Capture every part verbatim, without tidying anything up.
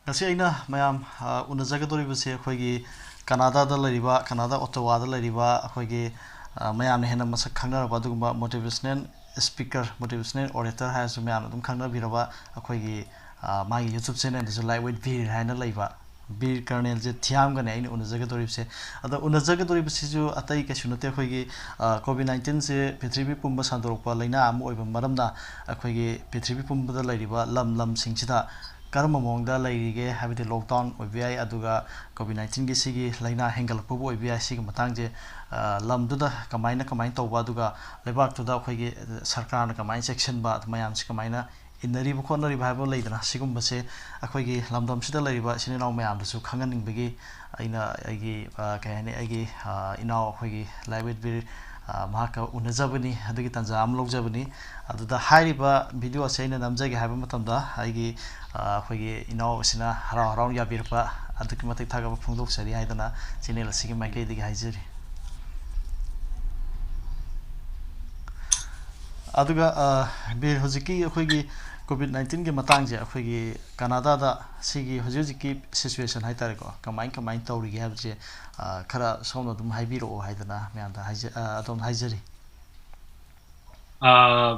ꯉꯁꯤ ꯑꯩꯅ ꯃꯌꯥꯝ ꯑ, ꯎꯅꯖꯒꯗꯧꯔꯤꯕꯁꯤ ꯑꯩꯈꯣꯏꯒꯤ ꯀꯅꯥꯗꯥꯗ ꯂꯩꯔꯤꯕ, ꯀꯅꯥꯗꯥ ꯑꯣꯇꯣꯋꯥꯗ ꯂꯩꯔꯤꯕ ꯑꯩꯈꯣꯏꯒꯤ ꯑ, ꯃꯌꯥꯝꯅ ꯍꯦꯟꯅ ꯃꯁꯛ ꯈꯪꯅꯔꯕ ꯑꯗꯨꯒꯨꯝꯕ motivational speaker, motivational orator ꯍꯥꯏꯔꯁꯨ ꯃꯌꯥꯝꯅ ꯑꯗꯨꯝ ꯈꯪꯅꯕꯤꯔꯕ ꯑꯩꯈꯣꯏꯒꯤ ꯑ, ꯃꯥꯒꯤ YouTube channelꯗꯁꯨ Live with ꯕꯤꯔ ꯍꯥꯏꯅ ꯂꯩꯕ ꯕꯤꯔ ꯀꯔꯅꯦꯜꯁꯦ ꯊꯤꯌꯥꯝꯒꯅꯦ ꯑꯩꯅ ꯎꯅꯖꯒꯗꯧꯔꯤꯕꯁꯦ꯫ ꯑꯗꯣ ꯎꯅꯖꯒꯗꯧꯔꯤꯕꯁꯤꯁꯨ ꯑꯇꯩ ꯀꯩꯁꯨ ꯅꯠꯇꯦ, ꯑꯩꯈꯣꯏꯒꯤ ꯀꯣꯚꯤꯠ ꯅꯥꯏꯟꯇꯤꯟꯁꯦ ꯄ꯭ꯔꯤꯊꯤꯕꯤ ꯄꯨꯝꯕ ꯁꯟꯗꯣꯔꯛꯄ ꯂꯥꯏꯅꯥ ꯑꯃ ꯑꯣꯏꯕ ꯃꯔꯝꯅ ꯑꯩꯈꯣꯏꯒꯤ ꯄ꯭ꯔꯤꯊꯤꯕꯤ ꯄꯨꯝꯕꯗ ꯂꯩꯔꯤꯕ ꯂꯝ ꯂꯝꯁꯤꯡꯁꯤꯗ ꯀꯔꯝꯕ ꯃꯑꯣꯡꯗ ꯂꯩꯔꯤꯒꯦ ꯍꯥꯏꯕꯗꯤ lockdown ꯑꯣꯏꯕ ꯌꯥꯏ, ꯑꯗꯨꯒ ꯀꯣꯚꯤꯠ ꯅꯥꯏꯟꯇꯤꯟꯒꯤ ꯁꯤꯒꯤ ꯂꯥꯏꯅꯥ ꯍꯦꯟꯒꯠꯂꯛꯄꯕꯨ ꯑꯣꯏꯕ ꯌꯥꯏ, ꯁꯤꯒꯤ ꯃꯇꯥꯡꯁꯦ ꯑ, ꯂꯝꯗꯨꯗ ꯀꯃꯥꯏꯅ ꯀꯃꯥꯏꯅ ꯇꯧꯕ, ꯑꯗꯨꯒ ꯂꯩꯕꯥꯛꯇꯨꯗ ꯑꯩꯈꯣꯏꯒꯤ ꯁꯔꯀꯥꯔꯅ ꯀꯃꯥꯏꯅ ꯆꯦꯛꯁꯤꯟꯕ, ꯑꯗꯨ ꯃꯌꯥꯝꯁꯤ ꯀꯃꯥꯏꯅ ꯏꯟꯅꯔꯤꯕ ꯈꯣꯠꯅꯔꯤꯕ ꯍꯥꯏꯕ ꯂꯩꯗꯅ, ꯁꯤꯒꯨꯝꯕꯁꯦ ꯑꯩꯈꯣꯏꯒꯤ ꯂꯝꯗꯝꯁꯤꯗ ꯂꯩꯔꯤꯕ ꯏꯆꯤꯟ ꯏꯅꯥꯎ ꯃꯌꯥꯝꯗꯁꯨ ꯈꯪꯍꯟꯅꯤꯡꯕꯒꯤ ꯑꯩꯅ ꯑꯩꯒꯤ ꯑ, ꯀꯩ ꯍꯥꯏꯅꯤ, ꯑꯩꯒꯤ ꯑ, ꯏꯅꯥꯎ ꯑꯩꯈꯣꯏꯒꯤ ꯂꯥꯏꯋꯦꯠ ꯕꯤꯔ ꯑ, ꯃꯍꯥꯛꯀ ꯎꯅꯖꯕꯅꯤ, ꯑꯗꯨꯒꯤ ꯇꯥꯟꯖꯥ ꯑꯃ ꯂꯧꯖꯕꯅꯤ꯫ ꯑꯗꯨꯗ ꯍꯥꯏꯔꯤꯕ ꯚꯤꯗꯤꯑꯣ ꯑꯁꯦ ꯑꯩꯅ ꯅꯝꯖꯒꯦ ꯍꯥꯏꯕ ꯃꯇꯝꯗ ꯑꯩꯒꯤ ꯑ, ꯑꯩꯈꯣꯏꯒꯤ ꯏꯅꯥꯎ ꯑꯁꯤꯅ ꯍꯔꯥꯎ ꯍꯔꯥꯎꯅ ꯌꯥꯕꯤꯔꯛꯄ ꯑꯗꯨꯛꯀꯤ ꯃꯇꯤꯛ ꯊꯥꯒꯠꯄ ꯐꯣꯡꯗꯣꯛꯆꯔꯤ ꯍꯥꯏꯗꯅ ꯆꯦꯅꯦꯜ ꯑꯁꯤꯒꯤ ꯃꯥꯏꯀꯩꯗꯒꯤ ꯍꯥꯏꯖꯔꯤ꯫ ꯑꯗꯨꯒ ꯑ, ꯕꯤꯔ, ꯍꯧꯖꯤꯛꯀꯤ ꯑꯩꯈꯣꯏꯒꯤ ꯀꯣꯚꯤꯠ ꯅꯥꯏꯟꯇꯤꯟꯒꯤ ꯃꯇꯥꯡꯁꯦ ꯑꯩꯈꯣꯏꯒꯤ ꯀꯅꯥꯗꯥꯗ ꯁꯤꯒꯤ ꯍꯧꯖꯤꯛ ꯍꯧꯖꯤꯛꯀꯤ ꯁꯤꯆꯨꯋꯦꯁꯟ ꯍꯥꯏꯇꯥꯔꯦꯀꯣ, ꯀꯃꯥꯏ ꯀꯃꯥꯏꯅ ꯇꯧꯔꯤꯒꯦ ꯍꯥꯏꯕꯁꯦ ꯑ, ꯈꯔ ꯁꯣꯝꯅ ꯑꯗꯨꯝ ꯍꯥꯏꯕꯤꯔꯛꯑꯣ ꯍꯥꯏꯗꯅ ꯃꯌꯥꯝꯗ ꯍꯥꯏꯖ-, ꯑ, ꯑꯗꯣꯝꯗ ꯍꯥꯏꯖꯔꯤ꯫ ꯑ,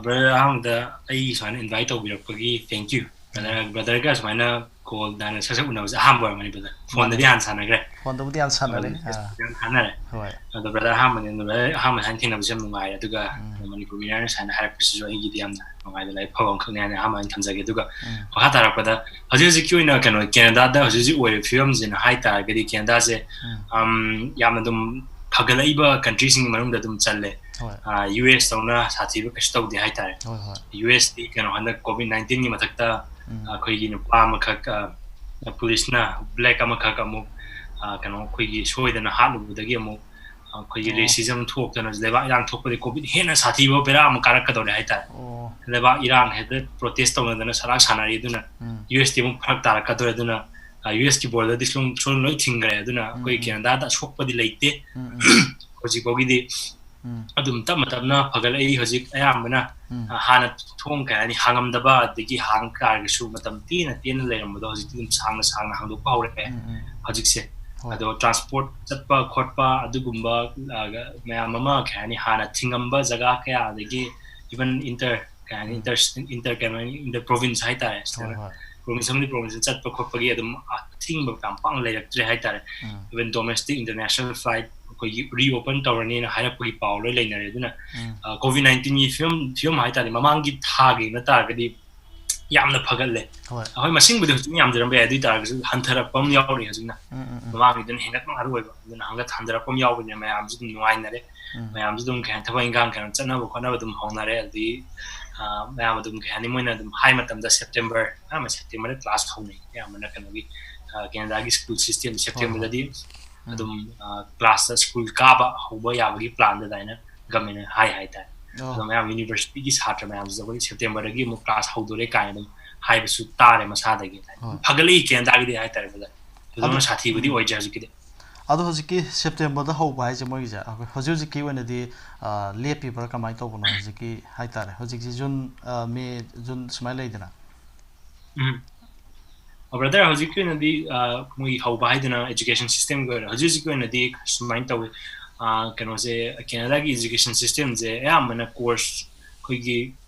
ꯕ꯭ꯔꯗꯔ, ꯑꯍꯥꯟꯕꯗ ꯑꯩ ꯁꯨꯃꯥꯏꯅ ꯏꯟꯚꯥꯏꯠ ꯇꯧꯕꯤꯔꯛꯄꯒꯤ thank you꯫ ꯕ꯭ꯔꯗꯔ, ꯕ꯭ꯔꯗꯔꯒ ꯁꯨꯃꯥꯏꯅ ꯀꯣꯜ ꯗꯥꯏꯔꯦꯛ ꯁꯠ ꯁꯠ ꯎꯅꯕꯁꯦ ꯑꯍꯥꯟꯕ ꯑꯣꯏꯔꯝꯒꯅꯤ ꯕ꯭ꯔꯗꯔ꯫ ꯐꯣꯟꯗꯗꯤ ꯃꯥꯅꯦ꯫ ꯍꯥꯟꯅ ꯁꯥꯟꯅꯈ꯭ꯔꯦ꯫ ꯐꯣꯟꯗꯕꯨꯗꯤ ꯌꯥꯝ ꯁꯥꯟꯅꯔꯦ꯫ ꯑꯗꯨꯝ ꯑꯥ꯫ ꯌꯥꯝ ꯁꯥꯟꯅꯔꯦ꯫ ꯍꯣꯏ꯫ ꯑꯗꯣ ꯕ꯭ꯔꯗꯔ ꯑꯍꯥꯟꯕꯅꯤ, ꯑꯗꯣ ꯕ꯭ꯔꯗꯔ ꯑꯍꯥꯟꯕ ꯁꯨꯃꯥꯏꯅ ꯊꯦꯡꯅꯕꯁꯦ ꯌꯥꯝ ꯅꯨꯡꯉꯥꯏꯔꯦ꯫ ꯑꯗꯨꯒ ꯎꯝ꯫ ꯃꯅꯤꯄꯨꯔ ꯃꯤꯅꯔꯅ ꯁꯨꯃꯥꯏꯅ ꯍꯥꯏꯔꯛꯄꯁꯤꯁꯨ ꯑꯩꯒꯤꯗꯤ ꯌꯥꯝꯅ ꯅꯨꯡꯉꯥꯏꯕ, ꯂꯥꯏꯕꯛ ꯐꯕ ꯑꯃꯈꯛꯅꯤ ꯍꯥꯏꯅ ꯑꯍꯥꯟꯕ ꯑꯩꯅ ꯊꯝꯖꯒꯦ꯫ ꯑꯗꯨꯒ ꯎꯝ꯫ ꯃꯈꯥ ꯇꯥꯔꯛꯄꯗ ꯍꯧꯖꯤꯛ ꯍꯧꯖꯤꯛꯀꯤ ꯑꯣꯏꯅ ꯀꯩꯅꯣ ꯀꯦꯅꯗꯥꯗ ꯍꯧꯖꯤꯛ ꯍꯧꯖꯤꯛ ꯑꯣꯏꯔꯤꯕ ꯐꯤꯕꯝꯁꯤꯅ ꯍꯥꯏ ꯇꯥꯔꯒꯗꯤ ꯀꯦꯅꯗꯥꯁꯦ, ꯎꯝ꯫ ꯑꯝ, ꯌꯥꯝꯅ ꯑꯗꯨꯝ ꯐꯒꯠꯂꯛꯏꯕ ꯀꯟꯇ꯭ꯔꯤꯁꯤꯡꯒꯤ ꯃꯅꯨꯡꯗ ꯑꯗꯨꯝ ꯆꯜꯂꯦ꯫ ꯍꯣꯏ꯫ ꯑ, ꯌꯨ ꯑꯦꯁ ꯇꯧꯅ ꯁꯥꯊꯤꯕ ꯀꯩꯁꯨ ꯇꯧꯗꯦ ꯍꯥꯏꯇꯥꯔꯦ꯫ ꯍꯣꯏ, ꯍꯣꯏ꯫ ꯌꯨ ꯑꯦꯁꯇꯤ ꯀꯩꯅꯣ ꯍꯟꯗꯛ ꯀꯣꯚꯤꯠ ꯅꯥꯏꯟꯇꯤꯟꯒꯤ ꯃꯊꯛꯇ ꯎꯝ꯫ ꯑꯩꯈꯣꯏꯒꯤ ꯅꯨꯄꯥ ꯑꯃꯈꯛ, ꯑ, ꯄꯨꯂꯤꯁꯅ ꯕ꯭ꯂꯦꯛ ꯑꯃꯈꯛ ꯑꯃꯨꯛ, ꯑ, ꯀꯩꯅꯣ ꯑꯩꯈꯣꯏꯒꯤ ꯁꯣꯏꯗꯅ ꯍꯥꯠꯂꯨꯕꯗꯒꯤ ꯑꯃꯨꯛ ꯑꯩꯈꯣꯏꯒꯤ ꯑꯣ꯫ ꯔꯦꯁꯤꯖꯝ ꯊꯣꯛꯇꯅ ꯂꯩꯕꯥꯛ ꯏꯔꯥꯡ ꯊꯣꯛꯄꯗꯤ ꯀꯣꯚꯤꯠ ꯍꯦꯟꯅ ꯁꯥꯊꯤꯕ ꯕꯦꯔꯥ ꯑꯃ ꯀꯥꯔꯛꯀꯗꯧꯔꯦ ꯍꯥꯏꯇꯥꯔꯦ꯫ ꯑꯣ꯫ ꯂꯩꯕꯥꯛ ꯏꯔꯥꯡ ꯍꯦꯛꯇ ꯄ꯭ꯔꯣꯇꯦꯁ ꯇꯧꯅꯗꯅ ꯁꯂꯥꯛ ꯁꯥꯟꯅꯔꯤ꯫ ꯑꯗꯨꯅ ꯎꯝ꯫ ꯌꯨ ꯑꯦꯁꯇꯤ ꯑꯃꯨꯛ ꯐꯔꯛ ꯇꯥꯔꯛꯀꯗꯧꯔꯦ꯫ ꯑꯗꯨꯅ, ꯑ, ꯌꯨ ꯑꯦꯁꯀꯤ ꯕꯣꯔꯗꯔꯗꯤ ꯁꯨꯝ, ꯁꯨꯝ ꯂꯣꯏ ꯊꯤꯡꯈ꯭ꯔꯦ꯫ ꯑꯗꯨꯅ ꯎꯝ, ꯑꯩꯈꯣꯏ ꯎꯝ꯫ ꯀꯦꯅꯗꯥꯗ ꯑꯁꯣꯛꯄꯗꯤ ꯂꯩꯇꯦ꯫ ꯎꯝ, ꯎꯝ꯫ ꯍꯧꯖꯤꯛ ꯐꯥꯎꯒꯤꯗꯤ ꯎꯝ ꯑꯗꯨꯝ ꯇꯞꯅ ꯇꯞꯅ ꯐꯒꯠꯂꯛꯏ꯫ ꯍꯧꯖꯤꯛ ꯑꯌꯥꯝꯕꯅ ꯎꯝ ꯑ, ꯍꯥꯟꯅ ꯊꯣꯡ, ꯀꯩ ꯍꯥꯏꯅꯤ, ꯍꯥꯡꯉꯝꯗꯕ, ꯑꯗꯒꯤ ꯍꯥꯡ ꯇꯥꯔꯒꯁꯨ ꯃꯇꯝ ꯇꯦꯟꯅ ꯇꯦꯟꯅ ꯂꯩꯔꯝꯕꯗꯣ ꯍꯧꯖꯤꯛꯇꯤ ꯑꯗꯨꯝ ꯁꯥꯡꯅ ꯁꯥꯡꯅ ꯍꯥꯡꯗꯣꯛꯄ ꯍꯧꯔꯛꯑꯦ꯫ ꯎꯝ ꯎꯝ ꯍꯧꯖꯤꯛꯁꯦ ꯍꯣꯏ ꯑꯗꯣ ꯇ꯭ꯔꯥꯟꯁꯄꯣꯔꯠ ꯆꯠꯄ ꯈꯣꯠꯄ ꯑꯗꯨꯒꯨꯝꯕ, ꯑ, ꯃꯌꯥꯝ ꯑꯃ, ꯀꯩ ꯍꯥꯏꯅꯤ, ꯍꯥꯟꯅ ꯊꯤꯡꯉꯝꯕ ꯖꯒꯥ ꯀꯌꯥ, ꯑꯗꯒꯤ even inter, ꯀꯩ ꯍꯥꯏꯅꯤ, ꯎꯝ inter, inter, ꯀꯩ ꯍꯥꯏꯅꯤ, inter province ꯍꯥꯏꯇꯥꯔꯦ, ꯍꯣꯏ ꯁꯤꯗꯅ ꯍꯣꯏ province ꯑꯃꯗꯤ province ꯆꯠꯄ ꯈꯣꯠꯄꯒꯤ ꯑꯗꯨꯝ ꯑꯊꯤꯡꯕ ꯌꯥꯝ ꯄꯥꯛꯅ ꯂꯩꯔꯛꯇ꯭ꯔꯦ ꯍꯥꯏꯇꯥꯔꯦ꯫ ꯎꯝ Even domestic international flight ꯑꯩꯈꯣꯏꯒꯤ reopen ꯇꯧꯔꯅꯤꯅ ꯍꯥꯏꯔꯛꯄꯒꯤ ꯄꯥꯎ ꯂꯣꯏ ꯂꯩꯅꯔꯦ꯫ ꯑꯗꯨꯅ ꯎꯝ ꯀꯣꯚꯤꯠ ꯅꯥꯏꯟꯇꯤꯟꯒꯤ ꯐꯤꯕꯝ ꯐꯤꯕꯝ ꯍꯥꯏꯇꯥꯔꯗꯤ ꯃꯃꯥꯡꯒꯤ ꯊꯥꯒ ꯌꯦꯡꯅ ꯇꯥꯔꯒꯗꯤ ꯌꯥꯝꯅ ꯐꯒꯠꯂꯦ꯫ ꯍꯣꯏ ꯍꯣꯏ, ꯃꯁꯤꯡꯕꯨꯗꯤ ꯍꯧꯖꯤꯛ ꯌꯥꯝꯖꯔꯝꯕ ꯌꯥꯏ, ꯑꯗꯨ ꯑꯣꯏ ꯇꯥꯔꯒꯁꯨ ꯍꯟꯊꯔꯛꯄ ꯑꯃ ꯌꯥꯎꯔꯤ ꯍꯧꯖꯤꯛꯅ꯫ ꯎꯝ ꯎꯝ ꯎꯝ ꯃꯃꯥꯡꯒꯤꯗꯨꯅ ꯍꯦꯟꯒꯠꯄ ꯉꯥꯛꯇ ꯑꯣꯏꯕ, ꯑꯗꯨꯅ ꯍꯟꯒꯠ ꯍꯟꯊꯔꯛꯄ ꯑꯃ ꯌꯥꯎꯕꯅꯤꯅ ꯃꯌꯥꯝꯁꯨ ꯑꯗꯨꯝ ꯅꯨꯡꯉꯥꯏꯅꯔꯦ꯫ ꯎꯝ ꯃꯌꯥꯝꯁꯨ ꯑꯗꯨꯝ, ꯀꯩ ꯍꯥꯏꯅꯤ, ꯊꯕꯛ ꯏꯪꯈꯥꯡ ꯀꯩꯅꯣ ꯆꯠꯅꯕ ꯈꯣꯠꯅꯕ ꯑꯗꯨꯝ ꯍꯧꯅꯔꯦ꯫ ꯑꯗꯨꯗꯒꯤ ꯑ, ꯃꯌꯥꯝ ꯑꯗꯨꯝ, ꯀꯩ ꯍꯥꯏꯅꯤ, ꯃꯣꯏꯅ ꯑꯗꯨꯝ ꯍꯥꯏ ꯃꯇꯝꯗ ꯁꯦꯞꯇꯦꯝꯕꯔ, ꯑꯌꯥꯝꯕ ꯁꯦꯞꯇꯦꯝꯕꯔꯗ ꯀ꯭ꯂꯥꯁ ꯍꯧꯅꯩ ꯑꯌꯥꯝꯕꯅ ꯀꯩꯅꯣꯒꯤ, ꯑ, ꯀꯦꯅꯦꯗꯥꯒꯤ ꯁ꯭ꯀꯨꯜ ꯁꯤꯁꯇꯦꯝ꯫ ꯍꯣꯏ ꯍꯣꯏ ꯁꯦꯞꯇꯦꯝꯕꯔꯗꯗꯤ ꯎꯝ ꯑꯗꯨꯝ ꯀ꯭ꯂꯥꯁꯇ ꯁ꯭ꯀꯨꯜ ꯀꯥꯕ ꯍꯧꯕ ꯌꯥꯕꯒꯤ ꯄ꯭ꯂꯥꯟꯗ ꯑꯗꯨꯃꯥꯏꯅ ꯒꯃꯦꯟꯅ ꯍꯥꯏ ꯍꯥꯏꯇꯥꯔꯦ꯫ ꯑꯣ ꯑꯗꯣ ꯃꯌꯥꯝ ꯌꯨꯅꯤꯚꯔꯁꯤꯇꯤꯒꯤ ꯁꯥꯇ꯭ꯔ ꯃꯌꯥꯝꯁꯤꯗ ꯑꯩꯈꯣꯏ ꯁꯦꯞꯇꯦꯝꯕꯔꯗꯒꯤ ꯑꯃꯨꯛ ꯀ꯭ꯂꯥꯁ ꯍꯧꯗꯣꯔꯦ ꯀꯥꯏꯅ ꯑꯗꯨꯝ ꯍꯥꯏꯕꯁꯨ ꯇꯥꯔꯦ ꯃꯁꯥꯗꯒꯤ꯫ ꯍꯣꯏ ꯐꯒꯠꯂꯛꯏ ꯀꯦꯅꯦꯗꯥꯒꯤꯗꯤ ꯍꯥꯏꯇꯥꯔꯦ ꯕ꯭ꯔꯗꯔ꯫ ꯊꯣꯏꯗꯣꯛꯅ ꯑꯗꯨ- ꯁꯥꯊꯤꯕꯗꯤ ꯎꯝ ꯑꯣꯏꯗ꯭ꯔꯦ ꯍꯧꯖꯤꯛꯀꯤꯗꯤ꯫ ꯑꯗꯣ ꯍꯧꯖꯤꯛꯀꯤ ꯁꯦꯞꯇꯦꯝꯕꯔꯗ ꯍꯧꯕ ꯍꯥꯏꯁꯦ ꯃꯣꯏꯒꯤꯁꯦ ꯑꯩꯈꯣꯏ ꯍꯧꯖꯤꯛ ꯍꯧꯖꯤꯛꯀꯤ ꯑꯣꯏꯅꯗꯤ ꯑ, ꯂꯦꯞꯄꯤꯕ꯭ꯔꯥ ꯀꯃꯥꯏꯅ ꯇꯧꯕꯅꯣ? ꯍꯧꯖꯤꯛꯀꯤ ꯍꯥꯏꯇꯥꯔꯦ, ꯍꯧꯖꯤꯛꯁꯤ ꯖꯨꯟ, ꯑ, ꯃꯦ, ꯖꯨꯟ ꯁꯨꯃꯥꯏꯅ ꯂꯩꯗꯅ꯫ ꯎꯝ꯫ ꯕ꯭ꯔꯗꯔ, ꯍꯧꯖꯤꯛꯀꯤ ꯑꯣꯏꯅꯗꯤ, ꯑ, ꯃꯣꯏ ꯍꯧꯕ ꯍꯥꯏꯗꯨꯅ education systemꯒꯤ ꯑꯣꯏꯔꯣ, ꯍꯧꯖꯤꯛ ꯍꯧꯖꯤꯛꯀꯤ ꯑꯣꯏꯅꯗꯤ ꯁꯨꯃꯥꯏꯅ ꯇꯧꯋꯤ꯫ ꯑ, ꯀꯩꯅꯣꯁꯦ, ꯀꯦꯅꯦꯗꯥꯒꯤ education systemꯁꯦ ꯑꯌꯥꯝꯕꯅ course ꯑꯩꯈꯣꯏꯒꯤ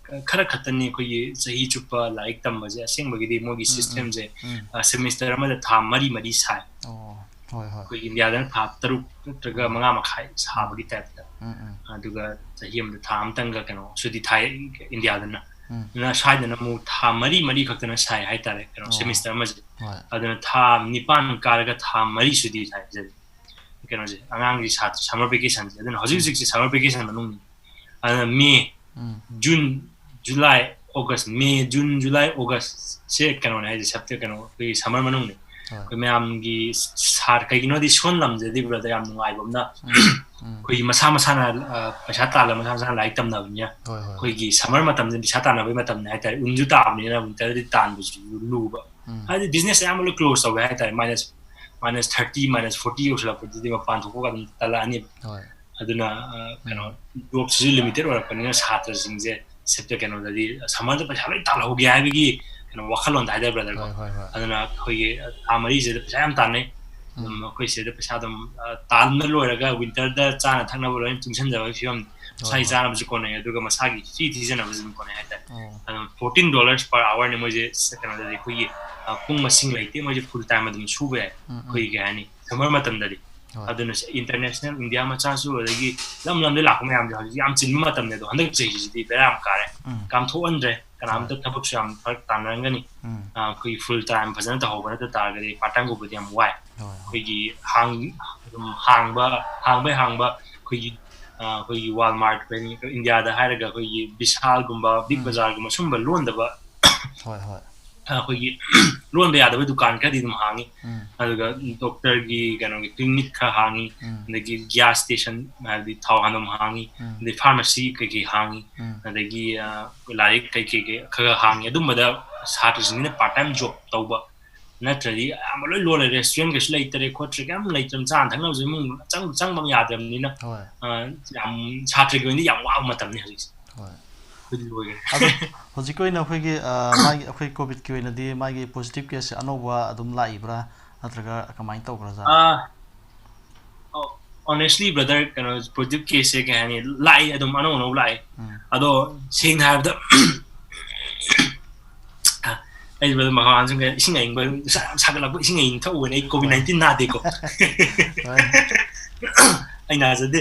ꯈꯔ ꯈꯛꯇꯅꯤ ꯑꯩꯈꯣꯏꯒꯤ ꯆꯍꯤ ꯆꯨꯞꯄ ꯂꯥꯏꯔꯤꯛ ꯇꯝꯕꯁꯦ꯫ ꯑꯁꯦꯡꯕꯒꯤꯗꯤ ꯃꯣꯏꯒꯤ ꯎꯝ ꯎꯝ systemꯁꯦ, ꯎꯝ ꯑ, semester ꯑꯃꯗ ꯊꯥ ꯃꯔꯤ ꯃꯔꯤ ꯁꯥꯏ꯫ ꯑꯣ ꯍꯣꯏ ꯍꯣꯏ ꯑꯩꯈꯣꯏꯒꯤ ꯏꯟꯗꯤꯌꯥꯗꯅ ꯊꯥ ꯇꯔꯨꯛ ꯅꯠꯇ꯭ꯔꯒ ꯃꯉꯥ ꯃꯈꯥꯏ ꯁꯥꯕꯒꯤ typeꯇ꯫ ꯎꯝ ꯎꯝ ꯑꯗꯨꯒ ꯆꯍꯤ ꯑꯃꯗ ꯊꯥ ꯑꯃꯇꯪꯒ ꯀꯩꯅꯣ ꯁꯨꯇꯤ ꯊꯥꯏ ꯏꯟꯗꯤꯌꯥꯗꯅ꯫ ꯎꯝ ꯑꯗꯨꯅ ꯁ꯭ꯋꯥꯏꯗꯅ ꯑꯃꯨꯛ ꯊꯥ ꯃꯔꯤ ꯃꯔꯤ ꯈꯛꯇꯅ ꯁꯥꯏ ꯍꯥꯏꯇꯥꯔꯦ, ꯀꯩꯅꯣ, ꯑꯣ semester ꯑꯃꯁꯦ꯫ ꯍꯣꯏ ꯑꯗꯨꯅ ꯊꯥ ꯅꯤꯄꯥꯟ ꯀꯥꯔꯒ ꯊꯥ ꯃꯔꯤ ꯁꯨꯇꯤ ꯊꯥꯏ ꯁꯤꯗꯗꯤ꯫ ꯀꯩꯅꯣꯁꯦ, ꯑꯉꯥꯡꯒꯤ ꯁꯥꯇ꯭ꯔ summer vacationꯁꯦ꯫ ꯑꯗꯨꯅ ꯍꯧꯖꯤꯛ ꯎꯝ ꯍꯧꯖꯤꯛꯁꯦ summer vacation ꯃꯅꯨꯡꯅꯤ꯫ ꯑꯗꯨꯅ ꯃꯦ, ꯎꯝ ꯖꯨꯟ, ꯖꯨꯂꯥꯏ, ꯑꯣꯒꯁ, ꯃꯦ, ꯖꯨꯟ, ꯖꯨꯂꯥꯏ, ꯑꯣꯒꯁꯁꯦ ꯀꯩꯅꯣꯅꯦ ꯍꯥꯏꯁꯦ, ꯁꯦꯞꯇꯦ-, ꯀꯩꯅꯣ, ꯑꯩꯈꯣꯏꯒꯤ summer ꯃꯅꯨꯡꯅꯦ꯫ ꯍꯣꯏ ꯑꯩꯈꯣꯏ ꯃꯌꯥꯝꯒꯤ ꯁꯥꯔ, ꯀꯩꯒꯤꯅꯣꯗꯤ ꯁꯣꯟ ꯂꯝꯁꯤꯗꯗꯤ ꯕ꯭ꯔꯗꯔ ꯌꯥꯝ ꯅꯨꯡꯉꯥꯏꯕ ꯑꯃꯅ, ꯎꯝ ꯎꯝ ꯑꯩꯈꯣꯏꯒꯤ ꯃꯁꯥ ꯃꯁꯥꯅ, ꯑ, ꯄꯩꯁꯥ ꯇꯥꯜꯂꯒ ꯃꯁꯥ ꯃꯁꯥꯅ ꯂꯥꯏꯔꯤꯛ ꯇꯝꯅꯕꯅꯤꯅ, ꯍꯣꯏ ꯍꯣꯏ ꯑꯩꯈꯣꯏꯒꯤ summer ꯃꯇꯝꯁꯦ ꯄꯩꯁꯥ ꯇꯥꯟꯅꯕꯒꯤ ꯃꯇꯝꯅꯦ ꯍꯥꯏꯇꯥꯔꯦ꯫ ꯎꯟꯁꯨ ꯇꯥꯕꯅꯤꯅ winterꯗꯤ ꯇꯥꯟꯕꯁꯨ ꯂꯨꯕ꯫ ꯎꯝ ꯍꯥꯏꯗꯤ business ꯑꯌꯥꯝꯕ ꯂꯣꯏ close ꯇꯧꯋꯦ ꯍꯥꯏꯇꯥꯔꯦ꯫ Minus, minus thirty, minus forty ꯌꯧꯁꯤꯜꯂꯛꯄꯗꯗꯤ ꯃꯄꯥꯟ ꯊꯣꯛꯄꯒ ꯑꯗꯨꯝ ꯇꯜꯂꯛꯑꯅꯤꯕ꯫ ꯍꯣꯏ ꯑꯗꯨꯅ ꯑ, ꯀꯩꯅꯣ ꯖꯣꯕꯁꯤꯁꯨ ꯂꯤꯃꯤꯇꯦꯠ ꯑꯣꯏꯔꯛꯄꯅꯤꯅ ꯁꯥꯇ꯭ꯔꯁꯤꯡꯁꯦ ꯁꯦꯞꯇ ꯀꯩꯅꯣꯗꯗꯤ ꯁꯝꯃꯔꯗ ꯄꯩꯁꯥ ꯂꯣꯏ ꯇꯥꯜꯍꯧꯒꯦ ꯍꯥꯏꯕꯒꯤ ꯀꯩꯅꯣ ꯋꯥꯈꯜꯂꯣꯟꯗ ꯍꯥꯏꯇꯥꯔꯦ ꯕ꯭ꯔꯗꯔꯀꯣ꯫ ꯍꯣꯏ ꯍꯣꯏ ꯍꯣꯏ ꯑꯗꯨꯅ ꯑꯩꯈꯣꯏꯒꯤ ꯊꯥ ꯃꯔꯤꯁꯤꯗ ꯄꯩꯁꯥ ꯌꯥꯝ ꯇꯥꯟꯅꯩ꯫ ꯑꯗꯨꯝ ꯑꯩꯈꯣꯏ ꯁꯤꯗ ꯄꯩꯁꯥ ꯑꯗꯨꯝ ꯑ, ꯇꯥꯟꯕ ꯂꯣꯏꯔꯒ ꯋꯤꯟꯇꯔꯗ ꯆꯥꯅ ꯊꯛꯅꯕ ꯂꯣꯏꯅ ꯇꯨꯡꯁꯤꯟꯖꯕꯒꯤ ꯐꯤꯕꯝ꯫ ꯃꯁꯥꯒꯤ ꯍꯣꯏ꯫ ꯆꯥꯅꯕꯁꯨ ꯀꯣꯟꯅꯩ ꯑꯗꯨꯒ ꯃꯁꯥꯒꯤ ꯐꯤ ꯊꯤꯖꯅꯕꯁꯨ ꯑꯗꯨꯝ ꯀꯣꯟꯅꯩ ꯍꯥꯏꯇꯥꯔꯦ꯫ ꯑꯣ ꯑꯗꯨꯝ fourteen dollars per hourꯅꯤ ꯃꯣꯏꯁꯦ ꯀꯩꯅꯣꯗꯗꯤ ꯑꯩꯈꯣꯏꯒꯤ ꯑ, ꯄꯨꯡ ꯃꯁꯤꯡ ꯂꯩꯇꯦ꯫ ꯃꯣꯏꯁꯦ ꯐꯨꯜ ꯇꯥꯏꯝ ꯑꯗꯨꯝ ꯁꯨꯕ ꯌꯥꯏ꯫ ꯎꯝ, ꯎꯝ꯫ ꯑꯩꯈꯣꯏꯒꯤ ꯀꯩ ꯍꯥꯏꯅꯤ ꯁꯝꯃꯔ ꯃꯇꯝꯗꯗꯤ꯫ ꯍꯣꯏ꯫ ꯑꯗꯨꯅ ꯏꯟꯇꯔꯅꯦꯁꯅꯦꯜ ꯏꯟꯗꯤꯌꯥ ꯃꯆꯥꯁꯨ ꯑꯗꯒꯤ ꯂꯝ ꯂꯝꯗꯒꯤ ꯂꯥꯛꯄ ꯃꯌꯥꯝꯁꯦ ꯍꯧꯖꯤꯛ ꯌꯥꯝ ꯆꯤꯟꯕ ꯃꯇꯝꯅꯤ꯫ ꯑꯗꯣ ꯍꯟꯗꯛ ꯆꯍꯤꯁꯤꯗꯤ ꯕꯦꯔꯥ ꯌꯥꯝ ꯀꯥꯔꯦ꯫ ꯎꯝ꯫ ꯀꯥꯝꯊꯣꯛꯍꯟꯗ꯭ꯔꯦ꯫ ꯍꯣꯏ꯫ ꯀꯅꯥꯝꯇ ꯊꯕꯛꯁꯨ ꯌꯥꯝ ꯐꯔꯛ ꯇꯥꯅꯔꯝꯒꯅꯤ꯫ ꯎꯝ꯫ ꯑ, ꯑꯩꯈꯣꯏꯒꯤ ꯐꯨꯜ ꯇꯥꯏꯝ ꯐꯖꯅ ꯇꯧꯍꯧꯕ ꯅꯠꯇ ꯇꯥꯔꯒꯗꯤ ꯄꯥꯔꯠ ꯇꯥꯏꯝꯒꯨꯝꯕꯗꯤ ꯌꯥꯝ ꯋꯥꯏ꯫ ꯍꯣꯏ ꯍꯣꯏ꯫ ꯑꯩꯈꯣꯏꯒꯤ ꯍꯥꯡ ꯑꯗꯨꯝ ꯍꯥꯡꯕ ꯍꯥꯡꯕꯩ ꯍꯥꯡꯕ ꯑꯩꯈꯣꯏꯒꯤ ꯑ, ꯑꯩꯈꯣꯏꯒꯤ ꯋꯥꯜꯃꯥꯔꯠ ꯏꯟꯗꯤꯌꯥꯗ ꯍꯥꯏꯔꯒ ꯑꯩꯈꯣꯏꯒꯤ ꯕꯤꯁꯥꯜꯒꯨꯝꯕ ꯕꯤꯛ ꯎꯝ꯫ ꯕꯖꯥꯔꯒꯨꯝꯕ ꯁꯨꯝꯕ ꯂꯣꯟꯗꯕ ꯍꯣꯏ ꯍꯣꯏ꯫ ꯑ, ꯑꯩꯈꯣꯏꯒꯤ ꯂꯣꯟꯕ ꯌꯥꯗꯕ ꯗꯨꯀꯥꯟ ꯈꯔꯗꯤ ꯑꯗꯨꯝ ꯍꯥꯡꯉꯤ꯫ ꯎꯝ꯫ ꯑꯗꯨꯒ ꯗꯣꯛꯇꯔꯒꯤ ꯀꯩꯅꯣꯒꯤ ꯀ꯭ꯂꯤꯅꯤꯛ ꯈꯔ ꯍꯥꯡꯉꯤ꯫ ꯎꯝ꯫ ꯑꯗꯒꯤ ꯒ꯭ꯌꯥꯁ ꯁ꯭ꯇꯦꯁꯟ ꯍꯥꯏꯕꯗꯤ ꯊꯥꯎ ꯍꯥꯟꯐꯝ ꯍꯥꯡꯉꯤ꯫ ꯎꯝ꯫ ꯑꯗꯩ ꯐꯥꯔꯃꯥꯁꯤ ꯀꯩꯀꯩ ꯍꯥꯡꯉꯤ꯫ ꯎꯝ꯫ ꯑꯗꯒꯤ ꯑ, ꯂꯥꯏꯔꯤꯛ ꯀꯩꯀꯩ ꯀꯩ ꯈꯔ ꯈꯔ ꯍꯥꯡꯉꯤ꯫ ꯑꯗꯨꯝꯕꯗ ꯁꯥꯇ꯭ꯔꯁꯤꯡꯁꯤꯅ ꯄꯥꯔꯠ ꯇꯥꯏꯝ ꯖꯣꯕ ꯇꯧꯕ ꯅꯠꯇ꯭ꯔꯗꯤ ꯑꯌꯥꯝꯕ ꯂꯣꯏ ꯂꯣꯜꯂꯦ꯫ ꯔꯦꯁꯇꯨꯔꯦꯟ ꯀꯩꯁꯨ ꯂꯩꯇꯔꯦ ꯈꯣꯠꯇ꯭ꯔꯦ ꯀꯩꯝ ꯂꯩꯇ꯭ꯔꯕ ꯆꯥꯅ ꯊꯛꯅꯕꯁꯨ ꯏꯃꯨꯡ ꯆꯪ ꯆꯪꯕ ꯌꯥꯗ꯭ꯔꯕꯅꯤꯅ꯫ ꯍꯣꯏ꯫ ꯑ, ꯌꯥꯝ ꯁꯥꯇ꯭ꯔꯒꯤ ꯑꯣꯏꯅꯗꯤ ꯌꯥꯝ ꯋꯥꯕ ꯃꯇꯝꯅꯤ ꯍꯧꯖꯤꯛꯁꯦ꯫ ꯍꯣꯏ꯫ ꯑꯩꯈꯣꯏꯗꯤ ꯂꯣꯏꯈ꯭ꯔꯦ꯫ ꯑꯗꯣ ꯍꯧꯖꯤꯛꯀꯤ ꯑꯣꯏꯅ ꯑꯩꯈꯣꯏꯒꯤ ꯑ, ꯃꯥꯒꯤ ꯑꯩꯈꯣꯏ ꯀꯣꯚꯤꯗꯀꯤ ꯑꯣꯏꯅꯗꯤ ꯃꯥꯒꯤ ꯄꯣꯖꯤꯇꯤꯚ ꯀꯦꯁꯁꯦ ꯑꯅꯧꯕ ꯑꯗꯨꯝ ꯂꯥꯛꯏꯕ꯭ꯔꯥ ꯅꯠꯇ꯭ꯔꯒ ꯀꯃꯥꯏꯅ ꯇꯧꯈ꯭ꯔꯖꯥꯠꯅꯣ? ꯑ, ꯑꯣ, honestly brother, ꯀꯩꯅꯣ ꯄꯣꯖꯤꯇꯤꯚ ꯀꯦꯁꯁꯦ ꯀꯩ ꯍꯥꯏꯅꯤ ꯂꯥꯛꯏ ꯑꯗꯨꯝ ꯑꯅꯧ ꯑꯅꯧꯕ ꯂꯥꯛꯏ꯫ ꯎꯝ꯫ ꯑꯗꯣ ꯁꯦꯡꯅ ꯍꯥꯏꯔꯕꯗ ꯑꯩ brother ꯃꯈꯥ ꯁꯨꯝ ꯏꯁꯤꯡ ꯑꯏꯪꯕ ꯅꯨꯡꯁꯥ ꯌꯥꯝ ꯁꯥꯒꯠꯂꯛꯄ ꯏꯁꯤꯡ ꯑꯏꯪ ꯊꯛꯎꯕꯅꯦ꯫ ꯑꯩ ꯀꯣꯚꯤꯗ ꯍꯣꯏ꯫ ꯅꯥꯏꯟꯇꯤꯟ ꯅꯥꯗꯦꯀꯣ꯫ ꯍꯣꯏ꯫ ꯑꯩ ꯅꯥꯖꯗꯦ꯫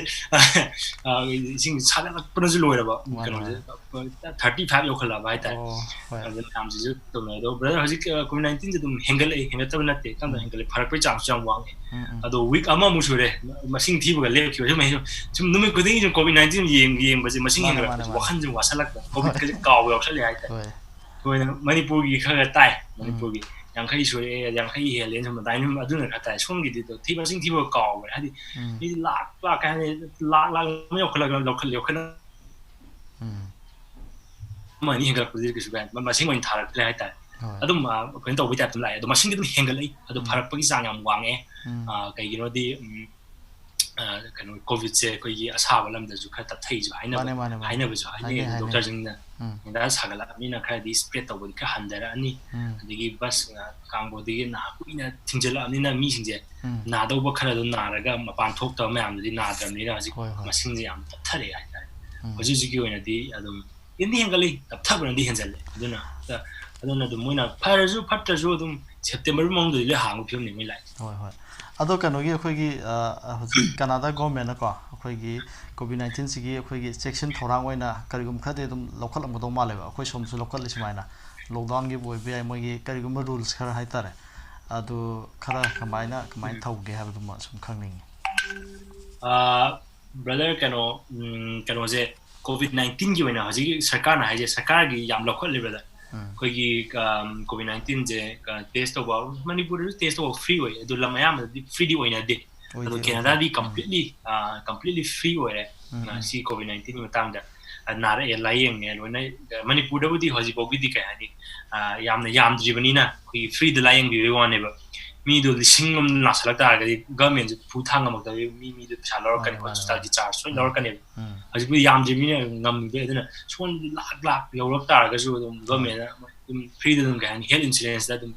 ꯑ, ꯏꯁꯤꯡ ꯁꯥꯒꯠꯂꯛꯄꯅꯁꯨ ꯂꯣꯏꯔꯕ ꯃꯥꯅꯦ, ꯀꯩꯅꯣꯁꯦ꯫ ꯃꯥꯅꯦ꯫ Thirty five ꯌꯧꯈꯠꯂꯛꯑꯕ ꯍꯥꯏꯇꯥꯔꯦ꯫ ꯑꯣ ꯍꯣꯏ꯫ ꯑꯗꯨ ꯃꯌꯥꯝꯁꯤꯁꯨ ꯇꯧꯅꯩ꯫ ꯑꯗꯣ brother ꯍꯧꯖꯤꯛ ꯀꯣꯚꯤꯗ ꯅꯥꯏꯟꯇꯤꯟꯁꯦ ꯑꯗꯨꯝ ꯍꯦꯟꯒꯠꯂꯛꯏ, ꯍꯦꯟꯒꯠꯇꯕ ꯅꯠꯇꯦ, ꯇꯞꯅ ꯎꯝ꯫ ꯍꯦꯟꯒꯠꯂꯛꯏ꯫ ꯐꯔꯛꯄꯒꯤ ꯆꯥꯡꯁꯨ ꯌꯥꯝ ꯋꯥꯡꯉꯦ꯫ ꯎꯝ, ꯎꯝ꯫ ꯑꯗꯣ ꯋꯤꯛ ꯑꯃꯃꯨꯛ ꯁꯨꯔꯦ ꯃꯁꯤꯡ ꯊꯤꯕꯒ ꯂꯦꯞꯈꯤꯕ꯫ ꯁꯨꯝ ꯑꯩ ꯁꯨꯝ ꯁꯨꯝ ꯅꯨꯃꯤꯠ ꯈꯨꯗꯤꯡꯒꯤ ꯁꯨꯝ ꯀꯣꯚꯤꯗ ꯅꯥꯏꯟꯇꯤꯟ ꯌꯦꯡ-, ꯌꯦꯡꯕꯁꯦ ꯃꯁꯤꯡ ꯃꯥꯅꯦ, ꯍꯦꯟꯒꯠꯂꯛꯄꯁꯦ ꯃꯥꯅꯦ, ꯃꯥꯅꯦ꯫ ꯋꯥꯈꯜꯁꯦ ꯋꯥꯁꯜꯂꯛꯄ, ꯀꯣꯚꯤꯗꯀꯁꯦ ꯀꯥꯎꯕ ꯌꯥꯎꯁꯜꯂꯛꯑꯦ ꯍꯥꯏꯇꯥꯔꯦ꯫ ꯍꯣꯏ꯫ ꯑꯩꯈꯣꯏꯅ ꯃꯅꯤꯄꯨꯔꯒꯤ ꯈꯔ ꯈꯔ ꯇꯥꯏ, ꯎꯝ꯫ ꯃꯅꯤꯄꯨꯔꯒꯤ ꯌꯥꯡꯈꯩ ꯁꯨꯔꯛꯑꯦ, ꯌꯥꯡꯈꯩ ꯍꯦꯜꯂꯦꯅ ꯁꯨꯝ ꯑꯗꯨꯃꯥꯏꯅ ꯑꯗꯨꯅ ꯈꯔ ꯇꯥꯏ꯫ ꯁꯣꯝꯒꯤꯗꯤ ꯑꯗꯣ ꯊꯤ-, ꯃꯁꯤꯡ ꯊꯤꯕꯒ ꯀꯥꯎꯈ꯭ꯔꯦ꯫ ꯍꯥꯏꯗꯤ ꯎꯝ꯫ ꯃꯤꯗꯤ ꯂꯥꯛ ꯂꯥꯛ ꯀꯩ ꯍꯥꯏꯅꯤ, ꯂꯥꯛ ꯂꯥꯛ ꯑꯃ ꯌꯧꯈꯠꯂꯛ-, ꯌꯧꯈꯠꯂꯛ-, ꯎꯝ꯫ ꯑꯃ ꯑꯅꯤ ꯍꯦꯟꯒꯠꯂꯛꯄꯗꯨꯗꯤ ꯀꯩꯁꯨ ꯀꯥꯏ-, ꯃ-, ꯃꯁꯤꯡ ꯑꯣꯏꯅ ꯊꯥꯔꯛꯇ꯭ꯔꯦ ꯍꯥꯏꯇꯥꯔꯦ꯫ ꯍꯣꯏ꯫ ꯑꯗꯨꯝ, ꯑ, ꯑꯩꯈꯣꯏꯅ ꯇꯧꯕꯒꯤ ꯇꯥꯏꯞꯇ ꯂꯥꯛꯑꯦ꯫ ꯑꯗꯣ ꯃꯁꯤꯡꯗꯤ ꯑꯗꯨꯝ ꯍꯦꯟꯒꯠꯂꯛꯏ꯫ ꯑꯗꯣ ꯎꯝ꯫ ꯐꯔꯛꯄꯒꯤ ꯆꯥꯡ ꯌꯥꯝ ꯋꯥꯡꯉꯛꯑꯦ꯫ ꯎꯝ꯫ ꯑ, ꯀꯩꯒꯤꯅꯣꯗꯤ, ꯎꯝ, ꯑ, ꯀꯩꯅꯣ, ꯀꯣꯚꯤꯗꯁꯦ ꯑꯩꯈꯣꯏꯒꯤ ꯑꯁꯥꯕ ꯂꯝꯗꯁꯨ ꯈꯔ ꯇꯞꯊꯩꯁꯨ ꯍꯥꯏꯅꯕ, ꯃꯥꯅꯦ, ꯃꯥꯅꯦ, ꯃꯥꯅꯦ꯫ ꯍꯥꯏꯅꯕꯁꯨ ꯍꯥꯏꯅꯩ꯫ ꯍꯥꯏꯅꯩ, ꯍꯥꯏꯅꯩ꯫ ꯗꯣꯛꯇꯔꯁꯤꯡꯅ ꯎꯝ꯫ ꯍꯤꯗꯥꯛ ꯁꯥꯒꯠꯂꯛꯑꯕꯅꯤꯅ ꯈꯔꯗꯤ spread ꯇꯧꯕꯗꯤ ꯈꯔ ꯍꯟꯊꯔꯛꯑꯅꯤ꯫ ꯎꯝ꯫ ꯑꯗꯒꯤ ꯕꯁ ꯉꯥ-, ꯀꯥꯡꯕꯨꯗꯒꯤ ꯅꯥ ꯀꯨꯏꯅ ꯊꯤꯡꯖꯤꯜꯂꯛꯑꯕꯅꯤꯅ ꯃꯤꯁꯤꯡꯁꯦ ꯎꯝ꯫ ꯅꯥꯗꯧꯕ ꯈꯔ ꯑꯗꯨꯝ ꯅꯥꯔꯒ ꯃꯄꯥꯟ ꯊꯣꯛꯇꯕ ꯃꯌꯥꯝꯗꯨꯗꯤ ꯅꯥꯗ꯭ꯔꯕꯅꯤꯅ ꯍꯧꯖꯤꯛ ꯍꯣꯏ, ꯍꯣꯏ꯫ ꯃꯁꯤꯡꯁꯦ ꯌꯥꯝ ꯇꯞꯊꯔꯛꯑꯦ ꯍꯥꯏꯇꯥꯔꯦ꯫ ꯎꯝ꯫ ꯍꯧꯖꯤꯛ ꯍꯧꯖꯤꯛꯀꯤ ꯑꯣꯏꯅꯗꯤ ꯑꯗꯨꯝ ꯍꯦꯟꯗꯤ ꯍꯦꯟꯒꯠꯂꯤ, ꯇꯞꯊꯕꯅꯗꯤ ꯍꯦꯟꯖꯜꯂꯦ꯫ ꯑꯗꯨꯅ, ꯑꯗꯨꯅ ꯑꯗꯨꯝ ꯃꯣꯏꯅ ꯐꯔꯁꯨ ꯐꯠꯇ꯭ꯔꯁꯨ ꯑꯗꯨꯝ ꯁꯦꯞꯇꯦꯝꯕꯔ ꯃꯅꯨꯡꯗꯗꯤ ꯂꯣꯏ ꯍꯥꯡꯕ ꯐꯤꯕꯝꯅꯤ ꯃꯣꯏ ꯂꯥꯛꯏꯁꯦ꯫ ꯍꯣꯏ, ꯍꯣꯏ꯫ ꯑꯗꯣ ꯀꯩꯅꯣꯒꯤ ꯑꯩꯈꯣꯏꯒꯤ, ꯑ, ꯍꯧꯖꯤꯛ ꯀꯅꯥꯗꯥ ꯒꯣꯔꯃꯦꯟꯅꯀꯣ ꯑꯩꯈꯣꯏꯒꯤ ꯀꯣꯚꯤꯗ ꯅꯥꯏꯟꯇꯤꯟꯁꯤꯒꯤ ꯑꯩꯈꯣꯏꯒꯤ ꯆꯦꯛꯁꯤꯟ ꯊꯧꯔꯥꯡ ꯑꯣꯏꯅ ꯀꯔꯤꯒꯨꯝꯕ ꯈꯔꯗꯤ ꯑꯗꯨꯝ ꯂꯧꯈꯠꯂꯝꯒꯗꯧ ꯃꯥꯜꯂꯦꯕ꯫ ꯑꯩꯈꯣꯏ ꯁꯣꯝꯁꯨ ꯂꯧꯈꯠꯂꯤ ꯁꯨꯃꯥꯏꯅ꯫ ꯂꯣꯛꯗꯥꯎꯟꯒꯤꯕꯨ ꯑꯣꯏꯕ ꯌꯥꯏ, ꯃꯣꯏꯒꯤ ꯀꯔꯤꯒꯨꯝꯕ rules ꯈꯔ ꯍꯥꯏꯇꯥꯔꯦ꯫ ꯑꯗꯨ ꯈꯔ ꯀꯃꯥꯏꯅ, ꯀꯃꯥꯏꯅ ꯎꯝ꯫ ꯇꯧꯒꯦ ꯍꯥꯏꯕꯗꯨꯃ ꯁꯨꯝ ꯈꯪꯅꯤꯡꯉꯤ꯫ ꯑ, brother, ꯀꯩꯅꯣ, ꯎꯝ, ꯀꯩꯅꯣꯁꯦ, ꯀꯣꯚꯤꯗ ꯅꯥꯏꯟꯇꯤꯟꯒꯤ ꯑꯣꯏꯅ ꯍꯧꯖꯤꯛꯀꯤ ꯁꯔꯀꯥꯔꯅ ꯍꯥꯏꯁꯦ, ꯁꯔꯀꯥꯔꯒꯤ ꯌꯥꯝ ꯂꯧꯈꯠꯂꯦ, brother꯫ ꯎꯝ꯫ ꯑꯩꯈꯣꯏꯒꯤ, ꯑꯝ, ꯀꯣꯚꯤꯗ ꯅꯥꯏꯟꯇꯤꯟꯁꯦ, ꯑ, test ꯇꯧꯕ, ꯃꯅꯤꯄꯨꯔꯗꯁꯨ test ꯇꯧꯕ free ꯑꯣꯏ, ꯑꯗꯨ ꯂꯝ ꯑꯌꯥꯝꯕꯗꯗꯤ freeꯗꯤ ꯑꯣꯏꯅꯗꯦ꯫ ꯑꯣꯏꯗꯦ, ꯑꯗꯣ ꯑꯣꯏꯗꯦ꯫ ꯀꯦꯅꯥꯗꯥꯗꯤ ꯎꯝ꯫ Completely, ꯑ, completely free ꯑꯣꯏꯔꯦ꯫ ꯎꯝ, ꯑ, ꯎꯝ꯫ ꯁꯤ ꯀꯣꯚꯤꯗ ꯅꯥꯏꯟꯇꯤꯟꯒꯤ ꯃꯇꯥꯡꯗ, ꯑ, ꯅꯥꯔꯛꯑꯦ, ꯂꯥꯏꯌꯦꯡꯉꯦ ꯂꯣꯏꯅ꯫ ꯑ, ꯃꯅꯤꯄꯨꯔꯗꯕꯨꯗꯤ ꯍꯧꯖꯤꯛ ꯐꯥꯎꯒꯤꯗꯤ ꯀꯩ ꯍꯥꯏꯅꯤ, ꯑ, ꯌꯥꯝꯅ ꯌꯥꯝꯗ꯭ꯔꯤꯕꯅꯤꯅ ꯑꯩꯈꯣꯏꯒꯤ freeꯗ ꯂꯥꯏꯌꯦꯡꯕꯤꯕꯒꯤ ꯋꯥꯅꯦꯕ꯫ ꯃꯤꯗꯣ ꯂꯤꯁꯤꯡ ꯑꯃ ꯅꯥꯁꯤꯜꯂꯛ ꯇꯥꯔꯒꯗꯤ governmentꯁꯦ ꯄꯨ ꯊꯥꯡ ꯉꯝꯃꯛꯇꯕ, ꯃꯤ, ꯃꯤꯗꯣ ꯄꯩꯁꯥ ꯂꯧꯔꯛꯀꯅꯤ, ꯃꯥꯅꯦ, ꯃꯥꯅꯦ, hospitalꯒꯤ ꯃꯥꯅꯦ꯫ Charge ꯂꯣꯏ ꯎꯝ꯫ ꯂꯧꯔꯛꯀꯅꯦꯕ꯫ ꯎꯝ꯫ ꯍꯧꯖꯤꯛꯄꯨꯗꯤ ꯌꯥꯝꯗ꯭ꯔꯤꯕꯅꯤꯅ ꯉꯝꯗꯦ, ꯑꯗꯨꯅ ꯁꯣꯝꯗꯗꯤ ꯂꯥꯛ ꯂꯥꯛ ꯌꯧꯔꯛ ꯇꯥꯔꯒꯁꯨ ꯑꯗꯨꯝ ꯍꯣꯏ꯫ Governmentꯅ ꯑꯗꯨꯝ freeꯗ ꯑꯗꯨꯝ, ꯀꯩ ꯍꯥꯏꯅꯤ, health insuranceꯇ ꯑꯗꯨꯝ,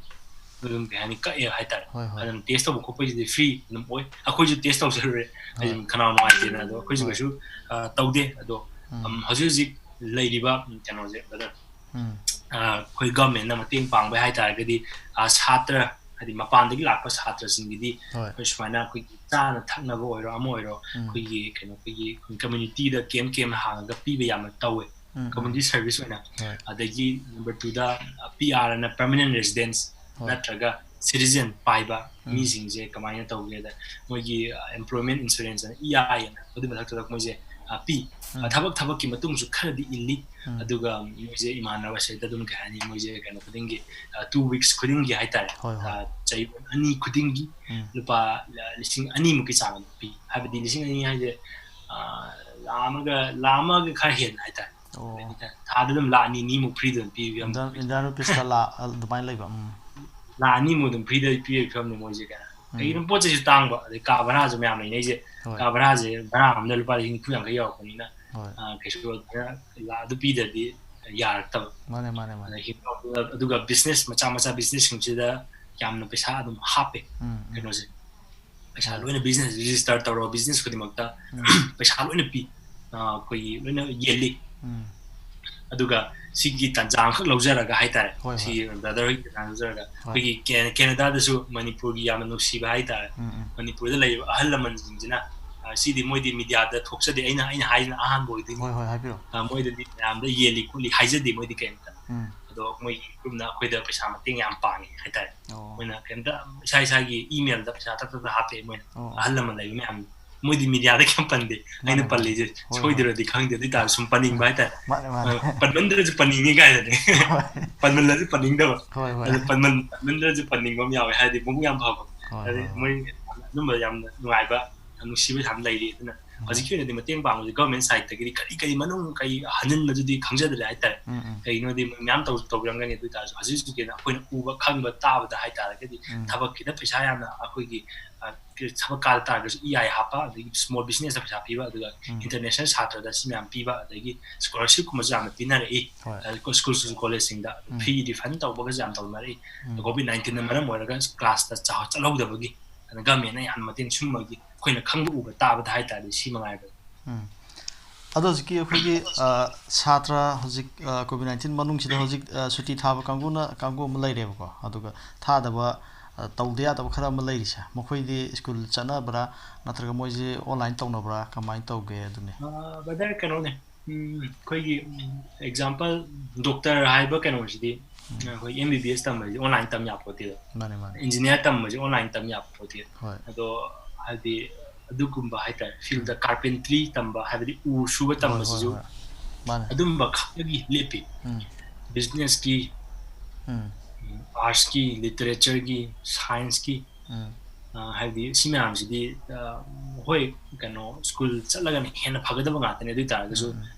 ꯑꯗꯨꯝ, ꯀꯩ ꯍꯥꯏꯅꯤ, ꯀꯛꯑꯦ ꯍꯥꯏꯇꯥꯔꯦ꯫ ꯍꯣꯏ, ꯍꯣꯏ꯫ ꯑꯗꯨꯝ test ꯇꯧꯕ ꯈꯣꯠꯄꯒꯤꯗꯤ free ꯑꯗꯨꯝ ꯑꯣꯏ꯫ ꯑꯩꯈꯣꯏꯁꯨ test ꯇꯧꯖꯔꯨꯔꯦ꯫ ꯍꯣꯏ꯫ ꯑꯩꯁꯨ ꯈꯅꯥꯎ ꯅꯨꯡꯉꯥꯏꯇꯦꯅ, ꯑꯗꯣ ꯑꯩꯈꯣꯏꯁꯨ ꯍꯣꯏ꯫ ꯀꯩꯁꯨ, ꯑ, ꯇꯧꯗꯦ꯫ ꯑꯗꯣ, ꯎꯝ꯫ ꯑꯝ, ꯍꯧꯖꯤꯛ ꯍꯧꯖꯤꯛ ꯂꯩꯔꯤꯕ ꯀꯩꯅꯣꯁꯦ, brother, ꯎꯝ꯫ ꯑ, ꯑꯩꯈꯣꯏ governmentꯅ ꯃꯇꯦꯡ ꯄꯥꯡꯕ ꯍꯥꯏꯇꯥꯔꯒꯗꯤ, ꯑ, ꯁꯥꯇ꯭ꯔ, ꯍꯥꯏꯗꯤ ꯃꯄꯥꯟꯗꯒꯤ ꯂꯥꯛꯄ ꯁꯥꯇ꯭ꯔꯁꯤꯡꯒꯤꯗꯤ ꯍꯣꯏ꯫ ꯑꯩꯈꯣꯏ ꯁꯨꯃꯥꯏꯅ ꯑꯩꯈꯣꯏꯒꯤ ꯆꯥꯅ ꯊꯛꯅꯕ ꯑꯣꯏꯔꯣ, ꯑꯃ ꯑꯣꯏꯔꯣ, ꯎꯝ꯫ ꯑꯩꯈꯣꯏꯒꯤ ꯀꯩꯅꯣ, ꯑꯩꯈꯣꯏꯒꯤ communityꯗ camp, camp ꯍꯥꯡꯉꯒ ꯄꯤꯕ ꯌꯥꯝꯅ ꯇꯧꯋꯦ꯫ ꯎꯝ, ꯎꯝ꯫ Community service ꯑꯣꯏꯅ꯫ ꯍꯣꯏ꯫ ꯑꯗꯒꯤ number twoꯗ, ꯑ, PR ꯑꯅ permanent residence ꯍꯣꯏ꯫ ꯅꯠꯇ꯭ꯔꯒ citizen ꯄꯥꯏꯕ ꯎꯝ꯫ ꯃꯤꯁꯤꯡꯁꯦ ꯀꯃꯥꯏꯅ ꯇꯧꯒꯦꯗ, ꯃꯣꯏꯒꯤ, ꯑ, employment insurance ꯑꯅ, EI ꯑꯅ, ꯑꯗꯨꯒꯤ ꯃꯊꯛꯇꯨꯗ ꯃꯣꯏꯁꯦ, ꯑ, ꯄꯤ꯫ ꯑ, ꯎꯝ꯫ ꯊꯕꯛ, ꯊꯕꯛꯀꯤ ꯃꯇꯨꯡꯁꯨ ꯈꯔꯗꯤ ꯏꯜꯂꯤ꯫ ꯎꯝ꯫ ꯑꯗꯨꯒ ꯃꯣꯏꯁꯦ ꯏꯃꯥꯟꯅꯕ ꯁꯤꯗ ꯑꯗꯨꯝ, ꯀꯩ ꯍꯥꯏꯅꯤ, ꯃꯣꯏꯁꯦ ꯀꯩꯅꯣ ꯈꯨꯗꯤꯡꯒꯤ, ꯑ, two weeks ꯈꯨꯗꯤꯡꯒꯤ ꯍꯥꯏꯇꯥꯔꯦ, ꯍꯣꯏ, ꯍꯣꯏ꯫ ꯑ, ꯆꯍꯤ ꯑꯅꯤ ꯈꯨꯗꯤꯡꯒꯤ ꯎꯝ꯫ ꯂꯨꯄꯥ, ꯑ, ꯂꯤꯁꯤꯡ ꯑꯅꯤꯃꯨꯛꯀꯤ ꯆꯥꯡ ꯑꯗꯨꯝ ꯄꯤ꯫ ꯍꯥꯏꯕꯗꯤ ꯂꯤꯁꯤꯡ ꯑꯅꯤ ꯍꯥꯏꯁꯦ, ꯑ, ꯂꯥꯈ ꯑꯃꯒ, ꯂꯥꯈ ꯑꯃꯒ ꯈꯔ ꯍꯦꯟꯅ ꯍꯥꯏꯇꯥꯔꯦ꯫ ꯑꯣ꯫ ꯊꯥꯗ ꯑꯗꯨꯝ ꯂꯥꯈ ꯑꯅꯤ, ꯑꯅꯤꯃꯨꯛ freeꯗ ꯑꯗꯨꯝ ꯄꯤꯕ ꯌꯥꯎꯏ꯫ Indian, Indian rupeesꯇ ꯂꯥꯈ ꯑꯗꯨꯃꯥꯏꯅ ꯂꯩꯕ, ꯎꯝ꯫ ꯂꯥꯈ ꯑꯅꯤꯃꯨꯛ ꯑꯗꯨꯝ freeꯗ ꯄꯤꯕꯒꯤ ꯐꯤꯕꯝꯅꯤ ꯃꯣꯏꯁꯦ ꯀꯩꯅꯣ꯫ ꯀꯩꯒꯤꯅꯣ ꯄꯣꯠ ꯆꯩꯁꯨ ꯇꯥꯡꯕ, ꯑꯗꯩ ꯀꯥ ꯚꯔꯥꯁꯨ ꯃꯌꯥꯝ ꯂꯩꯅꯩꯁꯦ꯫ ꯍꯣꯏ꯫ ꯀꯥ ꯚꯔꯥꯁꯦ ꯚꯔꯥ ꯑꯃꯗ ꯂꯨꯄꯥ ꯂꯤꯁꯤꯡ ꯅꯤꯐꯨ ꯌꯥꯡꯈꯩ ꯌꯧꯔꯛꯄꯅꯤꯅ, ꯍꯣꯏ꯫ ꯑ, ꯀꯩꯁꯨ ꯑꯗꯨꯃꯥꯏꯅ ꯂꯥ-, ꯑꯗꯨ ꯄꯤꯗ꯭ꯔꯗꯤ ꯌꯥꯔꯛꯇꯕ꯫ ꯃꯥꯅꯦ, ꯃꯥꯅꯦ, ꯃꯥꯅꯦ꯫ ꯑꯗꯩ ꯍꯤꯡꯕ-, ꯑꯗꯨꯒ business ꯃꯆꯥ ꯃꯆꯥ businessꯁꯤꯡꯁꯤꯗ ꯌꯥꯝꯅ ꯄꯩꯁꯥ ꯑꯗꯨꯝ ꯍꯥꯞꯄꯦ꯫ ꯎꯝ, ꯎꯝ꯫ ꯀꯩꯅꯣꯁꯦ, ꯄꯩꯁꯥ ꯍꯣꯏ꯫ ꯂꯣꯏꯅ business register ꯇꯧꯔꯣ, business ꯈꯨꯗꯤꯡꯃꯛꯇ ꯎꯝ꯫ ꯄꯩꯁꯥ ꯂꯣꯏꯅ ꯄꯤ꯫ ꯑ, ꯑꯩꯈꯣꯏꯒꯤ ꯂꯣꯏꯅ ꯌꯦꯜꯂꯤ꯫ ꯎꯝ꯫ ꯑꯗꯨꯒ ꯁꯤꯒꯤ ꯇꯥꯟꯖꯥ ꯑꯃꯈꯛ ꯂꯧꯖꯔꯒ ꯍꯥꯏꯇꯥꯔꯦ, ꯍꯣꯏ, ꯁꯤ ꯍꯣꯏ꯫ brother ꯍꯣꯏꯒꯤ ꯇꯥꯟꯖꯥ ꯂꯧꯖꯔꯒ, ꯍꯣꯏ꯫ ꯑꯩꯈꯣꯏꯒꯤ ꯀꯦ-, ꯀꯦꯅꯗꯥꯗꯁꯨ ꯃꯅꯤꯄꯨꯔꯒꯤ ꯌꯥꯝꯅ ꯅꯨꯡꯁꯤꯕ ꯍꯥꯏꯇꯥꯔꯦ, ꯎꯝ, ꯎꯝ꯫ ꯃꯅꯤꯄꯨꯔꯗ ꯂꯩꯔꯤꯕ ꯑꯍꯜ ꯂꯃꯟꯁꯤꯡꯁꯤꯅ, ꯑ, ꯁꯤꯗꯤ ꯃꯣꯏꯗꯤ mediaꯗ ꯊꯣꯛꯆꯗꯦ, ꯑꯩꯅ, ꯑꯩꯅ ꯍꯥꯏꯁꯤꯅ ꯑꯍꯥꯟꯕ ꯑꯣꯏꯗꯣꯏꯅꯤ꯫ ꯍꯣꯏ, ꯍꯣꯏ, ꯍꯥꯏꯕꯤꯔꯣ꯫ ꯑ, ꯃꯣꯏꯗꯗꯤ ꯃꯌꯥꯝꯗ ꯌꯦꯜꯂꯤ ꯈꯣꯠꯂꯤ ꯍꯥꯏꯖꯗꯦ ꯃꯣꯏꯗꯤ ꯀꯩꯝꯇ꯫ ꯎꯝ꯫ ꯑꯗꯣ ꯃꯣꯏꯒꯤ groupꯅ ꯑꯩꯈꯣꯏꯗ ꯄꯩꯁꯥ ꯃꯇꯦꯡ ꯌꯥꯝ ꯄꯥꯡꯉꯦ ꯍꯥꯏꯇꯥꯔꯦ꯫ ꯑꯣ꯫ ꯃꯣꯏꯅ ꯀꯩꯝꯇ ꯏꯁꯥ ꯏꯁꯥꯒꯤ emailꯗ ꯄꯩꯁꯥ ꯇꯛ ꯇꯛ ꯇꯛ ꯍꯥꯞꯄꯦ ꯃꯣꯏꯅ꯫ ꯑꯣ꯫ ꯑꯍꯜ ꯂꯃꯟ ꯂꯩꯕ ꯃꯌꯥꯝ, ꯃꯣꯏꯗꯤ mediaꯗ ꯀꯩꯝ ꯄꯟꯗꯦ꯫ ꯑꯩꯅ ꯃꯥꯅꯦ, ꯄꯜꯂꯤꯁꯦ ꯍꯣꯏ, ꯍꯣꯏ꯫ ꯁꯣꯏꯗꯣꯏꯔꯗꯤ ꯈꯪꯗꯦ, ꯑꯗꯨ ꯑꯣꯏꯇꯥꯔꯁꯨ ꯁꯨꯝ ꯄꯟꯅꯤꯡꯕ ꯍꯥꯏꯇꯥꯔꯦ꯫ ꯃꯥꯅꯦ, ꯃꯥꯅꯦ꯫ ꯑ, ꯄꯟꯃꯟꯗ꯭ꯔꯁꯨ ꯄꯟꯅꯤꯡꯉꯤ ꯀꯥꯏꯅꯅꯦ꯫ ꯍꯣꯏ꯫ ꯄꯟꯃꯜꯂꯁꯨ ꯄꯟꯅꯤꯡꯗꯕ꯫ ꯍꯣꯏ, ꯍꯣꯏ꯫ ꯑꯗꯨ ꯄꯟꯃꯟ-, ꯄꯟꯃꯟꯗ꯭ꯔꯁꯨ ꯄꯟꯅꯤꯡꯕ ꯑꯃ ꯌꯥꯎꯋꯦ, ꯍꯥꯏꯗꯤ ꯃꯕꯨꯛ ꯌꯥꯝ ꯐꯕ꯫ ꯍꯣꯏ, ꯍꯥꯏꯗꯤ ꯍꯣꯏ, ꯃꯣꯏ ꯑꯗꯨꯝꯕ ꯌꯥꯝꯅ ꯅꯨꯡꯉꯥꯏꯕ, ꯌꯥꯝ ꯅꯨꯡꯁꯤꯕ ꯌꯥꯝ ꯂꯩꯔꯤ꯫ ꯑꯗꯨꯅ ꯎꯝ꯫ ꯍꯧꯖꯤꯛꯀꯤ ꯑꯣꯏꯅꯗꯤ ꯃꯇꯦꯡ ꯄꯥꯡꯕꯁꯦ government sideꯇꯒꯤꯗꯤ ꯀꯔꯤ ꯀꯔꯤ ꯃꯅꯨꯡ ꯀꯔꯤ ꯍꯟꯖꯤꯟꯕꯗꯨꯗꯤ ꯈꯪꯖꯗ꯭ꯔꯦ ꯍꯥꯏꯇꯥꯔꯦ꯫ ꯎꯝ, ꯎꯝ꯫ ꯀꯩꯒꯤꯅꯣꯗꯤ ꯃꯣꯏ ꯃꯌꯥꯝ ꯇꯧ-, ꯇꯧꯕꯤꯔꯝꯒꯅꯤ꯫ ꯑꯗꯨ ꯑꯣꯏꯇꯥꯔꯁꯨ ꯍꯧꯖꯤꯛ ꯍꯧꯖꯤꯛꯀꯤ ꯑꯣꯏꯅ ꯑꯩꯈꯣꯏꯅ ꯎꯕ ꯈꯪꯕ ꯇꯥꯕꯗ ꯍꯥꯏꯇꯥꯔꯒꯗꯤ ꯎꯝ꯫ ꯊꯕꯛꯀꯤꯗ ꯄꯩꯁꯥ ꯌꯥꯝꯅ ꯑꯩꯈꯣꯏꯒꯤ, ꯑ, ꯊꯕꯛ ꯀꯥꯗ ꯇꯥꯔꯒꯁꯨ E I ꯍꯥꯞꯄ, ꯑꯗꯒꯤ small businessꯇ ꯄꯩꯁꯥ ꯄꯤꯕ, ꯑꯗꯨꯒ ꯎꯝ꯫ international ꯁꯥꯇ꯭ꯔꯗ ꯁꯤ ꯃꯌꯥꯝ ꯄꯤꯕ, ꯑꯗꯒꯤ scholarshipꯀꯨꯝꯕꯁꯨ ꯌꯥꯝꯅ ꯄꯤꯅꯔꯛꯏ꯫ ꯍꯣꯏ꯫ ꯑ, school, school collegeꯁꯤꯡꯗ ꯎꯝ꯫ Fee refund ꯇꯧꯕꯒꯁꯨ ꯌꯥꯝ ꯇꯧꯅꯔꯛꯏ꯫ ꯎꯝ꯫ COVID nineteenꯅ ꯃꯔꯝ ꯑꯣꯏꯔꯒ classꯇ ꯆꯥ-, ꯆꯠꯍꯧꯗꯕꯒꯤ, ꯑꯗ governmentꯅ ꯌꯥꯝ ꯃꯇꯦꯡ ꯁꯨꯝꯕꯒꯤ ꯑꯩꯈꯣꯏꯅ ꯈꯪꯕ ꯎꯕ ꯇꯥꯕꯗ ꯍꯥꯏꯇꯥꯔꯗꯤ ꯁꯤ ꯃꯉꯥꯏꯔꯦ꯫ ꯎꯝ꯫ ꯑꯗꯣ ꯍꯧꯖꯤꯛꯀꯤ ꯑꯩꯈꯣꯏꯒꯤ, ꯑ, ꯁꯥꯇ꯭ꯔ ꯍꯧꯖꯤꯛ, ꯑ, COVID nineteen ꯃꯅꯨꯡꯁꯤꯗ ꯍꯧꯖꯤꯛ, ꯑ, ꯁꯨꯇꯤ ꯊꯥꯕ ꯀꯥꯡꯕꯨꯅ, ꯀꯥꯡꯕꯨ ꯑꯃ ꯂꯩꯔꯦꯕꯀꯣ꯫ ꯑꯗꯨꯒ ꯊꯥꯗꯕ, ꯑ, ꯇꯧꯗ ꯌꯥꯗꯕ ꯈꯔ ꯑꯃ ꯂꯩꯔꯤꯁꯦ, ꯃꯈꯣꯏꯗꯤ school ꯆꯠꯅꯕ꯭ꯔꯥ, ꯅꯠꯇ꯭ꯔꯒ ꯃꯣꯏꯁꯦ online ꯇꯧꯅꯕ꯭ꯔꯥ, ꯀꯃꯥꯏꯅ ꯇꯧꯒꯦ? ꯑꯗꯨꯅꯦ꯫ ꯑ, brother, ꯀꯩꯅꯣꯅꯦ, ꯎꯝ, ꯑꯩꯈꯣꯏꯒꯤ, ꯎꯝ, example, doctor ꯍꯥꯏꯕ ꯀꯩꯅꯣꯁꯤꯗꯤ, ꯎꯝ꯫ ꯑꯩꯈꯣꯏ M B B S ꯇꯝꯕꯁꯤꯗꯤ online ꯇꯝ ꯌꯥꯄꯣꯠꯇꯦꯗ꯫ ꯃꯥꯅꯦ, ꯃꯥꯅꯦ꯫ Engineer ꯇꯝꯕꯁꯤ online ꯇꯝ ꯌꯥꯄꯣꯠꯇꯦ꯫ ꯍꯣꯏ꯫ ꯑꯗꯣ ꯍꯥꯏꯗꯤ ꯑꯗꯨꯒꯨꯝꯕ ꯍꯥꯏꯇꯥꯔꯦ, fieldꯇ carpentry ꯇꯝꯕ, ꯍꯥꯏꯕꯗꯤ ꯎ ꯁꯨꯕ ꯍꯣꯏ, ꯇꯝꯕꯁꯤꯁꯨ ꯍꯣꯏ, ꯍꯣꯏ꯫ ꯃꯥꯅꯦ꯫ ꯑꯗꯨꯝꯕ ꯈꯛꯇꯒꯤ ꯂꯦꯞꯄꯤ꯫ ꯎꯝ꯫ Businessꯀꯤ, ꯎꯝ꯫ ꯎꯝ, artsꯀꯤ, literatureꯒꯤ, scienceꯀꯤ, ꯎꯝ꯫ ꯑ, ꯍꯥꯏꯕꯗꯤ ꯁꯤ ꯃꯌꯥꯝꯁꯤꯗꯤ, ꯑ, ꯍꯣꯏ, ꯀꯩꯅꯣ, school ꯆꯠꯂꯒꯅ ꯍꯦꯟꯅ ꯐꯒꯗꯕ ꯉꯥꯛꯇꯅꯦ꯫ ꯑꯗꯨ ꯑꯣꯏ ꯇꯥꯔꯒꯁꯨ, ꯎꯝ, ꯎꯝ꯫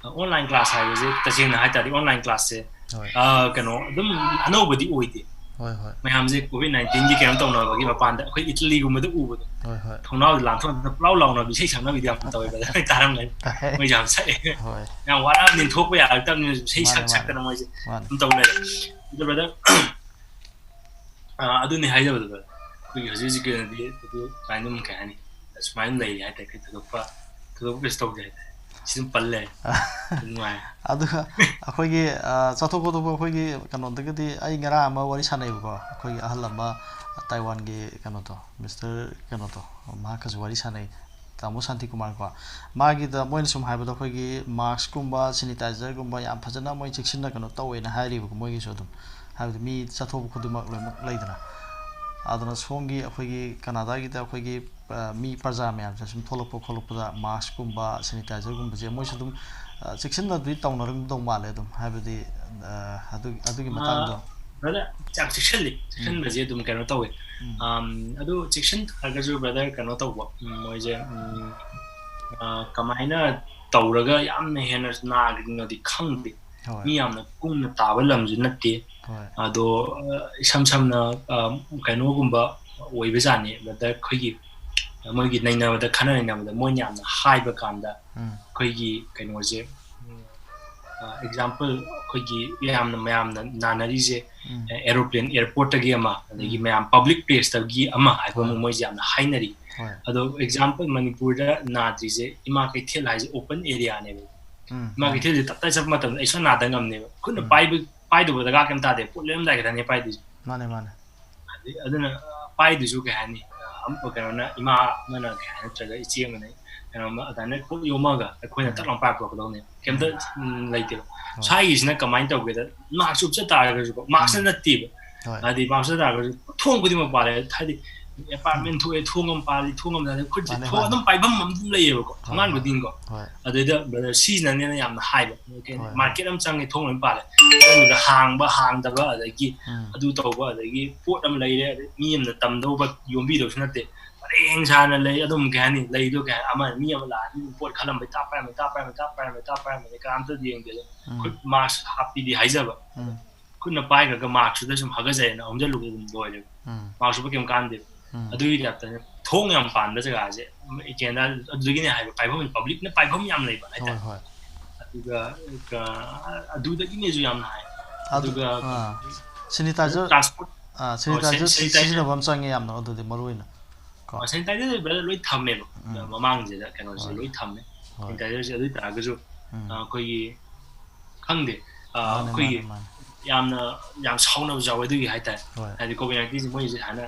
ꯑ, online class ꯍꯥꯏꯕꯁꯦ, ꯇꯁꯦꯡꯅ ꯍꯥꯏ ꯇꯥꯔꯗꯤ online classꯁꯦ, ꯍꯣꯏ꯫ ꯑ, ꯀꯩꯅꯣ, ꯑꯗꯨꯝ ꯑꯅꯧꯕꯗꯤ ꯑꯣꯏꯗꯦ꯫ ꯍꯣꯏ ꯍꯣꯏ ꯃꯌꯥꯝꯁꯦ ꯀꯣꯚꯤꯗ ꯅꯥꯏꯟꯇꯤꯟꯒꯤ ꯀꯩꯅꯣ ꯇꯧꯅꯕꯒꯤ ꯃꯄꯥꯟꯗ ꯑꯩꯈꯣꯏ ꯏꯇꯂꯤꯒꯨꯝꯕꯗ ꯎꯕꯗꯣ, ꯍꯣꯏ ꯍꯣꯏ ꯊꯣꯡꯅꯥꯎꯗ ꯂꯥꯟꯊꯣꯛꯅ ꯄꯨꯂꯥꯎ ꯂꯥꯎꯅꯕ ꯏꯁꯩ ꯁꯛꯅꯕꯤꯗꯤ ꯌꯥꯝ ꯇꯧꯋꯦ brother, ꯅꯣꯏ ꯇꯥꯔꯝꯒꯅꯤ꯫ ꯍꯣꯏ ꯌꯥꯝ ꯋꯥꯔꯛꯑꯕꯅꯤꯅ ꯊꯣꯛꯄ ꯌꯥꯔꯛꯇꯕꯅꯤꯅ ꯏꯁꯩ ꯃꯥꯅꯦ, ꯁꯛ ꯃꯥꯅꯦ꯫ ꯁꯛꯇꯅ ꯃꯣꯏꯁꯦ ꯃꯥꯅꯦ ꯑꯗꯨꯝ ꯇꯧ ꯂꯩꯔꯦ꯫ ꯑꯗꯨ brother, ꯑꯥ, ꯑꯗꯨꯅꯤ ꯍꯥꯏꯖꯕꯗꯣ brother, ꯑꯩꯈꯣꯏꯒꯤ ꯍꯧꯖꯤꯛ ꯍꯧꯖꯤꯛꯀꯤ ꯑꯣꯏꯅꯗꯤ ꯑꯗꯨ ꯑꯗꯨꯃꯥꯏꯅ ꯑꯗꯨꯝ ꯀꯩ ꯍꯥꯏꯅꯤ, ꯁꯨꯃꯥꯏꯅ ꯂꯩꯔꯤ ꯍꯥꯏꯇꯥꯔꯦ꯫ ꯀꯩ ꯊꯣꯏꯗꯣꯛꯄ ꯊꯣꯏꯗꯣꯛꯄ ꯀꯩꯁꯨ ꯇꯧꯗꯦ ꯍꯥꯏꯇꯥꯔꯦ꯫ ꯁꯤ ꯑꯗꯨꯝ ꯄꯜ ꯂꯩꯔꯦ꯫ ꯑꯗꯨꯝ ꯅꯨꯡꯉꯥꯏ꯫ ꯑꯗꯨꯒ ꯑꯩꯈꯣꯏꯒꯤ ꯑ, ꯆꯠꯊꯣꯛ ꯈꯣꯠꯇꯣꯛꯄ ꯑꯩꯈꯣꯏꯒꯤ ꯀꯩꯅꯣꯗꯒꯗꯤ ꯑꯩ ꯉꯔꯥꯡ ꯑꯃ ꯋꯥꯔꯤ ꯁꯥꯟꯅꯩꯕꯀꯣ, ꯑꯩꯈꯣꯏꯒꯤ ꯑꯍꯜ ꯑꯃ ꯇꯥꯏꯋꯥꯟꯒꯤ ꯀꯩꯅꯣꯗꯣ, ꯃꯤꯁꯇꯔ ꯀꯩꯅꯣꯗꯣ, ꯃꯍꯥꯛꯀꯁꯨ ꯋꯥꯔꯤ ꯁꯥꯟꯅꯩ, ꯇꯥꯃꯣ ꯁꯥꯟꯇꯤ ꯀꯨꯃꯥꯔ ꯀꯣ꯫ ꯃꯥꯒꯤꯗ ꯃꯣꯏꯅ ꯁꯨꯝ ꯍꯥꯏꯕꯗ ꯑꯩꯈꯣꯏꯒꯤ ꯃꯥꯛꯁꯀꯨꯝꯕ ꯁꯦꯅꯤꯇꯥꯏꯖꯔꯒꯨꯝꯕ ꯌꯥꯝ ꯐꯖꯅ ꯃꯣꯏ ꯆꯦꯛꯁꯤꯟꯅ ꯀꯩꯅꯣ ꯇꯧꯋꯦꯅ ꯍꯥꯏꯔꯤꯕꯀꯣ, ꯃꯣꯏꯒꯤꯁꯨ ꯑꯗꯨꯝ ꯍꯥꯏꯕꯗꯤ ꯃꯤ ꯆꯠꯊꯣꯛꯄ ꯈꯨꯗꯤꯡꯃꯛ ꯂꯣꯏꯅꯃꯛ ꯂꯩꯗꯅ꯫ ꯑꯗꯨꯅ ꯁꯣꯝꯒꯤ ꯑꯩꯈꯣꯏꯒꯤ ꯀꯅꯥꯗꯥꯒꯤꯗ ꯑꯩꯈꯣꯏꯒꯤ ꯑ, ꯃꯤ ꯄ꯭ꯔꯖꯥ ꯃꯌꯥꯝꯁꯦ ꯁꯨꯝ ꯊꯣꯛꯂꯛꯄ ꯈꯣꯠꯂꯛꯄꯗ ꯃꯥꯛꯁꯀꯨꯝꯕ ꯁꯦꯅꯤꯇꯥꯏꯖꯔꯒꯨꯝꯕꯁꯦ ꯃꯣꯏꯁꯨ ꯑꯗꯨꯝ ꯑ, ꯆꯦꯛꯁꯤꯟꯅꯗꯤ ꯇꯧꯅꯔꯝꯗꯧ ꯃꯥꯜꯂꯦ ꯑꯗꯨꯝ, ꯍꯥꯏꯕꯗꯤ ꯑ, ꯑꯗꯨ ꯑꯗꯨꯒꯤ ꯃꯇꯥꯡꯗꯣ꯫ Brother, ꯌꯥꯝ ꯆꯦꯛꯁꯤꯜꯂꯤ꯫ ꯆꯦꯛꯁꯤꯟꯕꯁꯦ ꯑꯗꯨꯝ ꯀꯩꯅꯣ ꯇꯧꯋꯦ꯫ ꯎꯝ. ꯑꯝ, ꯑꯗꯨ ꯆꯦꯛꯁꯤꯟ ꯇꯥꯔꯒꯁꯨ brother, ꯀꯩꯅꯣ ꯇꯧꯕ, ꯎꯝ, ꯃꯣꯏꯁꯦ, ꯎꯝ, ꯑ, ꯀꯃꯥꯏꯅ ꯇꯧꯔꯒ ꯌꯥꯝꯅ ꯍꯦꯟꯅ ꯅꯥꯒ꯭ꯔꯤꯅꯣꯗꯤ ꯈꯪꯗꯦ꯫ ꯍꯣꯏ ꯃꯤ ꯌꯥꯝꯅ ꯀꯨꯡꯅ ꯇꯥꯕ ꯂꯝꯁꯨ ꯅꯠꯇꯦ꯫ ꯍꯣꯏ ꯑꯗꯣ ꯑ, ꯏꯁꯝ ꯁꯝꯅ, ꯑ, ꯀꯩꯅꯣꯒꯨꯝꯕ ꯑꯣꯏꯕꯖꯥꯠꯅꯤ brother, ꯑꯩꯈꯣꯏꯒꯤ ꯃꯣꯏꯒꯤ ꯅꯩꯅꯕꯗ, ꯈꯟꯅ ꯅꯩꯅꯕꯗ ꯃꯣꯏꯅ ꯌꯥꯝꯅ ꯍꯥꯏꯕ ꯀꯥꯟꯗ ꯎꯝ. ꯑꯩꯈꯣꯏꯒꯤ ꯀꯩꯅꯣꯁꯦ, example, ꯑꯩꯈꯣꯏꯒꯤ ꯌꯥꯝꯅ ꯃꯌꯥꯝꯅ ꯅꯥꯅꯔꯤꯁꯦ, ꯎꯝ. aeroplane airportꯇꯒꯤ ꯑꯃ, ꯑꯗꯒꯤ ꯎꯝ. ꯃꯌꯥꯝ public placeꯇꯒꯤ ꯑꯃ ꯍꯥꯏꯕ ꯑꯃ ꯍꯣꯏ. ꯃꯣꯏꯁꯦ ꯌꯥꯝꯅ ꯍꯥꯏꯅꯔꯤ꯫ ꯍꯣꯏ. ꯑꯗꯣ example, ꯃꯅꯤꯄꯨꯔꯗ ꯅꯥꯗ꯭ꯔꯤꯁꯦ ꯏꯃꯥ ꯀꯩꯊꯦꯜ ꯍꯥꯏꯁꯦ open areaꯅꯦꯕ꯫ ꯎꯝ. ꯏꯃꯥ ꯀꯩꯊꯦꯜꯁꯦ ꯇꯞ ꯇꯥꯏ ꯆꯠꯄ ꯃꯇꯝꯗ ꯑꯩ ꯁꯨꯡꯅꯥ ꯅꯥꯗ ꯉꯝꯅꯦꯕ꯫ ꯈꯨꯠꯅ ꯎꯝ. ꯄꯥꯏꯕ, ꯄꯥꯏꯗꯕ ꯗꯔꯀꯥꯔ ꯀꯩꯝ ꯇꯥꯗꯦ, ꯄꯣꯠ ꯂꯩꯔꯝꯗꯥꯏ ꯈꯛꯇꯅꯦ ꯄꯥꯏꯗꯣꯏꯁꯦ꯫ ꯃꯥꯅꯦ ꯃꯥꯅꯦ. ꯑꯗꯩ ꯑꯗꯨꯅ, ꯑ, ꯄꯥꯏꯗꯨꯁꯨ ꯀꯩ ꯍꯥꯏꯅꯤ, ꯑ, ꯑꯝ-, ꯀꯩꯅꯣꯅ, ꯏꯃꯥ ꯑꯃꯅ ꯀꯩ ꯍꯥꯏ, ꯅꯠꯇ꯭ꯔꯒ ꯏꯆꯦ ꯑꯃꯅ ꯀꯩꯅꯣꯝꯃ ꯑꯗꯨꯃꯥꯏꯅ ꯀꯣꯛ ꯌꯣꯝꯃꯒ ꯑꯩꯈꯣꯏꯅ ꯇꯛ ꯂꯥꯎ ꯄꯥꯏꯔꯛꯄ ꯀꯩꯗꯧꯅꯤ? ꯀꯩꯝꯇ, ꯎꯝ, ꯂꯩꯇꯦꯕ꯫ ꯍꯣꯏ. ꯁ꯭ꯋꯥꯏꯒꯤꯁꯤꯅ ꯀꯃꯥꯏꯅ ꯇꯧꯒꯦꯗ, ꯃꯥꯛꯁ ꯎꯞꯆ ꯇꯥꯔꯒꯁꯨꯀꯣ, ꯃꯥꯛꯁꯅ ꯎꯝ. ꯅꯠꯇꯦꯕ꯫ ꯍꯣꯏ. ꯍꯥꯏꯗꯤ ꯃꯥꯛꯁ ꯎꯞꯆ ꯇꯥꯔꯒꯁꯨ ꯊꯣꯡ ꯈꯨꯗꯤꯡꯃꯛ ꯄꯥꯜꯂꯦ꯫ ꯍꯥꯏꯗꯤ apartment ꯊꯣꯛꯑꯦ, ꯊꯣꯡ ꯑꯃ ꯄꯥꯜꯂꯤ, ꯊꯣꯡ ꯑꯃ ꯄꯥꯜꯂꯤ, ꯈꯨꯠꯁꯦ ꯃꯥꯅꯦ, ꯊꯣꯡ ꯃꯥꯅꯦ. ꯑꯗꯨꯝ ꯄꯥꯏꯐꯝ ꯑꯃ ꯑꯗꯨꯝ ꯂꯩꯌꯦꯕꯀꯣ, ꯍꯣꯏ, ꯊꯣꯡꯒꯥꯟ ꯍꯣꯏ. ꯈꯨꯗꯤꯡꯀꯣ꯫ ꯍꯣꯏ. ꯑꯗꯨꯗꯩꯗ brother, ꯁꯤꯁꯤꯅꯅꯦꯅ ꯌꯥꯝꯅ ꯍꯥꯏꯕ꯫ ꯍꯣꯏ, ꯍꯣꯏ. Market ꯑꯃ ꯆꯪꯉꯦ, ꯊꯣꯡ ꯂꯣꯏ ꯄꯥꯜꯂꯦ꯫ ꯑꯗꯨꯗ ꯍꯥꯡꯕ ꯍꯥꯡꯗꯕ, ꯑꯗꯒꯤ ꯎꯝ. ꯑꯗꯨ ꯇꯧꯕ, ꯑꯗꯒꯤ ꯄꯣꯠ ꯑꯃ ꯂꯩꯔꯦ, ꯑꯗꯩ ꯃꯤ ꯑꯃꯅ ꯇꯝꯗꯧꯕ ꯌꯣꯝꯕꯤꯗꯧꯁꯨ ꯅꯠꯇꯦ꯫ ꯄꯔꯦꯡ ꯁꯥꯅ ꯂꯩ, ꯑꯗꯨꯝ ꯀꯩ ꯍꯥꯏꯅꯤ, ꯂꯩꯗꯣ ꯀꯩ ꯍꯥꯏꯅꯤ, ꯑꯃ ꯃꯤ ꯑꯃ ꯂꯥꯛꯑꯗꯤ ꯑꯗꯨꯝ ꯄꯣꯠ ꯈꯜꯂꯝꯕꯩ ꯇꯥ ꯄꯥꯏꯔꯝꯕꯩ, ꯇꯥ ꯄꯥꯏꯔꯝꯕꯩ, ꯇꯥ ꯄꯥꯏꯔꯝꯕꯩ, ꯇꯥ ꯄꯥꯏꯔꯝꯕꯩ, ꯀꯅꯥꯝꯇ ꯌꯦꯡꯗꯦ꯫ ꯑꯗꯨꯝ ꯎꯝ. ꯈꯨꯠ ꯃꯥꯛꯁ ꯍꯥꯞꯄꯤꯗꯤ ꯍꯥꯏꯖꯕ꯫ ꯎꯝ. ꯈꯨꯠꯅ ꯄꯥꯏꯈ꯭ꯔꯒ ꯃꯥꯛꯁꯇꯨꯗ ꯁꯨꯝ ꯍꯥꯒꯠꯆꯩꯅ ꯍꯣꯝꯖꯜꯂꯨꯕ ꯑꯗꯨꯝ ꯂꯣꯏꯔꯦꯕ꯫ ꯎꯝ꯫ ꯃꯥꯛꯁ ꯎꯞꯄ ꯀꯩꯝ ꯀꯥꯟꯗꯦꯕ꯫ ꯎꯝ꯫ ꯑꯗꯨꯒꯤ ꯇꯥꯏꯞꯇꯅꯦ꯫ ꯊꯣꯡ ꯌꯥꯝ ꯄꯥꯟꯕ ꯖꯒꯥꯁꯦ, ꯀꯦꯅꯗꯥ ꯑꯗꯨꯗꯒꯤꯅꯦ ꯍꯥꯏꯕ, ꯄꯥꯏꯐꯝ, ꯄꯕ꯭ꯂꯤꯛꯅ ꯄꯥꯏꯐꯝ ꯌꯥꯝ ꯂꯩꯕ ꯍꯣꯏ, ꯍꯥꯏꯇꯥꯔꯦ꯫ ꯍꯣꯏ꯫ ꯑꯗꯨꯒ, ꯑ, ꯑꯗꯨꯗꯒꯤꯅꯦꯁꯨ ꯌꯥꯝꯅ ꯍꯥꯏ꯫ ꯑꯗꯨ, ꯑꯗꯨꯒ ꯑꯥ, sanitizer, transport, ꯑꯥ, ꯑꯣ, sanitizer ꯁꯦ-, ꯁꯤ-, sanitizer꯫ ꯁꯤꯖꯤꯟꯅꯕ ꯑꯃ ꯆꯪꯉꯦ ꯌꯥꯝꯅ ꯑꯗꯨꯗꯤ ꯃꯔꯨ ꯑꯣꯏꯅ꯫ ꯀꯣ꯫ ꯑꯣ, sanitizer ꯗꯤ brother ꯂꯣꯏ ꯊꯝꯃꯦꯕ꯫ ꯎꯝ꯫ ꯃꯃꯥꯡꯁꯤꯗ ꯀꯩꯅꯣꯁꯦ ꯍꯣꯏ꯫ ꯂꯣꯏ ꯊꯝꯃꯦ꯫ ꯍꯣꯏ꯫ Sanitizer ꯁꯦ ꯑꯗꯨ ꯑꯣꯏ ꯇꯥꯔꯒꯁꯨ, ꯎꯝ꯫ ꯑ, ꯑꯩꯈꯣꯏꯒꯤ, ꯈꯪꯗꯦ, ꯑ, ꯃꯥꯅꯦ, ꯑꯩꯈꯣꯏꯒꯤ ꯃꯥꯅꯦ, ꯃꯥꯅꯦ꯫ ꯌꯥꯝꯅ, ꯌꯥꯝ ꯁꯥꯎꯅꯕꯁꯨ ꯌꯥꯎꯋꯦ ꯑꯗꯨꯒꯤ ꯍꯥꯏꯇꯥꯔꯦ꯫ ꯍꯣꯏ꯫ ꯍꯥꯏꯗꯤ COVID nineteen ꯁꯦ ꯃꯣꯏꯁꯦ ꯍꯥꯟꯅ,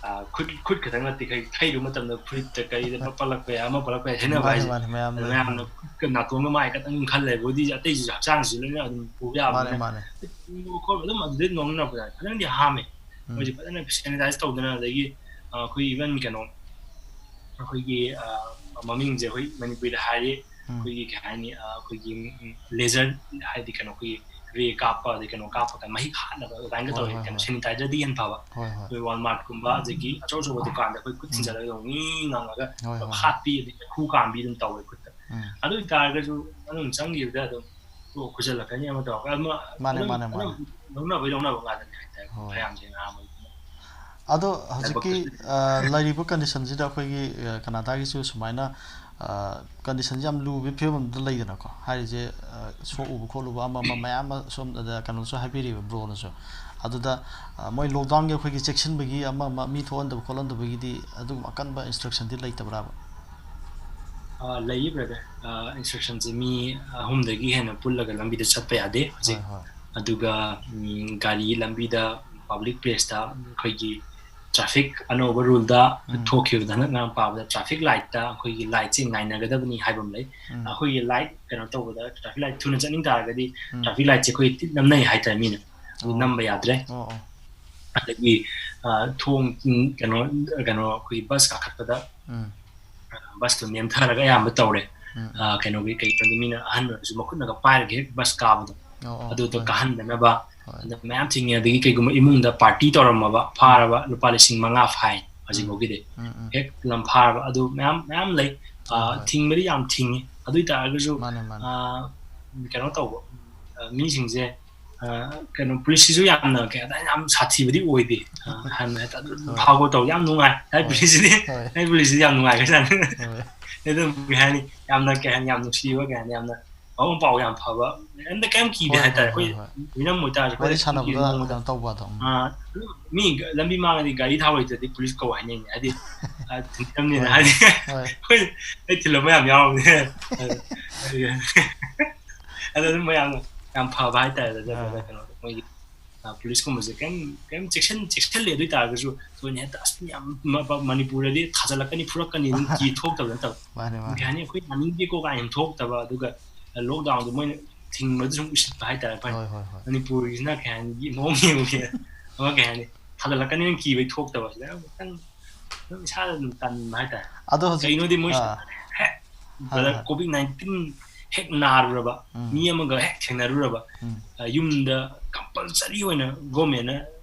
ꯑ, ꯈꯨꯠ, ꯈꯨꯠ ꯈꯛꯇꯪ ꯅꯠꯇꯦ, ꯀꯩ-, ꯊꯛꯏꯕ ꯃꯇꯝꯗ ꯐꯨꯔꯤꯠꯇ ꯀꯩꯗ ꯄ-, ꯄꯜꯂꯛꯄ ꯌꯥꯏ, ꯑꯃ ꯄꯜꯂꯛꯄ ꯌꯥꯏ ꯍꯥꯏꯅꯕ ꯃꯥꯅꯦ, ꯍꯥꯏꯁꯦ꯫ ꯃꯥꯅꯦ, ꯃꯌꯥꯝ ꯑꯗ ꯂꯩ꯫ ꯃꯌꯥꯝꯅ ꯈꯨꯠꯀ ꯅꯥꯇꯣꯟꯒ ꯃꯥꯏ ꯈꯛꯇꯪ ꯈꯜꯂꯦꯕ, ꯑꯗꯨꯗꯤ ꯑꯇꯩꯁꯨ ꯍꯛꯆꯥꯡꯁꯤ ꯂꯣꯏꯅ ꯑꯗꯨꯝ ꯄꯨꯕ ꯃꯥꯅꯦ, ꯌꯥꯕꯅꯤꯅ꯫ ꯃꯥꯅꯦ꯫ ꯈꯣꯠꯄ ꯑꯗꯨꯝ ꯑꯗꯨꯗꯩ ꯅꯣꯡꯅꯕꯗ ꯐꯖꯅꯗꯤ ꯍꯥꯝꯃꯦ꯫ ꯎꯝ꯫ ꯃꯣꯏꯁꯦ ꯐꯖꯅ sanitize ꯇꯧꯗꯅ, ꯑꯗꯒꯤ, ꯑ, ꯑꯩꯈꯣꯏ even ꯀꯩꯅꯣ, ꯑꯩꯈꯣꯏꯒꯤ, ꯑ, ꯃꯃꯤꯡꯁꯦ ꯑꯩꯈꯣꯏ ꯃꯅꯤꯄꯨꯔꯤꯗ ꯍꯥꯏꯔꯗꯤ ꯎꯝ꯫ ꯑꯩꯈꯣꯏꯒꯤ ꯀꯩ ꯍꯥꯏꯅꯤ, ꯑ, ꯑꯩꯈꯣꯏꯒꯤ, ꯎꯝ, laser ꯍꯥꯏꯗꯤ ꯀꯩꯅꯣ ꯑꯩꯈꯣꯏꯒꯤ ray ꯀꯥꯞꯄ, ꯑꯗꯩ ꯀꯩꯅꯣ ꯀꯥꯞꯄꯒ ꯃꯍꯤꯛ ꯍꯥꯠꯅꯕ ꯑꯗꯨꯃꯥꯏꯅ ꯍꯣꯏ, ꯇꯧꯋꯦ, ꯍꯣꯏ, ꯀꯩꯅꯣ ꯍꯣꯏ꯫ Sanitizer ꯗꯤ ꯍꯦꯟꯅ ꯐꯕ꯫ ꯍꯣꯏ, ꯍꯣꯏ꯫ ꯑꯩꯈꯣꯏ Walmart ꯀꯨꯝꯕ, ꯑꯗꯒꯤ ꯑꯆꯧ ꯑꯆꯧꯕ ꯗꯨꯀꯥꯟꯗ ꯑꯩꯈꯣꯏ ꯈꯨꯠ ꯎꯝ꯫ ꯊꯤꯟꯖꯜꯂꯒ ꯑꯗꯨꯝ ꯉꯤ ꯉꯪꯉꯒ ꯍꯣꯏ, ꯍꯣꯏ꯫ ꯍꯥꯠꯄꯤ, ꯑꯗꯩ ꯃꯩꯈꯨ ꯀꯥꯝꯕꯤ ꯑꯗꯨꯝ ꯇꯧꯋꯦ ꯈꯨꯠꯇ꯫ ꯎꯝ꯫ ꯑꯗꯨ ꯑꯣꯏꯇꯥꯔꯒꯁꯨ ꯃꯅꯨꯡ ꯆꯪꯈꯤꯕꯗ ꯑꯗꯨꯝ ꯂꯣꯛ ꯈꯨꯖꯜꯂꯛꯀꯅꯤ, ꯑꯃ ꯇꯧꯔꯛꯀꯅꯤ, ꯑꯗꯨꯝ, ꯃꯥꯅꯦ, ꯑꯗꯨꯝ, ꯃꯥꯅꯦ, ꯑꯗꯨꯝ ꯃꯥꯅꯦ꯫ ꯂꯧꯅꯕꯩ ꯂꯧꯅꯕ ꯉꯥꯛꯇꯅꯤ ꯍꯥꯏꯇꯥꯔꯦ, ꯍꯣꯏ꯫ ꯃꯌꯥꯝꯁꯦ ꯉꯥꯡꯕ꯫ ꯑꯗꯣ ꯍꯧꯖꯤꯛꯀꯤ, ꯂꯥꯏꯕꯛꯇꯁꯨ꯫ ꯑ, ꯂꯩꯔꯤꯕ condition ꯁꯤꯗ ꯑꯩꯈꯣꯏꯒꯤ, ꯑ, ꯀꯅꯥꯗꯥꯒꯤꯁꯨ ꯁꯨꯃꯥꯏꯅ, ꯑ, condition ꯁꯤ ꯌꯥꯝ ꯂꯨꯕꯒꯤ ꯐꯤꯕꯝꯗ ꯂꯩꯗꯅꯀꯣ, ꯍꯥꯏꯔꯤꯁꯦ, ꯑ, ꯁꯣꯛꯎꯕ ꯈꯣꯠꯂꯨꯕ ꯑꯃ ꯑꯃ ꯃꯌꯥꯝ ꯑꯃ ꯁꯣꯝꯗ ꯀꯩꯅꯣꯁꯨ ꯍꯥꯏꯕꯤꯔꯤꯕ bro ꯅꯁꯨ꯫ ꯑꯗꯨꯗ, ꯑ, ꯃꯣꯏ lockdown ꯒꯤ ꯑꯩꯈꯣꯏꯒꯤ ꯆꯦꯛꯁꯤꯟꯕꯒꯤ ꯑꯃ ꯑꯃ ꯃꯤ ꯊꯣꯛꯍꯟꯗꯕ ꯈꯣꯠꯍꯟꯗꯕꯒꯤꯗꯤ ꯑꯗꯨꯒꯨꯝꯕ ꯑꯀꯟꯕ instruction ꯗꯤ ꯂꯩꯇꯕ꯭ꯔꯥꯕ? ꯑ, ꯂꯩꯌꯦ brother꯫ ꯑ, instruction ꯁꯦ ꯃꯤ ꯑꯍꯨꯝꯗꯒꯤ ꯍꯦꯟꯅ ꯄꯨꯜꯂꯒ ꯂꯝꯕꯤꯗ ꯆꯠꯄ ꯌꯥꯗꯦ ꯍꯣꯏ, ꯍꯧꯖꯤꯛ꯫ ꯍꯣꯏ꯫ ꯑꯗꯨꯒ, ꯎꯝ, ꯒꯥꯔꯤ ꯂꯝꯕꯤꯗ, public place ꯇ ꯑꯩꯈꯣꯏꯒꯤ traffic ꯑꯅꯧꯕ rule ꯗ ꯎꯝ꯫ ꯊꯣꯛꯈꯤꯕꯗ, ꯍꯟꯗꯛ ꯉꯔꯥꯡ ꯄꯥꯕꯗ traffic light ꯇ ꯑꯩꯈꯣꯏꯒꯤ light ꯁꯦ ꯉꯥꯏꯅꯒꯗꯕꯅꯤ ꯍꯥꯏꯕ ꯑꯃ ꯂꯩ꯫ ꯎꯝ꯫ ꯑꯩꯈꯣꯏꯒꯤ light ꯀꯩꯅꯣ ꯇꯧꯕꯗ, traffic light ꯊꯨꯅ ꯆꯠꯅꯤꯡ ꯇꯥꯔꯒꯗꯤ ꯎꯝ꯫ traffic light ꯁꯦ ꯑꯩꯈꯣꯏ ꯇꯤꯠ ꯅꯝꯅꯩ ꯍꯥꯏꯇꯥꯔꯦ ꯃꯤꯅ꯫ ꯑꯗꯨ ꯑꯣ꯫ ꯅꯝꯕ ꯌꯥꯗ꯭ꯔꯦ꯫ ꯑꯣ, ꯑꯣ꯫ ꯑꯗꯒꯤ, ꯑ, ꯊꯣꯡ, ꯎꯝ, ꯀꯩꯅꯣ, ꯀꯩꯅꯣ, ꯑꯩꯈꯣꯏꯒꯤ bus ꯀꯥꯈꯠꯄꯗ, ꯎꯝ꯫ ꯑ, bus ꯇꯣ ꯅꯦꯝꯊꯔꯒ ꯑꯌꯥꯝꯕ ꯇꯧꯔꯦ꯫ ꯎꯝ, ꯎꯝ꯫ ꯑ, ꯀꯩꯅꯣꯒꯤ, ꯀꯩꯒꯤꯅꯣꯗꯤ ꯃꯤꯅ ꯑꯍꯟ ꯑꯣꯏꯔꯁꯨ ꯃꯈꯨꯠꯅꯒ ꯄꯥꯏꯔꯒ ꯍꯦꯛ bus ꯀꯥꯕꯗꯣ, ꯑꯣ, ꯑꯣ, ꯑꯗꯨꯗꯣ ꯍꯣꯏ, ꯍꯣꯏ꯫ ꯀꯥꯍꯟꯗꯅꯕ, ꯍꯣꯏ꯫ ꯑꯗ ꯃꯌꯥꯝ ꯊꯤꯡꯉꯦ꯫ ꯑꯗꯒꯤ ꯀꯩꯒꯨꯝꯕ ꯏꯃꯨꯡꯗ party ꯇꯧꯔꯝꯃꯕ, ꯎꯝ꯫ ꯐꯥꯔꯕ, ꯂꯨꯄꯥ ꯂꯤꯁꯤꯡ ꯃꯉꯥ fine ꯎꯝ꯫ ꯍꯧꯖꯤꯛꯐꯥꯎꯒꯤꯗꯤ꯫ ꯎꯝ, ꯎꯝ꯫ ꯍꯦꯛ ꯂꯝ ꯐꯥꯔꯕ, ꯑꯗꯨ ꯃꯌꯥꯝ, ꯃꯌꯥꯝ ꯂꯩ꯫ ꯑ, ꯍꯣꯏ, ꯍꯣꯏ꯫ ꯊꯤꯡꯕꯗꯤ ꯌꯥꯝ ꯊꯤꯡꯉꯤ꯫ ꯑꯗꯨ ꯑꯣꯏ ꯇꯥꯔꯒꯁꯨ, ꯃꯥꯅꯦ, ꯃꯥꯅꯦ꯫ ꯑ, ꯀꯩꯅꯣ ꯇꯧꯕ, ꯑ, ꯃꯤꯁꯤꯡꯁꯦ, ꯑ, ꯀꯩꯅꯣ, ꯄꯨꯂꯤꯁꯁꯤꯁꯨ ꯌꯥꯝꯅ ꯀꯩ ꯍꯥꯏꯇꯥꯔꯦ, ꯌꯥꯝ ꯁꯥꯊꯤꯕꯗꯤ ꯑꯣꯏꯗꯦ꯫ ꯑ, ꯍꯥꯟꯅ ꯍꯦꯛꯇ ꯑꯗꯨꯝ ꯍꯣꯏ꯫ ꯐꯥꯎꯕ ꯇꯧ, ꯌꯥꯝ ꯅꯨꯡꯉꯥꯏ꯫ ꯍꯥꯏ ꯍꯣꯏ꯫ ꯄꯨꯂꯤꯁꯁꯤꯗꯤ, ꯍꯣꯏ꯫ ꯍꯥꯏ ꯄꯨꯂꯤꯁꯁꯤꯗꯤ ꯌꯥꯝ ꯅꯨꯡꯉꯥꯏꯈ꯭ꯔꯖꯥꯠꯅꯤ꯫ ꯍꯣꯏ꯫ ꯑꯗꯨꯝ ꯀꯩ ꯍꯥꯏꯅꯤ, ꯌꯥꯝꯅ ꯀꯩ ꯍꯥꯏꯅꯤ, ꯌꯥꯝ ꯅꯨꯡꯁꯤꯕ, ꯀꯩ ꯍꯥꯏꯅꯤ, ꯌꯥꯝꯅ ꯃꯕꯨꯛ ꯃꯄꯥꯎ ꯌꯥꯝ ꯐꯕ꯫ ꯑꯝꯇ ꯀꯩꯝ ꯀꯤꯗꯦ ꯍꯣꯏ, ꯍꯥꯏꯇꯥꯔꯦ꯫ ꯍꯣꯏ, ꯑꯩꯈꯣꯏ ꯍꯣꯏ, ꯍꯣꯏ꯫ ꯃꯤꯔꯝ ꯑꯣꯏꯇꯥꯔꯁꯨ ꯋꯥꯔꯤ ꯑꯩꯈꯣꯏ ꯁꯥꯟꯅꯕꯗ ꯀꯤꯕ ꯃꯑꯣꯡꯗ꯫ ꯀꯩꯅꯣ ꯇꯧꯕ ꯑꯗꯨꯝ꯫ ꯑ, ꯃꯤ ꯂꯝꯕꯤ ꯃꯥꯡꯉꯗꯤ ꯒꯥꯔꯤ ꯊꯥꯎ ꯂꯩꯇ꯭ꯔꯗꯤ ꯄꯨꯂꯤꯁ ꯀꯧ ꯍꯥꯏꯅꯩꯅꯦ꯫ ꯍꯥꯏꯗꯤ, ꯑ, ꯊꯤꯟꯕꯤꯔꯝꯅꯤꯅ꯫ ꯍꯣꯏ, ꯍꯥꯏꯗꯤ, ꯍꯣꯏ꯫ ꯑꯩꯈꯣꯏ, ꯑꯩ ꯊꯤꯜꯂꯝꯕ ꯌꯥꯝ ꯌꯥꯎꯔꯕꯅꯦ꯫ ꯑꯗꯨ, ꯑꯗꯨ, ꯑꯗꯨ ꯑꯗꯨꯝ ꯃꯌꯥꯝꯅ ꯌꯥꯝ ꯐꯕ ꯍꯥꯏꯇꯥꯔꯦ꯫ ꯑꯗꯨ, ꯑꯗꯨ, ꯑꯥ꯫ ꯀꯩꯅꯣ, ꯃꯣꯏꯒꯤ, ꯑ, ꯄꯨꯂꯤꯁꯀꯨꯝꯕꯁꯦ ꯀꯩꯝ, ꯀꯩꯝ ꯆꯦꯛꯁꯤꯟ-, ꯆꯦꯛꯁꯤꯜꯂꯦ꯫ ꯑꯗꯨ ꯑꯣꯏ ꯇꯥꯔꯒꯁꯨ ꯊꯣꯏꯅ ꯍꯦꯛꯇ, "ꯑꯁ, ꯌꯥꯝ ꯃ-, ꯃ-, ꯃꯅꯤꯄꯨꯔꯗꯗꯤ ꯊꯥꯖꯤꯜꯂꯛꯀꯅꯤ, ꯐꯨꯔꯛꯀꯅꯤ", ꯑꯗꯨꯝ ꯀꯤ ꯊꯣꯛꯇꯕ ꯅꯠꯇꯕ꯫ ꯃꯥꯅꯦ, ꯃꯥꯅꯦ꯫ ꯀꯩ ꯍꯥꯏꯅꯤ, ꯑꯩꯈꯣꯏ ꯌꯥꯅꯤꯡꯗꯦꯀꯣ ꯀꯥꯏꯅ ꯊꯣꯛꯇꯕ, ꯑꯗꯨꯒ lockdownꯗꯣ ꯃꯣꯏꯅ ꯊꯤꯡꯕꯗꯨ ꯁꯨꯝ ꯎꯁꯤꯠꯄ ꯍꯥꯏꯇꯥꯔꯦ꯫ ꯑꯩꯈꯣꯏ ꯍꯣꯏ, ꯍꯣꯏ, ꯍꯣꯏ꯫ ꯃꯅꯤꯄꯨꯔꯒꯤꯁꯤꯅ ꯀꯩ ꯍꯥꯏꯅꯤ, ꯃꯑꯣꯡ ꯌꯦꯡꯕꯁꯦ ꯑꯃ, ꯀꯩ ꯍꯥꯏꯅꯤ, ꯊꯥꯖꯤꯜꯂꯛꯀꯅꯤꯅ ꯀꯤꯕꯩ ꯊꯣꯛꯇꯕ, ꯁꯤꯗ ꯑꯃꯨꯛꯇꯪ ꯑꯗꯨꯝ ꯏꯁꯥꯗ ꯑꯗꯨꯝ ꯇꯟꯕ ꯍꯥꯏꯇꯥꯔꯦ꯫ ꯑꯗꯣ ꯍꯧꯖꯤꯛ, ꯀꯩꯅꯣꯗꯤ ꯃꯣꯏ ꯑꯥ꯫ ꯍꯦꯛ, ꯍꯥꯏꯔꯣ, brother, ꯍꯥꯏꯔꯣ꯫ COVID nineteen ꯍꯦꯛ ꯅꯥꯔꯨꯔꯕ, ꯎꯝ꯫ ꯃꯤ ꯑꯃꯒ ꯍꯦꯛ ꯊꯦꯡꯅꯔꯨꯔꯕ, ꯎꯝ꯫ ꯑ, ꯌꯨꯝꯗ compulsory ꯑꯣꯏꯅ governmentꯅ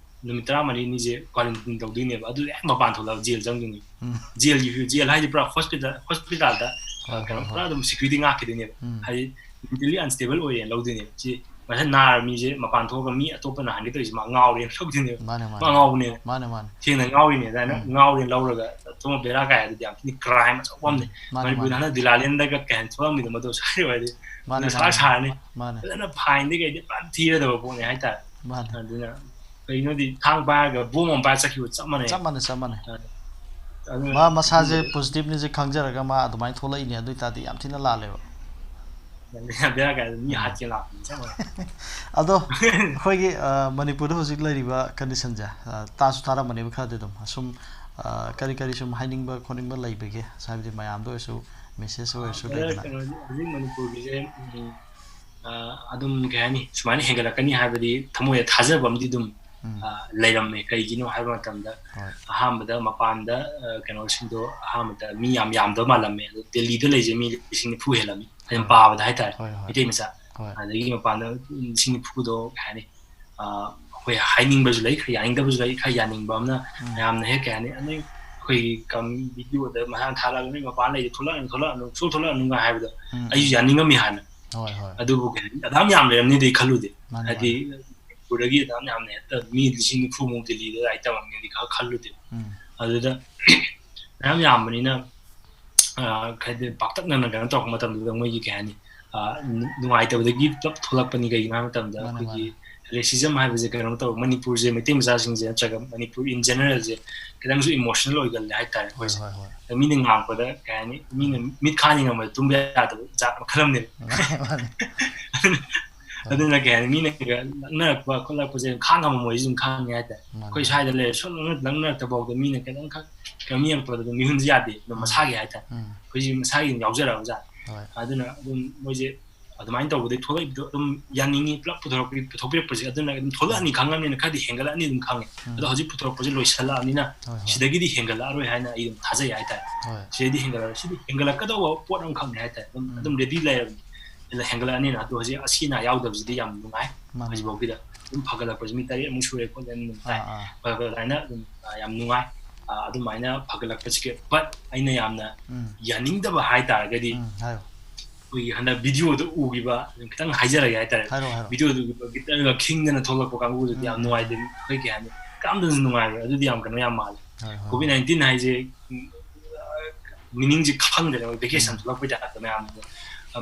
ꯅꯨꯃꯤꯠ ꯇꯔꯥꯃꯔꯤꯅꯤꯁꯦ quarantine ꯇꯧꯗꯣꯏꯅꯦꯕ꯫ ꯑꯗꯨ ꯍꯦꯛ ꯃꯄꯥꯟ ꯊꯣꯛꯂꯛꯑꯕ ꯖꯦꯜ ꯆꯪꯗꯣꯏꯅꯦ꯫ ꯎꯝ꯫ ꯖꯦꯜꯒꯤ, ꯖꯦꯜ ꯍꯥꯏꯁꯦ ꯄꯨꯔꯥ hospital, hospitalꯗ, ꯑ, ꯍꯣꯏ, ꯀꯩꯅꯣ, ꯍꯣꯏ, ꯄꯨꯔꯥ ꯍꯣꯏ꯫ ꯑꯗꯨꯝ security ꯉꯥꯛꯈꯤꯗꯣꯏꯅꯦꯕ꯫ ꯎꯝ꯫ ꯍꯥꯏꯗꯤ, mentally unstable ꯑꯣꯏꯔꯦꯅ ꯂꯧꯗꯣꯏꯅꯦꯕ꯫ ꯁꯤ ꯃꯁꯥ ꯅꯥꯔꯕ ꯃꯤꯁꯦ ꯃꯄꯥꯟ ꯊꯣꯛꯑꯒ ꯃꯤ ꯑꯇꯣꯞꯄ ꯅꯥꯍꯟꯒꯦ ꯇꯧꯔꯤꯁꯦ ꯃꯥ ꯉꯥꯎꯔꯦꯅ ꯂꯧꯗꯣꯏꯅꯦꯕ꯫ ꯃꯥꯅꯦ, ꯃꯥꯅꯦ꯫ ꯃꯥ ꯉꯥꯎꯕꯅꯦꯕ꯫ ꯃꯥꯅꯦ, ꯃꯥꯅꯦ꯫ ꯁꯦꯡꯅ ꯉꯥꯎꯔꯤꯅꯦ꯫ ꯑꯗꯨꯃꯥꯏꯅ ꯎꯝ꯫ ꯉꯥꯎꯔꯦꯅ ꯂꯧꯔꯒ ꯑꯗꯨꯝ ꯕꯦꯔꯥ ꯀꯥꯏ꯫ ꯑꯗꯨꯗꯤ ꯌꯥꯝ ꯊꯤꯅ crime ꯑꯆꯧꯕ ꯑꯃꯅꯦ꯫ ꯎꯝ, ꯃꯥꯅꯦ, ꯃꯅꯤꯄꯨꯔꯗ ꯃꯥꯅꯦ꯫ ꯍꯟꯗꯛ ꯗꯤꯂꯥꯂꯦꯟꯗꯒ ꯀꯩ ꯍꯥꯏꯅ ꯊꯣꯛꯂꯝꯃꯤꯗꯣ, ꯃꯗꯨ ꯁꯥꯔꯤ ꯑꯣꯏꯔꯗꯤ ꯃꯥꯅꯦ, ꯃꯗꯨ ꯁꯥꯔ ꯃꯥꯅꯦ꯫ ꯁꯥꯔꯅꯤ꯫ ꯃꯥꯅꯦ꯫ ꯐꯖꯅ fineꯗꯤ ꯀꯩꯗꯤ ꯐꯖꯅ ꯊꯤꯔꯗꯕ ꯄꯣꯠꯅꯦ ꯍꯥꯏꯇꯥꯔꯦ꯫ ꯃꯥꯅꯦ꯫ ꯑꯗꯨꯅ ꯀꯩꯅꯣꯗꯤ ꯊꯥꯡ ꯄꯥꯏꯔꯒ bomb ꯑꯃ ꯄꯥꯏꯔ ꯆꯠꯈꯤꯕ ꯆꯞ ꯃꯥꯟꯅꯩ꯫ ꯆꯞ ꯃꯥꯟꯅꯩ, ꯆꯞ ꯃꯥꯟꯅꯩ꯫ ꯑ, ꯑꯗꯨꯅ ꯃꯥ ꯃꯁꯥꯁꯦ ꯑꯗꯨꯝꯕꯗꯤ positiveꯅꯤꯁꯦ ꯈꯪꯖꯔꯒ ꯃꯥ ꯑꯗꯨꯃꯥꯏꯅ ꯊꯣꯛꯂꯛꯏꯅꯦ꯫ ꯑꯗꯨ ꯑꯣꯏꯇꯥꯔꯗꯤ ꯌꯥꯝ ꯊꯤꯅ ꯂꯥꯜꯂꯦꯕ꯫ ꯌꯥꯝ ꯕꯦꯔꯥ ꯀꯥꯏ, ꯃꯤ ꯎꯝ꯫ ꯍꯥꯠꯀꯦ ꯂꯥꯛꯄꯅꯤ ꯆꯞ ꯃꯥꯟꯅꯩ꯫ ꯑꯗꯣ ꯑꯩꯈꯣꯏꯒꯤ, ꯑ, ꯃꯅꯤꯄꯨꯔꯗ ꯍꯧꯖꯤꯛ ꯂꯩꯔꯤꯕ conditionꯁꯦ, ꯑ, ꯇꯥꯁꯨ ꯇꯥꯔꯝꯃꯅꯦꯕ ꯈꯔꯗꯤ ꯑꯗꯨꯝ꯫ ꯑꯁꯨꯝ, ꯑ, ꯀꯔꯤ ꯀꯔꯤ ꯁꯨꯝ ꯍꯥꯏꯅꯤꯡꯕ ꯈꯣꯠꯅꯤꯡꯕ ꯂꯩꯕꯒꯦ? ꯍꯥꯏꯕꯗꯤ ꯃꯌꯥꯝꯗ ꯑꯣꯏꯔꯁꯨ message ꯑꯣꯏꯔꯁꯨ brother, ꯂꯩꯗꯅ꯫ ꯀꯩꯅꯣꯗꯤ ꯍꯧꯖꯤꯛ ꯃꯅꯤꯄꯨꯔꯒꯤꯁꯦ, ꯎꯝ, ꯑ, ꯑꯗꯨꯝ ꯀꯩ ꯍꯥꯏꯅꯤ, ꯁꯨꯃꯥꯏꯅ ꯍꯦꯟꯒꯠꯂꯛꯀꯅꯤ ꯍꯥꯏꯕꯗꯤ ꯊꯃꯣꯏꯗ ꯊꯥꯖꯕ ꯑꯃꯗꯤ ꯑꯗꯨꯝ, ꯎꯝ꯫ ꯑ, ꯂꯩꯔꯝꯃꯦ꯫ ꯀꯩꯒꯤꯅꯣ ꯍꯥꯏꯕ ꯃꯇꯝꯗ ꯍꯣꯏ꯫ ꯑꯍꯥꯟꯕꯗ ꯃꯄꯥꯟꯗ, ꯑ, ꯀꯩꯅꯣꯁꯤꯡꯗꯣ ꯑꯍꯥꯟꯕꯗ ꯃꯤ ꯌꯥꯝ ꯌꯥꯝꯗꯕ ꯃꯥꯜꯂꯝꯃꯦ꯫ ꯑꯗꯣ ꯗꯦꯜꯂꯤꯗ ꯂꯩꯁꯦ ꯃꯤ ꯂꯤꯁꯤꯡ ꯅꯤꯐꯨ ꯍꯦꯜꯂꯝꯃꯤ꯫ ꯑꯩꯅ ꯍꯣꯏ꯫ ꯄꯥꯕꯗ ꯍꯥꯏꯇꯥꯔꯦ, ꯍꯣꯏ, ꯍꯣꯏ꯫ ꯃꯩꯇꯩ ꯃꯆꯥ꯫ ꯍꯣꯏ꯫ ꯑꯗꯒꯤ ꯃꯄꯥꯟꯗ ꯂꯤꯁꯤꯡ ꯅꯤꯐꯨꯗꯣ, ꯀꯩ ꯍꯥꯏꯅꯤ, ꯑ, ꯑꯩꯈꯣꯏ ꯍꯥꯏꯅꯤꯡꯕꯁꯨ ꯂꯩ, ꯈꯔ ꯌꯥꯅꯤꯡꯗꯕꯁꯨ ꯂꯩ, ꯈꯔ ꯌꯥꯅꯤꯡꯕ ꯑꯃꯅ ꯎꯝ꯫ ꯃꯌꯥꯝꯅ ꯍꯦꯛ, ꯀꯩ ꯍꯥꯏꯅꯤ, "ꯅꯣꯏ ꯑꯩꯈꯣꯏꯒꯤ ꯀꯝ-, videoꯗ ꯃꯁꯥꯅ ꯊꯥꯒꯠꯂꯒ ꯅꯣꯏ ꯃꯄꯥꯟ ꯂꯩꯁꯦ ꯊꯣꯛꯂꯛꯑꯅꯨ, ꯊꯣꯛꯂꯛꯑꯅꯨ, ꯁꯨꯡꯊꯣꯛ ꯊꯣꯛꯂꯛꯑꯅꯨꯒ" ꯍꯥꯏꯕꯗꯣ ꯎꯝ, ꯑꯩꯁꯨ ꯎꯝ꯫ ꯌꯥꯅꯤꯡꯉꯝꯃꯤ ꯍꯥꯟꯅ꯫ ꯍꯣꯏ ꯍꯣꯏ꯫ ꯑꯗꯨꯕꯨ ꯀꯩ ꯍꯥꯏꯅꯤ, ꯑꯗꯥꯝ ꯌꯥꯝ ꯂꯩꯔꯝꯅꯤꯗꯤ ꯈꯜꯂꯨꯗꯦ꯫ ꯃꯥꯅꯦ, ꯍꯥꯏꯗꯤ ꯃꯅꯤꯄꯨꯔꯗꯒꯤ ꯑꯗꯥꯝ ꯌꯥꯝꯅ ꯍꯦꯛꯇ ꯃꯤ ꯂꯤꯁꯤꯡ ꯅꯤꯐꯨꯃꯨꯛ ꯗꯤꯜꯂꯤꯗ ꯂꯥꯏꯔꯤꯛ ꯇꯝꯃꯝꯅꯤꯗꯤ ꯈꯔ ꯈꯜꯂꯨꯗꯦ꯫ ꯎꯝ꯫ ꯑꯗꯨꯗ ꯃꯌꯥꯝ ꯌꯥꯝꯕꯅꯤꯅ, ꯑ, ꯍꯥꯏꯗꯤ ꯄꯥꯛꯇꯛꯅꯅ ꯀꯩꯅꯣ ꯇꯧꯔꯛꯄ ꯃꯇꯝꯗꯨꯗ ꯃꯣꯏꯒꯤ ꯀꯩ ꯍꯥꯏꯅꯤ, ꯑ, ꯅꯨꯡꯉꯥꯏꯇꯕꯗꯒꯤ ꯄꯨꯂꯞ ꯊꯣꯛꯂꯛꯄꯅꯤ꯫ ꯀꯩꯒꯤꯅꯣ ꯍꯥꯏꯕ ꯃꯇꯝꯗ ꯃꯥꯅꯦ, ꯑꯩꯈꯣꯏꯒꯤ ꯃꯥꯅꯦ꯫ ꯔꯦꯁꯤꯖꯝ ꯍꯥꯏꯕꯁꯦ ꯀꯩꯅꯣ ꯇꯧꯕ, ꯃꯅꯤꯄꯨꯔꯁꯦ, ꯃꯩꯇꯩ ꯃꯆꯥꯁꯤꯡꯁꯦ ꯅꯠꯇ꯭ꯔꯒ ꯃꯅꯤꯄꯨꯔ in generalꯁꯦ ꯈꯤꯇꯪꯁꯨ emotional ꯑꯣꯏꯒꯜꯂꯦ ꯍꯥꯏꯇꯥꯔꯦ ꯍꯣꯏ ꯑꯩꯈꯣꯏꯁꯦ꯫ ꯍꯣꯏ ꯍꯣꯏ꯫ ꯑꯗ ꯃꯤꯅ ꯉꯥꯡꯉꯛꯄꯗ ꯀꯩ ꯍꯥꯏꯅꯤ, ꯃꯤꯅ ꯃꯤꯠ ꯈꯥ ꯌꯦꯡꯉꯝꯕꯗ ꯇꯨꯝꯕ ꯌꯥꯗꯕ ꯖꯥꯠ ꯃꯈꯜ ꯑꯃꯅꯦꯕ꯫ ꯃꯥꯅꯦ ꯃꯥꯅꯦ꯫ ꯑꯗꯨꯅ ꯀꯩ ꯍꯥꯏꯅꯤ, ꯃꯤꯅ ꯂꯛꯅꯔꯛꯄ ꯈꯣꯠꯂꯛꯄꯁꯦ ꯑꯗꯨꯝ ꯈꯥꯡ ꯉꯝꯃꯝꯃꯣꯏ, ꯑꯩꯁꯨ ꯑꯗꯨꯝ ꯈꯪꯉꯦ ꯍꯥꯏꯇꯥꯔꯦ꯫ ꯃꯥꯅꯦ, ꯑꯩꯈꯣꯏ ꯃꯥꯅꯦ꯫ ꯁ꯭ꯋꯥꯏꯗ ꯂꯩꯔꯦ ꯁꯨꯝ ꯂꯛꯅꯔꯛꯇ ꯐꯥꯎꯗ ꯃꯤꯅ ꯈꯤꯇꯪꯈꯛ ꯀꯩꯅꯣ ꯌꯦꯡꯉꯛꯄꯗ ꯑꯗꯨꯝ ꯃꯤꯍꯨꯟꯁꯦ ꯌꯥꯗꯦ, ꯑꯗꯨꯝ ꯎꯝ꯫ ꯃꯁꯥꯒꯤ ꯍꯥꯏꯇꯥꯔꯦ꯫ ꯎꯝ꯫ ꯑꯩꯈꯣꯏꯁꯤ ꯃꯁꯥꯒꯤ ꯑꯗꯨꯝ ꯌꯥꯎꯖꯔꯛꯑꯕ ꯖꯥꯠꯅꯤ꯫ ꯍꯣꯏ꯫ ꯑꯗꯨꯅ ꯑꯗꯨꯝ ꯃꯣꯏꯁꯦ ꯑꯗꯨꯃꯥꯏꯅ ꯇꯧꯕꯗꯩ ꯊꯣꯛꯂꯛꯏꯕꯗꯣ ꯑꯗꯨꯝ ꯌꯥꯅꯤꯡꯉꯤ, ꯄꯨꯂꯞ ꯄꯨꯊꯣꯔꯛꯄꯤ-, ꯄꯨꯊꯣꯛꯄꯤꯔꯛꯄꯁꯦ꯫ ꯑꯗꯨꯅ ꯑꯗꯨꯝ ꯊꯣꯛꯂꯛꯑꯅꯤ ꯈꯪꯉꯕꯅꯤꯅ ꯈꯔꯗꯤ ꯍꯦꯟꯒꯠꯂꯛꯑꯅꯤꯅ ꯑꯗꯨꯝ ꯈꯪꯉꯦ꯫ ꯎꯝ꯫ ꯑꯗꯣ ꯍꯧꯖꯤꯛ ꯄꯨꯊꯣꯔꯛꯄꯁꯦ ꯂꯣꯏꯁꯜꯂꯛꯑꯕꯅꯤꯅ ꯍꯣꯏ, ꯍꯣꯏ꯫ ꯁꯤꯗꯒꯤꯗꯤ ꯍꯦꯟꯒꯠꯂꯛꯑꯔꯣꯏ ꯍꯥꯏꯅ ꯑꯩ ꯑꯗꯨꯝ ꯊꯥꯖꯩ ꯍꯥꯏꯇꯥꯔꯦ꯫ ꯍꯣꯏ꯫ ꯁꯤꯗꯩꯗꯤ ꯍꯦꯟꯒꯠꯂꯛꯑꯔꯣꯏ, ꯁꯤꯗꯤ ꯍꯦꯟꯒꯠꯂꯛꯀꯗꯧꯕ ꯄꯣꯠ ꯑꯃꯈꯛꯅꯤ ꯍꯥꯏꯇꯥꯔꯦ꯫ ꯑꯗꯨꯝ, ꯑꯗꯨꯝ ꯎꯝ꯫ ready ꯂꯩꯔꯕꯅꯤ꯫ ꯑꯗꯨꯅ ꯍꯦꯟꯒꯠꯂꯛꯑꯅꯤꯅ꯫ ꯑꯗꯣ ꯍꯧꯖꯤꯛ ꯑꯁꯤ ꯑꯅꯥ ꯌꯥꯎꯗꯕꯁꯤꯗꯤ ꯌꯥꯝ ꯅꯨꯡꯉꯥꯏ꯫ ꯃꯥꯅꯦ, ꯍꯧꯖꯤꯛꯐꯥꯎꯒꯤꯗ ꯑꯗꯨꯝ ꯐꯒꯠꯂꯛꯄꯁꯤ ꯃꯤ ꯇꯔꯦꯠꯃꯨꯛ ꯁꯨꯔꯦ ꯈꯣꯠꯂꯦ ꯑꯗꯨꯝ ꯇꯥꯏ꯫ ꯑꯥ, ꯑꯥ꯫ ꯐꯒꯠꯂꯛꯄ ꯑꯗꯨꯃꯥꯏꯅ ꯑꯗꯨꯝ, ꯑ, ꯌꯥꯝ ꯅꯨꯡꯉꯥꯏ꯫ ꯑ, ꯑꯗꯨꯃꯥꯏꯅ ꯐꯒꯠꯂꯛꯄꯁꯤꯒꯤ, but ꯑꯩꯅ ꯌꯥꯝꯅ ꯎꯝ꯫ ꯌꯥꯅꯤꯡꯗꯕ ꯍꯥꯏꯇꯥꯔꯒꯗꯤ ꯎꯝ, ꯍꯥꯏꯌꯣ꯫ ꯑꯩꯈꯣꯏꯒꯤ ꯍꯟꯗꯛ videoꯗ ꯎꯈꯤꯕ, ꯈꯤꯇꯪ ꯍꯥꯏꯖꯔꯒꯦ ꯍꯥꯏꯇꯥꯔꯦ꯫ ꯍꯥꯏꯔꯣ, ꯍꯥꯏꯔꯣ꯫ Videoꯗ ꯎꯈꯤꯕ ꯒꯤꯇꯔꯒ ꯈꯤꯡꯗꯅ ꯊꯣꯛꯂꯛꯄ ꯀꯥꯡꯕꯨꯗꯨꯗꯤ ꯌꯥꯝ ꯎꯝ, ꯅꯨꯡꯉꯥꯏꯇꯦ꯫ ꯑꯩꯈꯣꯏ ꯀꯩ ꯍꯥꯏꯅꯤ, ꯀꯅꯥꯝꯇꯁꯨ ꯅꯨꯡꯉꯥꯏꯔꯣꯏ꯫ ꯑꯗꯨꯗꯤ ꯌꯥꯝ ꯀꯩꯅꯣ ꯌꯥꯝ ꯃꯥꯜꯂꯦ꯫ ꯍꯣꯏ, ꯍꯣꯏ, COVID ꯍꯣꯏ꯫ nineteen ꯍꯥꯏꯁꯦ, ꯎꯝ, meaningꯁꯦ ꯈꯪꯗ꯭ꯔꯦ꯫ Vacation ꯎꯝ꯫ ꯊꯣꯛꯂꯛꯄꯩ ꯇꯥꯏꯞꯇ ꯃꯌꯥꯝꯁꯦ,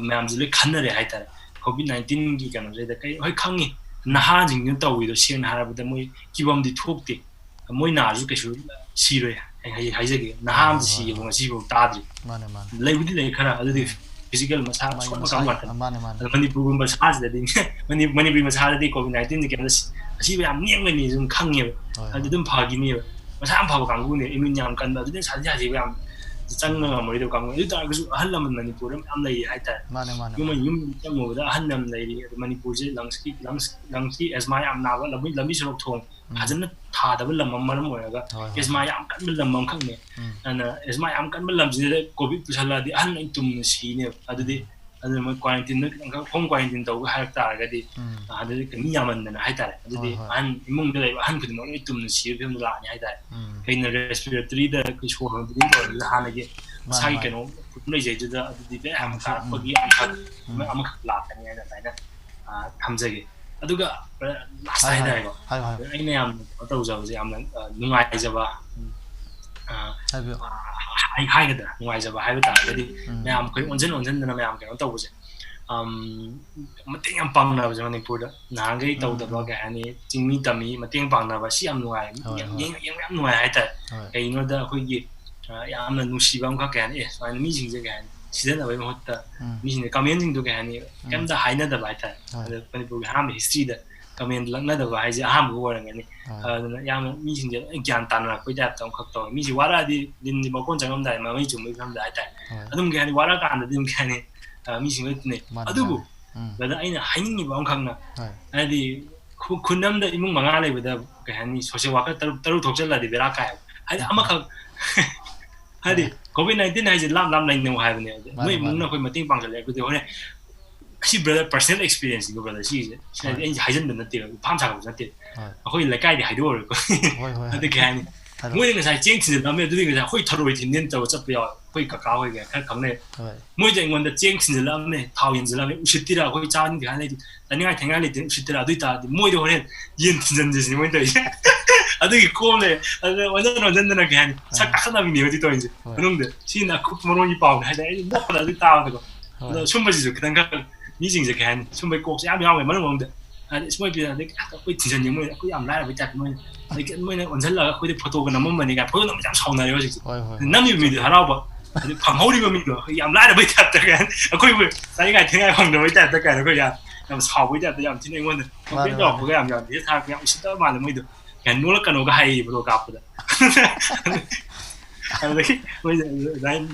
ꯃꯌꯥꯝꯁꯦ ꯂꯣꯏ ꯈꯟꯅꯔꯦ ꯍꯥꯏꯇꯥꯔꯦ꯫ COVID nineteenꯒꯤ ꯀꯩꯅꯣꯁꯤꯗ ꯀꯩ, ꯍꯣꯏ, ꯈꯪꯉꯤ, ꯅꯍꯥꯁꯤꯡꯁꯤꯅ ꯇꯧꯔꯤꯗꯣ ꯁꯦꯡꯅ ꯍꯥꯏꯔꯕꯗ ꯃꯣꯏ ꯀꯤꯐꯝꯗꯤ ꯊꯣꯛꯇꯦ꯫ ꯃꯣꯏ ꯅꯥꯔꯁꯨ ꯀꯩꯁꯨ ꯁꯤꯔꯣꯏ꯫ ꯑꯩ ꯍꯥꯏ-, ꯍꯥꯏꯖꯒꯦ, ꯅꯍꯥ ꯍꯣꯏ, ꯑꯃ ꯍꯣꯏ, ꯁꯤꯌꯦꯕ ꯍꯣꯏ꯫ ꯉꯁꯤꯐꯥꯎ ꯇꯥꯗ꯭ꯔꯤ꯫ ꯃꯥꯅꯦ, ꯃꯥꯅꯦ꯫ ꯂꯩꯕꯨꯗꯤ ꯂꯩ ꯈꯔ, ꯑꯗꯨꯗꯤ ꯎꯝ꯫ physical ꯃꯁꯥ ꯃꯥꯒꯤ ꯁꯣꯟꯕ ꯃꯁꯥ-, ꯀꯥꯡꯕꯨ ꯉꯥꯛꯇꯅꯤ꯫ ꯃꯥꯅꯦ, ꯃꯥꯅꯦ꯫ ꯑꯗꯣ ꯃꯅꯤꯄꯨꯔꯒꯨꯝꯕ ꯁꯥꯁꯤꯗꯗꯤ, ꯃꯅꯤ-, ꯃꯅꯤꯄꯨꯔꯤ ꯃꯁꯥꯗꯗꯤ COVID nineteenꯁꯦ ꯀꯩꯝꯇ ꯁꯤ-, ꯑꯁꯤꯕ ꯌꯥꯝ ꯅꯦꯝꯒꯅꯤ ꯁꯨꯝ ꯈꯪꯉꯦꯕ꯫ ꯍꯣꯏ, ꯑꯗꯨ ꯍꯣꯏ꯫ ꯑꯗꯨꯝ ꯐꯈꯤꯅꯦꯕ꯫ ꯃꯁꯥ ꯌꯥꯝ ꯐꯕ ꯀꯥꯡꯕꯨꯅꯦ, immune ꯌꯥꯝ ꯀꯟꯕ, ꯑꯗꯨꯗꯤ ꯁꯥꯊꯤ ꯁꯥꯊꯤꯕ ꯌꯥꯝ ꯆꯪꯕ ꯉꯝꯃꯔꯣꯏꯗꯕ ꯀꯥꯡꯕꯨꯅꯦ꯫ ꯑꯗꯨ ꯑꯣꯏ ꯇꯥꯔꯒꯁꯨ ꯑꯍꯜ ꯂꯃꯟ ꯃꯅꯤꯄꯨꯔꯗ ꯃꯌꯥꯝ ꯂꯩꯔꯤ ꯍꯥꯏꯇꯥꯔꯦ꯫ ꯃꯥꯅꯦ, ꯃꯥꯅꯦ, ꯌꯨꯝ ꯃꯥꯅꯦ꯫ ꯌꯨꯝ ꯆꯪꯉꯨꯕꯗ ꯑꯍꯜ ꯂꯃꯟ ꯂꯩꯔꯤ꯫ ꯑꯗꯨ ꯃꯅꯤꯄꯨꯔꯁꯦ lungsꯀꯤ, lungs, lungsꯀꯤ asthma ꯌꯥꯝ ꯅꯥꯕ, ꯂꯝꯕꯤ, ꯂꯝꯕꯤ ꯁꯣꯔꯣꯛ ꯊꯣꯡ ꯎꯝ꯫ ꯐꯖꯅ ꯊꯥꯗꯕ ꯂꯝ ꯑꯃ ꯃꯔꯝ ꯑꯣꯏꯔꯒ ꯍꯣꯏ, ꯍꯣꯏ, asthma ꯍꯣꯏ꯫ ꯌꯥꯝ ꯀꯟꯕ ꯂꯝ ꯑꯃꯈꯛꯅꯦ꯫ ꯎꯝ꯫ ꯑꯗꯨꯅ asthma ꯌꯥꯝ ꯀꯟꯕ ꯂꯝꯁꯤꯗ COVID ꯄꯨꯁꯜꯂꯛꯑꯗꯤ ꯑꯍꯜ ꯂꯣꯏ ꯇꯨꯝꯅ ꯁꯤꯅꯦꯕ꯫ ꯑꯗꯨꯗꯤ, ꯎꯝ꯫ ꯑꯗꯨꯅ ꯃꯣꯏ quarantineꯗ ꯈꯤꯇꯪ ꯈꯔ home quarantine ꯇꯧꯒꯦ ꯍꯥꯏꯔꯛ ꯇꯥꯔꯒꯗꯤ, ꯎꯝ꯫ ꯑꯗꯨꯗꯤ ꯃꯤ ꯌꯥꯝꯃꯟꯗꯅ ꯍꯥꯏꯇꯥꯔꯦ꯫ ꯑꯗꯨꯗꯤ ꯍꯣꯏ, ꯍꯣꯏ꯫ ꯑꯍꯟ ꯏꯃꯨꯡꯗ ꯂꯩꯕ ꯑꯍꯟ ꯈꯨꯗꯤꯡꯃꯛ ꯂꯣꯏ ꯇꯨꯝꯅ ꯁꯤꯕꯒꯤ ꯐꯤꯕꯝꯗ ꯂꯥꯛꯑꯅꯤ ꯍꯥꯏꯇꯥꯔꯦ꯫ ꯎꯝ꯫ ꯀꯩꯅꯣ, respiratoryꯗ ꯑꯩꯈꯣꯏ ꯁꯣꯔ ꯍꯣꯟꯕꯗꯤ ꯇꯧꯔꯕꯅꯤꯅ ꯍꯥꯟꯅꯒꯤ ꯃꯁꯥꯒꯤ ꯃꯥꯅꯦ꯫ ꯀꯩꯅꯣ ꯄꯨꯟ ꯂꯩꯖꯩꯗꯨꯗ ꯑꯗꯨꯗꯤ ꯃꯌꯥꯝ ꯑꯃꯈꯛ, ꯎꯝ꯫ ꯀꯥꯔꯛꯄꯒꯤ ꯑꯃꯈꯛ, ꯎꯝ꯫ ꯑꯃꯈꯛ ꯂꯥꯛꯀꯅꯤ ꯍꯥꯏꯅ ꯑꯗꯨꯃꯥꯏꯅ, ꯑ, ꯊꯝꯖꯒꯦ꯫ ꯑꯗꯨꯒ last ꯍꯥꯏꯌꯨ, ꯍꯥꯏꯌꯨ꯫ ꯍꯥꯏꯇꯥꯔꯦꯀꯣ꯫ ꯍꯥꯏꯌꯨ, ꯍꯥꯏꯌꯨ꯫ ꯑꯩꯅ ꯌꯥꯝ ꯀꯩꯅꯣ ꯇꯧꯖꯕꯁꯦ, ꯌꯥꯝꯅ, ꯑ, ꯅꯨꯡꯉꯥꯏꯖꯕ, ꯎꯝ꯫ ꯑ, ꯍꯥꯏꯕꯤꯌꯨ꯫ ꯑ, ꯍꯥꯏ-, ꯍꯥꯏꯒꯗ꯭ꯔꯥ, ꯅꯨꯡꯉꯥꯏꯖꯕ ꯍꯥꯏꯕ ꯇꯥꯔꯒꯗꯤ, ꯎꯝ꯫ ꯃꯌꯥꯝ ꯑꯩꯈꯣꯏ ꯑꯣꯟꯁꯤꯟ ꯑꯣꯟꯁꯤꯟꯗꯅ ꯃꯌꯥꯝ ꯀꯩꯅꯣ ꯇꯧꯕꯁꯦ, ꯑꯝ, ꯃꯇꯦꯡ ꯌꯥꯝ ꯄꯥꯡꯅꯕꯁꯦ ꯃꯅꯤꯄꯨꯔꯗ꯫ ꯅꯍꯥꯟꯈꯩ ꯎꯝ, ꯇꯧꯗꯕ, ꯎꯝ꯫ ꯀꯩ ꯍꯥꯏꯅꯤ, ꯆꯤꯡꯃꯤ ꯇꯝꯃꯤ ꯃꯇꯦꯡ ꯄꯥꯡꯅꯕ, ꯁꯤ ꯌꯥꯝ ꯅꯨꯡꯉꯥꯏ꯫ ꯍꯣꯏ, ꯌꯥꯝ ꯍꯣꯏ꯫ ꯌꯦꯡ-, ꯌꯦꯡꯕ ꯌꯥꯝ ꯅꯨꯡꯉꯥꯏ ꯍꯥꯏꯇꯥꯔꯦ꯫ ꯍꯣꯏ꯫ ꯀꯩꯒꯤꯅꯣꯗ ꯑꯩꯈꯣꯏꯒꯤ, ꯑ, ꯌꯥꯝꯅ ꯅꯨꯡꯁꯤꯕ ꯑꯃꯈꯛ, ꯀꯩ ꯍꯥꯏꯅꯤ, ꯑꯦ, ꯁꯨꯃꯥꯏꯅ ꯃꯤꯁꯤꯡꯁꯦ, ꯀꯩ ꯍꯥꯏꯅꯤ, ꯁꯤꯗꯅꯕꯒꯤ ꯃꯍꯨꯠꯇ ꯎꯝ꯫ ꯃꯤꯁꯤꯡꯁꯦ commentꯁꯤꯡꯗꯣ, ꯀꯩ ꯍꯥꯏꯅꯤ, ꯎꯝ꯫ ꯀꯩꯝꯇ ꯍꯥꯏꯅꯗꯕ ꯍꯥꯏꯇꯥꯔꯦ꯫ ꯍꯣꯏ꯫ ꯑꯗ ꯃꯅꯤꯄꯨꯔꯒꯤ ꯑꯍꯥꯟꯕ historyꯗ comment ꯂꯛꯅꯗꯕ ꯍꯥꯏꯁꯦ ꯑꯍꯥꯟꯕ ꯑꯣꯏꯔꯝꯒꯅꯤ꯫ ꯍꯣꯏ꯫ ꯑꯗꯨꯅ ꯌꯥꯝꯅ ꯃꯤꯁꯤꯡꯁꯦ ꯂꯣꯏ ꯒ꯭ꯌꯥꯟ ꯇꯥꯅꯔꯛꯄꯩ typeꯇ ꯑꯃꯈꯛ ꯇꯧꯋꯦ꯫ ꯃꯤꯁꯦ ꯋꯥꯔꯛꯑꯗꯤ ꯂꯤꯟꯁꯦ ꯃꯀꯣꯟ ꯆꯪꯉꯝꯗꯥꯏ ꯃꯃꯩ ꯆꯨꯝꯕꯒꯤ ꯐꯤꯕꯝꯗ ꯍꯥꯏꯇꯥꯔꯦ꯫ ꯍꯣꯏ꯫ ꯑꯗꯨꯝ, ꯀꯩ ꯍꯥꯏꯅꯤ, ꯋꯥꯔꯛꯑꯀꯥꯟꯗꯗꯤ ꯑꯗꯨꯝ, ꯀꯩ ꯍꯥꯏꯅꯤ, ꯑ, ꯃꯤꯁꯤꯡ ꯂꯣꯏ ꯇꯤꯟꯅꯩ꯫ ꯃꯥꯅꯤ, ꯑꯗꯨꯕꯨ ꯃꯥꯅꯤ꯫ ꯎꯝ꯫ Brother, ꯑꯩꯅ ꯍꯥꯏꯅꯤꯡꯉꯤꯕ ꯑꯃꯈꯛꯅ, ꯍꯣꯏ꯫ ꯍꯥꯏꯗꯤ, ꯈꯨ-, ꯈꯨꯟ ꯑꯃꯗ ꯏꯃꯨꯡ ꯃꯉꯥ ꯂꯩꯕꯗ, ꯀꯩ ꯍꯥꯏꯅꯤ, social worker ꯇꯔꯨꯛ, ꯇꯔꯨꯛ ꯊꯣꯛꯆꯜꯂꯗꯤ ꯕꯦꯔꯥ ꯀꯥꯏ ꯍꯥꯏꯕ꯫ ꯍꯥꯏꯗꯤ, ꯎꯝ꯫ ꯑꯃꯈꯛ, ꯍꯥꯏꯗꯤ, ꯍꯣꯏ꯫ COVID nineteen ꯍꯥꯏꯁꯦ ꯂꯥꯞ ꯂꯥꯞ ꯂꯩꯅꯧ ꯍꯥꯏꯕꯅꯦ꯫ ꯑꯗ ꯃꯥꯅꯤ, ꯅꯣꯏ ꯏꯃꯨꯡꯅ ꯃꯥꯅꯤ꯫ ꯑꯩꯈꯣꯏ ꯃꯇꯦꯡ ꯄꯥꯡꯁꯤꯜꯂꯦ, ꯑꯗꯨꯗꯤ ꯍꯣꯔꯦꯟ, ꯑꯁꯤ brother personal experienceꯅꯤꯀꯣ, brother, ꯁꯤꯒꯤꯁꯦ꯫ ꯁꯤꯅꯗꯤ ꯍꯣꯏ꯫ ꯑꯩꯅ ꯍꯥꯏꯖꯟꯕ ꯅꯠꯇꯦꯕ, ꯐꯥꯝ ꯁꯥꯒꯠꯄꯁꯨ ꯅꯠꯇꯦ꯫ ꯍꯣꯏ꯫ ꯑꯩꯈꯣꯏ ꯂꯩꯀꯥꯏꯗꯤ ꯍꯥꯏꯗꯣꯛꯑꯔꯣꯏꯀꯣ꯫ ꯍꯣꯏ, ꯍꯣꯏ, ꯍꯣꯏ꯫ ꯑꯗꯨ ꯀꯩ ꯍꯥꯏꯅꯤ? ꯍꯥꯏꯔꯣ꯫ ꯃꯣꯏꯅ ꯉꯁꯥꯏ ꯆꯦꯡ ꯊꯤꯟꯖꯤꯜꯂꯝꯃꯦ, ꯑꯗꯨꯗꯤ ꯉꯁꯥꯏ ꯑꯩꯈꯣꯏ ꯊꯔꯣꯏ ꯊꯤꯟꯅꯦꯅ ꯇꯧꯔ ꯆꯠꯄ ꯌꯥꯎꯋꯦ꯫ ꯑꯩꯈꯣꯏ ꯀꯀꯥ ꯍꯣꯏꯒ ꯈꯔ ꯈꯪꯅꯩ꯫ ꯍꯣꯏ꯫ ꯃꯣꯏꯗ ꯑꯩꯉꯣꯟꯗ ꯆꯦꯡ ꯊꯤꯟꯖꯤꯜꯂꯛꯑꯝꯃꯦ, ꯊꯥꯎ ꯌꯦꯟꯁꯤꯜꯂꯛꯑꯝꯃꯦ, ꯎꯁꯤꯠꯇꯤꯔ ꯑꯩꯈꯣꯏ ꯆꯥꯅꯤꯡꯗꯦ ꯍꯥꯏꯅ ꯂꯩꯇꯦ, ꯆꯥꯅꯤꯡꯉꯥꯏ ꯊꯛꯅꯤꯡꯉꯥꯏ ꯂꯩꯇꯦ, ꯎꯁꯤꯠꯇꯤꯔ, ꯑꯗꯨ ꯑꯣꯏꯇꯥꯔꯗꯤ ꯃꯣꯏꯗ ꯍꯣꯔꯦꯟ ꯌꯦꯟ ꯊꯤꯟꯖꯤꯟꯁꯤꯁꯤꯅꯤ ꯃꯣꯏꯅ ꯇꯧꯔꯤꯁꯦ꯫ ꯑꯗꯨꯒꯤ ꯀꯣꯝ ꯂꯩ꯫ ꯑꯗꯨꯅ ꯑꯣꯟꯁꯤꯟ ꯑꯣꯟꯁꯤꯟꯗꯅ, ꯀꯩ ꯍꯥꯏꯅꯤ, ꯁꯛ ꯑꯥ꯫ ꯀꯥꯈꯠꯅꯕꯤꯅꯦ ꯍꯧꯖꯤꯛ ꯇꯧꯔꯤꯁꯦ꯫ ꯍꯣꯏ꯫ ꯃꯅꯨꯡꯗ ꯁꯤꯅ ꯑꯀꯨꯞꯄ ꯃꯔꯣꯟꯒꯤ ꯄꯥꯎꯅꯦ ꯍꯥꯏꯗꯤ ꯑꯩ ꯅꯣꯛꯄꯗ ꯑꯗꯨ ꯇꯥꯕꯗꯀꯣ꯫ ꯍꯣꯏ꯫ ꯑꯗꯣ ꯁꯨꯝꯕꯁꯤꯁꯨ ꯈꯤꯇꯪ ꯈꯔ ꯃꯤꯁꯤꯡꯁꯦ, ꯀꯩ ꯍꯥꯏꯅꯤ, ꯁꯨꯝꯕꯩ ꯀꯣꯛꯁꯦ ꯌꯥꯝ ꯌꯥꯎꯋꯦ ꯃꯅꯨꯡ ꯃꯅꯨꯡꯗ꯫ ꯍꯥꯏꯗꯤ, ꯑꯁ, ꯃꯣꯏ ꯄꯤꯔꯛꯑꯗꯤ ꯑꯩꯈꯣꯏ ꯊꯤꯟꯖꯟꯅꯤꯡꯕ, ꯑꯩꯈꯣꯏ ꯌꯥꯝ ꯂꯥꯏꯔꯕꯩ typeꯇ ꯃꯣꯏꯅ, ꯍꯥꯏꯗꯤ, ꯃꯣꯏꯅ ꯑꯣꯟꯁꯤꯜꯂꯒ ꯑꯩꯈꯣꯏꯗ photoꯒ ꯅꯝꯃꯝꯕꯅꯤ ꯀꯥꯏꯅ, photo ꯅꯝꯕꯁꯦ ꯌꯥꯝ ꯁꯥꯎꯅꯔꯦ ꯍꯧꯖꯤꯛꯁꯦ꯫ ꯍꯣꯏ, ꯍꯣꯏ, ꯍꯣꯏ꯫ ꯅꯝꯃꯤꯕ ꯃꯤꯗꯨ ꯍꯔꯥꯎꯕ, ꯑꯗꯨ ꯐꯪꯍꯧꯔꯤꯕ ꯃꯤꯗꯣ ꯑꯩꯈꯣꯏ ꯌꯥꯝ ꯂꯥꯏꯔꯕꯩ typeꯇ ꯀꯥꯏꯅ, ꯑꯩꯈꯣꯏꯕꯨ ꯆꯥꯅꯤꯡꯉꯥꯏ ꯊꯛꯅꯤꯡꯉꯥꯏ ꯐꯪꯗꯕꯩ typeꯇ ꯀꯥꯏꯅ, ꯑꯩꯈꯣꯏ ꯌꯥꯝ, ꯌꯥꯝ ꯁꯥꯎꯕꯩ typeꯇ ꯌꯥꯝ ꯊꯤꯅ ꯑꯩꯉꯣꯟꯗ complain ꯃꯥꯅꯦ, ꯃꯥꯅꯦ꯫ ꯇꯧꯔꯛꯄꯒ ꯌꯥꯝ ꯌꯥꯎꯏ꯫ Message ꯊꯥꯔꯛꯄ ꯌꯥꯝ ꯎꯁꯤꯠꯇꯕ ꯃꯥꯜꯂꯦ ꯃꯣꯏꯗꯣ꯫ ꯀꯩ ꯍꯥꯏꯅꯤ, ꯅꯣꯛꯂꯛꯀꯅꯣꯒ ꯍꯥꯏꯌꯦ photo ꯀꯥꯞꯄꯗ꯫ ꯑꯗꯨꯗꯒꯤ ꯃꯣꯏꯁꯦ ꯑꯗꯨꯃꯥꯏꯅ,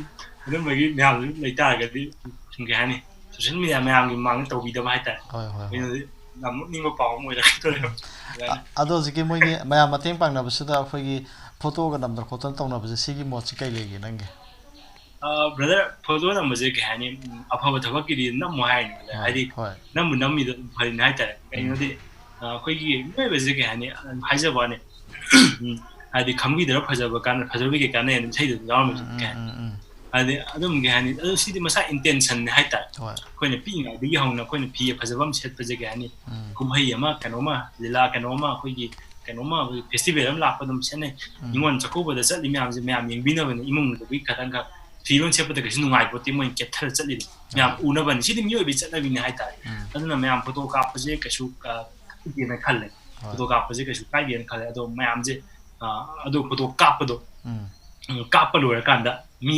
ꯑꯗꯨꯝꯕꯒꯤ ꯃꯌꯥꯝꯗꯨ ꯂꯩꯇꯥꯔꯒꯗꯤ, ꯁꯨꯝ, ꯀꯩ ꯍꯥꯏꯅꯤ, social media ꯃꯌꯥꯝꯒꯤ ꯃꯃꯥꯡꯗ ꯇꯧꯕꯤꯗꯕ ꯍꯥꯏꯇꯥꯔꯦ꯫ ꯍꯣꯏ, ꯍꯣꯏ, ꯍꯣꯏ꯫ ꯑꯩꯅꯗꯤ ꯌꯥꯝ ꯅꯣꯛꯅꯤꯡꯕ ꯄꯥꯎ ꯑꯃ ꯑꯣꯏꯔꯛꯀꯗꯣꯔꯦ꯫ ꯑꯗꯨꯃꯥꯏꯅ꯫ ꯑ-, ꯑꯗꯣ ꯍꯧꯖꯤꯛꯀꯤ ꯃꯣꯏꯒꯤ ꯃꯌꯥꯝ ꯃꯇꯦꯡ ꯄꯥꯡꯅꯕꯁꯤꯗ ꯑꯩꯈꯣꯏꯒꯤ photoꯒ ꯅꯝꯗꯅ ꯈꯣꯠꯇꯅ ꯇꯧꯅꯕꯁꯦ, ꯁꯤꯒꯤ ꯃꯣꯠꯁꯤ ꯀꯩ ꯂꯩꯒꯦ ꯅꯪꯒꯤ? ꯑ, brother, photo ꯅꯝꯕꯁꯦ, ꯀꯩ ꯍꯥꯏꯅꯤ, ꯎꯝ, ꯑꯐꯕ ꯊꯕꯛꯀꯤꯗꯤ ꯅꯝꯃꯣ ꯍꯥꯏꯅꯤ, brother꯫ ꯍꯣꯏ, ꯍꯥꯏꯗꯤ, ꯍꯣꯏ꯫ ꯅꯝꯕꯨ ꯅꯝꯃꯤꯗꯣ ꯑꯗꯨꯝ ꯐꯔꯤꯅꯤ ꯍꯥꯏꯇꯥꯔꯦ꯫ ꯎꯝ꯫ ꯀꯩꯅꯣꯗꯤ, ꯑ, ꯑꯩꯈꯣꯏꯒꯤ ꯃꯤꯑꯣꯏꯕꯁꯦ, ꯀꯩ ꯍꯥꯏꯅꯤ, ꯑ, ꯍꯥꯏꯖꯕ ꯋꯥꯅꯤ, ꯎꯝ, ꯍꯥꯏꯗꯤ, ꯈꯪꯕꯤꯗꯔ ꯐꯖꯕ ꯀꯥꯟꯅ-, ꯐꯖꯕꯒꯤ ꯀꯥꯟꯅꯩ ꯑꯗꯨꯝ ꯏꯁꯩꯗꯨ ꯌꯥꯎꯔꯝꯃꯤꯁꯦ, ꯎꯝ, ꯀꯩ ꯍꯥꯏꯅꯤ꯫ ꯎꯝ, ꯎꯝ, ꯎꯝ꯫ ꯍꯥꯏꯗꯤ ꯑꯗꯨꯝ ꯀꯩ ꯍꯥꯏꯅꯤ, ꯑꯗꯨ ꯁꯤꯗꯤ ꯃꯁꯥ intentionꯅꯦ ꯍꯥꯏꯇꯥꯔꯦ꯫ ꯍꯣꯏ꯫ ꯑꯩꯈꯣꯏꯅ ꯄꯤꯛꯏꯉꯩꯗꯒꯤ ꯍꯧꯅ ꯑꯩꯈꯣꯏꯅ ꯐꯤ ꯐꯖꯕ ꯑꯃ ꯁꯦꯠꯄꯁꯦ ꯀꯩ ꯍꯥꯏꯅꯤ, ꯎꯝ꯫ ꯀꯨꯝꯍꯩ ꯑꯃ, ꯀꯩꯅꯣꯝꯃ, ꯂꯤꯂꯥ ꯀꯩꯅꯣꯝꯃ, ꯑꯩꯈꯣꯏꯒꯤ ꯀꯩꯅꯣꯝꯃ, ꯑꯩꯈꯣꯏꯒꯤ festival ꯑꯃ ꯂꯥꯛꯄ ꯑꯗꯨꯝ ꯁꯦꯠꯅꯩ꯫ ꯎꯝ꯫ ꯅꯤꯉꯣꯜ ꯆꯥꯛꯀꯧꯕꯗ ꯆꯠꯂꯤ ꯃꯌꯥꯝꯁꯦ ꯃꯌꯥꯝ ꯌꯦꯡꯕꯤꯅꯕꯅꯤ, ꯏꯃꯨꯡꯗꯨꯒꯤ ꯈꯇꯪꯒ ꯐꯤꯔꯣꯜ ꯁꯦꯠꯄꯗ ꯀꯩꯁꯨ ꯅꯨꯡꯉꯥꯏꯄꯣꯠꯇꯦ, ꯃꯣꯏꯅ ꯀꯦꯊꯔ ꯆꯠꯂꯤꯗꯣ ꯃꯌꯥꯝ ꯎꯅꯕꯅꯤ꯫ ꯁꯤꯗꯤ ꯃꯤꯑꯣꯏꯕꯒꯤ ꯆꯠꯅꯕꯤꯅꯦ ꯍꯥꯏꯇꯥꯔꯦ꯫ ꯎꯝ꯫ ꯑꯗꯨꯅ ꯃꯌꯥꯝ ꯐꯣꯇꯣ ꯀꯥꯞꯄꯁꯦ ꯀꯩꯁꯨ ꯀꯥꯏꯗꯦꯅ ꯈꯜꯂꯦ꯫ ꯍꯣꯏ꯫ ꯐꯣꯇꯣ ꯀꯥꯞꯄꯁꯦ ꯀꯩꯁꯨ ꯀꯥꯏꯗꯦꯅ ꯈꯜꯂꯦ꯫ ꯑꯗꯣ ꯃꯌꯥꯝꯁꯦ, ꯑ, ꯑꯗꯨ ꯐꯣꯇꯣ ꯀꯥꯞꯄꯗꯣ, ꯎꯝ꯫ ꯎꯝ, ꯀꯥꯞꯄ ꯂꯣꯏꯔꯀꯥꯟꯗ ꯃꯤ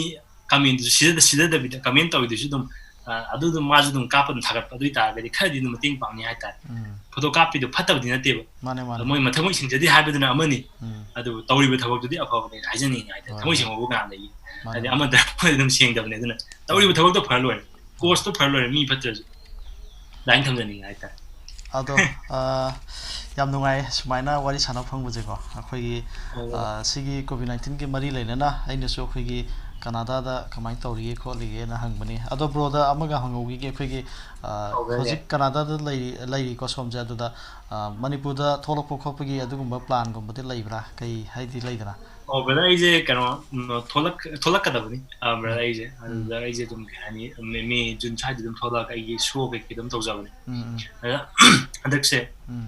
commentꯗꯨꯁꯨ ꯁꯤꯗ ꯁꯤꯗꯗꯕꯤꯗ comment ꯇꯧꯔꯤꯗꯨꯁꯨ ꯑꯗꯨꯝ, ꯑ, ꯑꯗꯨ ꯑꯗꯨꯝ ꯃꯥꯁꯨ ꯑꯗꯨꯝ ꯀꯥꯞꯄ ꯑꯗꯨꯝ ꯊꯥꯒꯠꯄ ꯑꯗꯨ ꯑꯣꯏꯇꯥꯔꯒꯗꯤ ꯈꯔꯗꯤ ꯑꯗꯨꯝ ꯃꯇꯦꯡ ꯄꯥꯡꯅꯤ ꯍꯥꯏꯇꯥꯔꯦ꯫ ꯎꯝ꯫ ꯐꯣꯇꯣ ꯀꯥꯞꯄꯤꯗꯣ ꯐꯠꯇꯕꯗꯤ ꯅꯠꯇꯦꯕ꯫ ꯃꯥꯅꯦ, ꯃꯥꯅꯦ꯫ ꯃꯣꯏ ꯃꯊꯃꯣꯏ ꯁꯦꯡꯖꯗꯦ ꯍꯥꯏꯕꯗꯨꯅ ꯑꯃꯅꯤ, ꯎꯝ꯫ ꯑꯗꯨꯕꯨ ꯇꯧꯔꯤꯕ ꯊꯕꯛꯇꯨꯗꯤ ꯑꯐꯕꯅꯦ ꯍꯥꯏꯖꯅꯤꯡꯉꯦ ꯍꯥꯏꯇꯥꯔꯦ꯫ ꯍꯣꯏ, ꯊꯃꯣꯏ ꯍꯣꯏ꯫ ꯁꯦꯡꯍꯧꯕ ꯀꯥꯟꯗꯒꯤ꯫ ꯃꯥꯅꯦ, ꯍꯥꯏꯗꯤ ꯃꯥꯅꯦ꯫ ꯑꯃꯗ ꯑꯃꯗ ꯑꯗꯨꯝ ꯁꯦꯡꯗꯕꯅꯦ꯫ ꯑꯗꯨꯅ ꯇꯧꯔꯤꯕ ꯊꯕꯛꯇꯣ ꯐꯔ ꯂꯣꯏꯔꯦ꯫ causeꯇꯣ ꯐꯔ ꯂꯣꯏꯔꯦ, ꯃꯤ ꯐꯠꯇ꯭ꯔꯁꯨ꯫ ꯑꯗꯨꯃꯥꯏꯅ ꯊꯝꯖꯅꯤꯡꯉꯦ ꯍꯥꯏꯇꯥꯔꯦ꯫ ꯑꯗꯣ, ꯑ, ꯌꯥꯝ ꯅꯨꯡꯉꯥꯏ ꯁꯨꯃꯥꯏꯅ ꯋꯥꯔꯤ ꯁꯥꯟꯅꯕ ꯐꯪꯕꯁꯦꯀꯣ꯫ ꯑꯩꯈꯣꯏꯒꯤ, ꯑꯣ꯫ ꯑ, ꯁꯤꯒꯤ COVID nineteenꯒꯤ ꯃꯔꯤ ꯂꯩꯅꯅ ꯑꯩꯅꯁꯨ ꯑꯩꯈꯣꯏꯒꯤ ꯀꯅꯥꯗꯥꯗ ꯀꯃꯥꯏꯅ ꯇꯧꯔꯤꯒꯦ ꯈꯣꯠꯂꯤꯒꯦꯅ ꯍꯪꯕꯅꯤ꯫ ꯑꯗꯣ broꯗ ꯑꯃꯒ ꯍꯪꯍꯧꯈꯤꯒꯦ, ꯑꯩꯈꯣꯏꯒꯤ, ꯑ, ꯍꯧꯒꯦ꯫ ꯍꯧꯖꯤꯛ ꯀꯅꯥꯗꯥꯗ ꯂꯩꯔꯤ, ꯂꯩꯔꯤꯀꯣ ꯁꯣꯝꯁꯦ, ꯑꯗꯨꯗ, ꯑ, ꯃꯅꯤꯄꯨꯔꯗ ꯊꯣꯛꯂꯛꯄ ꯈꯣꯠꯄꯒꯤ ꯑꯗꯨꯒꯨꯝꯕ planꯒꯨꯝꯕꯗꯤ ꯂꯩꯕ꯭ꯔꯥ? ꯀꯩ ꯍꯥꯏꯗꯤ ꯂꯩꯗꯅ? ꯑꯣ, brother, ꯑꯩꯁꯦ ꯀꯩꯅꯣ, ꯎꯝ, ꯊꯣꯛꯂꯛ-, ꯊꯣꯛꯂꯛꯀꯗꯕꯅꯤ꯫ ꯑ, brother, ꯎꯝ꯫ ꯑꯩꯁꯦ ꯎꯝ꯫ ꯑꯗꯨꯗ ꯑꯩꯁꯦ ꯑꯗꯨꯝ ꯀꯩ ꯍꯥꯏꯅꯤ, May, May, June ꯁ꯭ꯋꯥꯏꯗ ꯑꯗꯨꯝ ꯊꯣꯛꯂꯛꯑꯒ ꯑꯩꯒꯤ show ꯀꯩꯀꯩ ꯑꯗꯨꯝ ꯇꯧꯖꯕꯅꯤ꯫ ꯎꯝ, ꯎꯝ꯫ ꯑꯗ ꯍꯟꯗꯛꯁꯦ ꯎꯝ꯫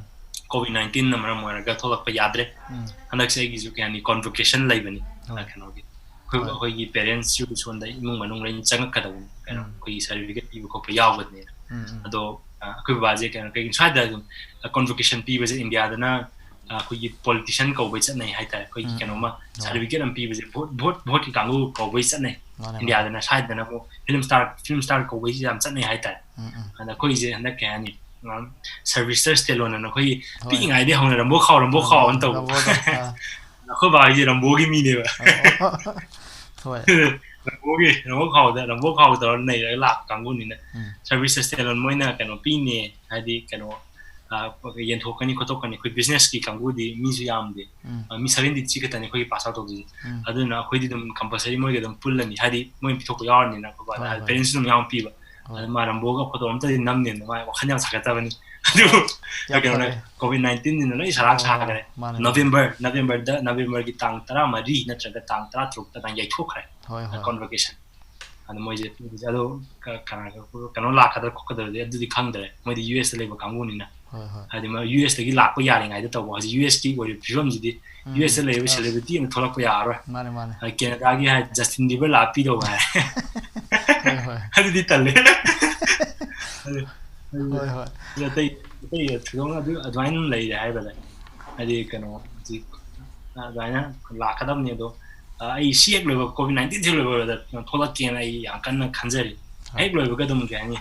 COVID nineteenꯅ ꯃꯔꯝ ꯑꯣꯏꯔꯒ ꯊꯣꯛꯂꯛꯄ ꯌꯥꯗ꯭ꯔꯦ꯫ ꯎꯝ꯫ ꯍꯟꯗꯛꯁꯦ ꯑꯩꯒꯤꯁꯨ ꯀꯩ ꯍꯥꯏꯅꯤ, convocation ꯂꯩꯕꯅꯤ꯫ ꯍꯣꯏ꯫ ꯑ, ꯀꯩꯅꯣꯒꯤ ꯑꯩꯈꯣꯏ, ꯍꯣꯏ꯫ ꯑꯩꯈꯣꯏꯒꯤ parentsꯁꯨ ꯁꯣꯝꯗ ꯏꯃꯨꯡ ꯃꯅꯨꯡ ꯂꯣꯏꯅ ꯆꯪꯉꯛꯀꯗꯕꯅꯤ, ꯀꯩꯅꯣ, ꯎꯝ꯫ ꯑꯩꯈꯣꯏꯒꯤ certificate ꯄꯤꯕ ꯈꯣꯠꯄ ꯌꯥꯎꯒꯅꯤꯅ꯫ ꯎꯝ, ꯎꯝ꯫ ꯑꯗꯣ, ꯑ, ꯑꯩꯈꯣꯏ ꯕꯕꯥꯁꯦ ꯀꯩꯅꯣ, ꯀꯩꯒꯤꯅꯣ ꯁ꯭ꯋꯥꯏꯗ ꯑꯗꯨꯝ, ꯑ, convocation ꯄꯤꯕꯁꯦ ꯏꯟꯗꯤꯌꯥꯗꯅ, ꯑ, ꯑꯩꯈꯣꯏꯒꯤ politician ꯀꯧꯕꯩ ꯆꯠꯅꯩ ꯍꯥꯏꯇꯥꯔꯦ꯫ ꯑꯩꯈꯣꯏꯒꯤ ꯎꯝ, ꯀꯩꯅꯣꯝꯃ ꯎꯝ꯫ ꯍꯣꯏ꯫ certificate ꯑꯃ ꯄꯤꯕꯁꯦ vote, vote, voteꯀꯤ ꯀꯥꯡꯕꯨ ꯀꯧꯕꯩ ꯆꯠꯅꯩ꯫ ꯃꯥꯅꯦ, ꯃꯥꯅꯦ꯫ ꯏꯟꯗꯤꯌꯥꯗꯅ, ꯁ꯭ꯋꯥꯏꯗꯅ ꯑꯃꯨꯛ film star, film star ꯀꯧꯕꯩꯁꯦ ꯌꯥꯝ ꯆꯠꯅꯩ ꯍꯥꯏꯇꯥꯔꯦ꯫ ꯎꯝ, ꯎꯝ꯫ ꯑꯗ ꯑꯩꯈꯣꯏꯁꯦ ꯍꯟꯗꯛ ꯀꯩ ꯍꯥꯏꯅꯤ, ꯑ, Sylvester Stallone ꯑꯅ ꯑꯩꯈꯣꯏꯒꯤ ꯍꯣꯏ꯫ ꯄꯤꯛꯏꯉꯩꯗꯩ ꯍꯧꯅ ꯔꯝꯕꯣ ꯈꯥꯎ, ꯔꯝꯕꯣ ꯈꯥꯎ ꯑꯅ ꯇꯧꯕ꯫ ꯔꯝꯕꯣꯗ, ꯑ꯫ ꯑꯩꯈꯣꯏ ꯕꯥ ꯍꯣꯏꯁꯦ ꯔꯝꯕꯣꯒꯤ ꯃꯤꯅꯦꯕ꯫ ꯑꯣ꯫ ꯍꯣꯏ꯫ ꯔꯝꯕꯣꯒꯤ, ꯔꯝꯕꯣ ꯈꯥꯎꯗ, ꯔꯝꯕꯣ ꯈꯥꯎ ꯇꯧꯔ ꯅꯩꯔꯒ ꯂꯥꯛꯄ ꯀꯥꯡꯕꯨꯅꯤꯅ꯫ ꯎꯝ꯫ Sylvester Stallone ꯃꯣꯏꯅ ꯀꯩꯅꯣ ꯄꯤꯅꯦ, ꯍꯥꯏꯗꯤ ꯀꯩꯅꯣ, ꯑ, ꯌꯦꯟꯊꯣꯛꯀꯅꯤ ꯈꯣꯠꯇꯣꯛꯀꯅꯤ꯫ ꯑꯩꯈꯣꯏ businessꯀꯤ ꯀꯥꯡꯕꯨꯗꯤ ꯃꯤꯁꯨ ꯌꯥꯝꯗꯦ꯫ ꯎꯝ꯫ ꯑ, ꯃꯤ seventy three ꯈꯛꯇꯅꯤ ꯑꯩꯈꯣꯏꯒꯤ pass out ꯇꯧꯗꯣꯏꯁꯦ꯫ ꯎꯝ꯫ ꯑꯗꯨꯅ ꯑꯩꯈꯣꯏꯗꯤ ꯑꯗꯨꯝ compulsory ꯃꯣꯏꯒ ꯑꯗꯨꯝ ꯄꯨꯜꯂꯅꯤ꯫ ꯍꯥꯏꯗꯤ ꯃꯣꯏꯅ ꯄꯤꯊꯣꯛꯄ ꯌꯥꯎꯔꯅꯤꯅ ꯑꯩꯈꯣꯏ ꯕꯥꯗ꯫ ꯍꯣꯏ, ꯍꯥꯏꯗꯤ ꯍꯣꯏ꯫ parentsꯁꯨ ꯑꯗꯨꯝ ꯌꯥꯎꯅ ꯄꯤꯕ꯫ ꯍꯣꯏ꯫ ꯑꯗ ꯃꯥ ꯔꯝꯕꯣꯒ photo ꯑꯝꯇꯗꯤ ꯅꯝꯅꯦꯅ ꯃꯥ ꯋꯥꯈꯜ ꯌꯥꯝ ꯁꯥꯒꯠꯆꯕꯅꯤ꯫ ꯑꯗꯨꯕꯨ ꯌꯥꯝ ꯀꯩꯅꯣꯅ ꯐꯔꯦ꯫ COVID nineteenꯅꯤꯅ ꯂꯣꯏ ꯁꯔꯥꯛ ꯑꯣ, ꯁꯥꯈ꯭ꯔꯦ꯫ ꯃꯥꯅꯦ, ꯃꯥꯅꯦ꯫ November, Novemberꯗ, Novemberꯒꯤ ꯇꯥꯡ ꯇꯔꯥꯃꯔꯤ ꯅꯠꯇ꯭ꯔꯒ ꯇꯥꯡ ꯇꯔꯥꯇꯔꯨꯛꯇ ꯑꯗꯨꯃꯥꯏꯅ ꯌꯩꯊꯣꯛꯈ꯭ꯔꯦ꯫ ꯍꯣꯏ, ꯍꯣꯏ꯫ Convocation꯫ ꯑꯗꯣ ꯃꯣꯏꯁꯦ ꯑꯗꯣ ꯀ- ꯀꯅꯥ- ꯀꯩꯅꯣ ꯂꯥꯛꯀꯗ꯭ꯔꯥ ꯈꯣꯠꯀꯗ꯭ꯔꯗꯤ ꯑꯗꯨꯗꯤ ꯈꯪꯗ꯭ꯔꯦ, ꯃꯣꯏꯗꯤ ꯌꯨ ꯑꯦꯁꯇ ꯂꯩꯕ ꯀꯥꯡꯕꯨꯅꯤꯅ꯫ ꯍꯣꯏ, ꯍꯣꯏ꯫ ꯍꯥꯏꯗꯤ ꯃꯣꯏ ꯌꯨ ꯑꯦꯁꯇꯒꯤ ꯂꯥꯛꯄ ꯌꯥꯔꯤꯉꯩꯗ ꯇꯧꯕ, ꯍꯧꯖꯤꯛ ꯌꯨ ꯑꯦꯁꯀꯤ ꯑꯣꯏꯔꯤꯕ ꯐꯤꯕꯝꯁꯤꯗꯤ ꯎꯝ, ꯌꯨ ꯑꯦꯁꯇ ꯂꯩꯔꯤꯕ ꯑꯁ꯫ Celebrity ꯑꯃ ꯊꯣꯛꯂꯛꯄ ꯌꯥꯔꯔꯣꯏ꯫ ꯃꯥꯅꯦ, ꯃꯥꯅꯦ꯫ ꯀꯦꯅꯗꯥꯒꯤ ꯍꯥꯏ ꯖꯁꯇꯤꯟ ꯕꯤꯕꯔ ꯂꯥꯛꯑ ꯄꯤꯗꯧ ꯍꯥꯏ꯫ ꯍꯣꯏ, ꯍꯣꯏ꯫ ꯑꯗꯨꯗꯤ ꯇꯜꯂꯦ꯫ ꯑꯗꯨ- ꯍꯣꯏ, ꯍꯣꯏ꯫ ꯑꯗꯨ ꯑꯇꯩ ꯑꯇꯩ ꯊꯣꯏꯗꯣꯛꯅ ꯑꯗꯨ ꯑꯗꯨꯃꯥꯏꯅ ꯂꯩꯔꯦ ꯍꯥꯏꯕꯗ, ꯍꯥꯏꯗꯤ ꯀꯩꯅꯣ ꯍꯧꯖꯤꯛ ꯑꯗꯨꯃꯥꯏꯅ ꯂꯥꯛꯀꯗꯕꯅꯤ꯫ ꯑꯗꯣ ꯑ, ꯑꯩ ꯁꯤ ꯍꯦꯛ ꯂꯣꯏꯕ, ꯀꯣꯚꯤꯗ ꯅꯥꯏꯟꯇꯤꯟ ꯍꯦꯛ ꯂꯣꯏꯕꯗ ꯊꯣꯛꯂꯛꯀꯦꯅ ꯑꯩ ꯌꯥꯝ ꯀꯟꯅ ꯈꯟꯖꯔꯤ꯫ ꯍꯣꯏ꯫ ꯍꯦꯛ ꯂꯣꯏꯕꯒ ꯑꯗꯨꯝ ꯀꯩ ꯍꯥꯏꯅꯤ,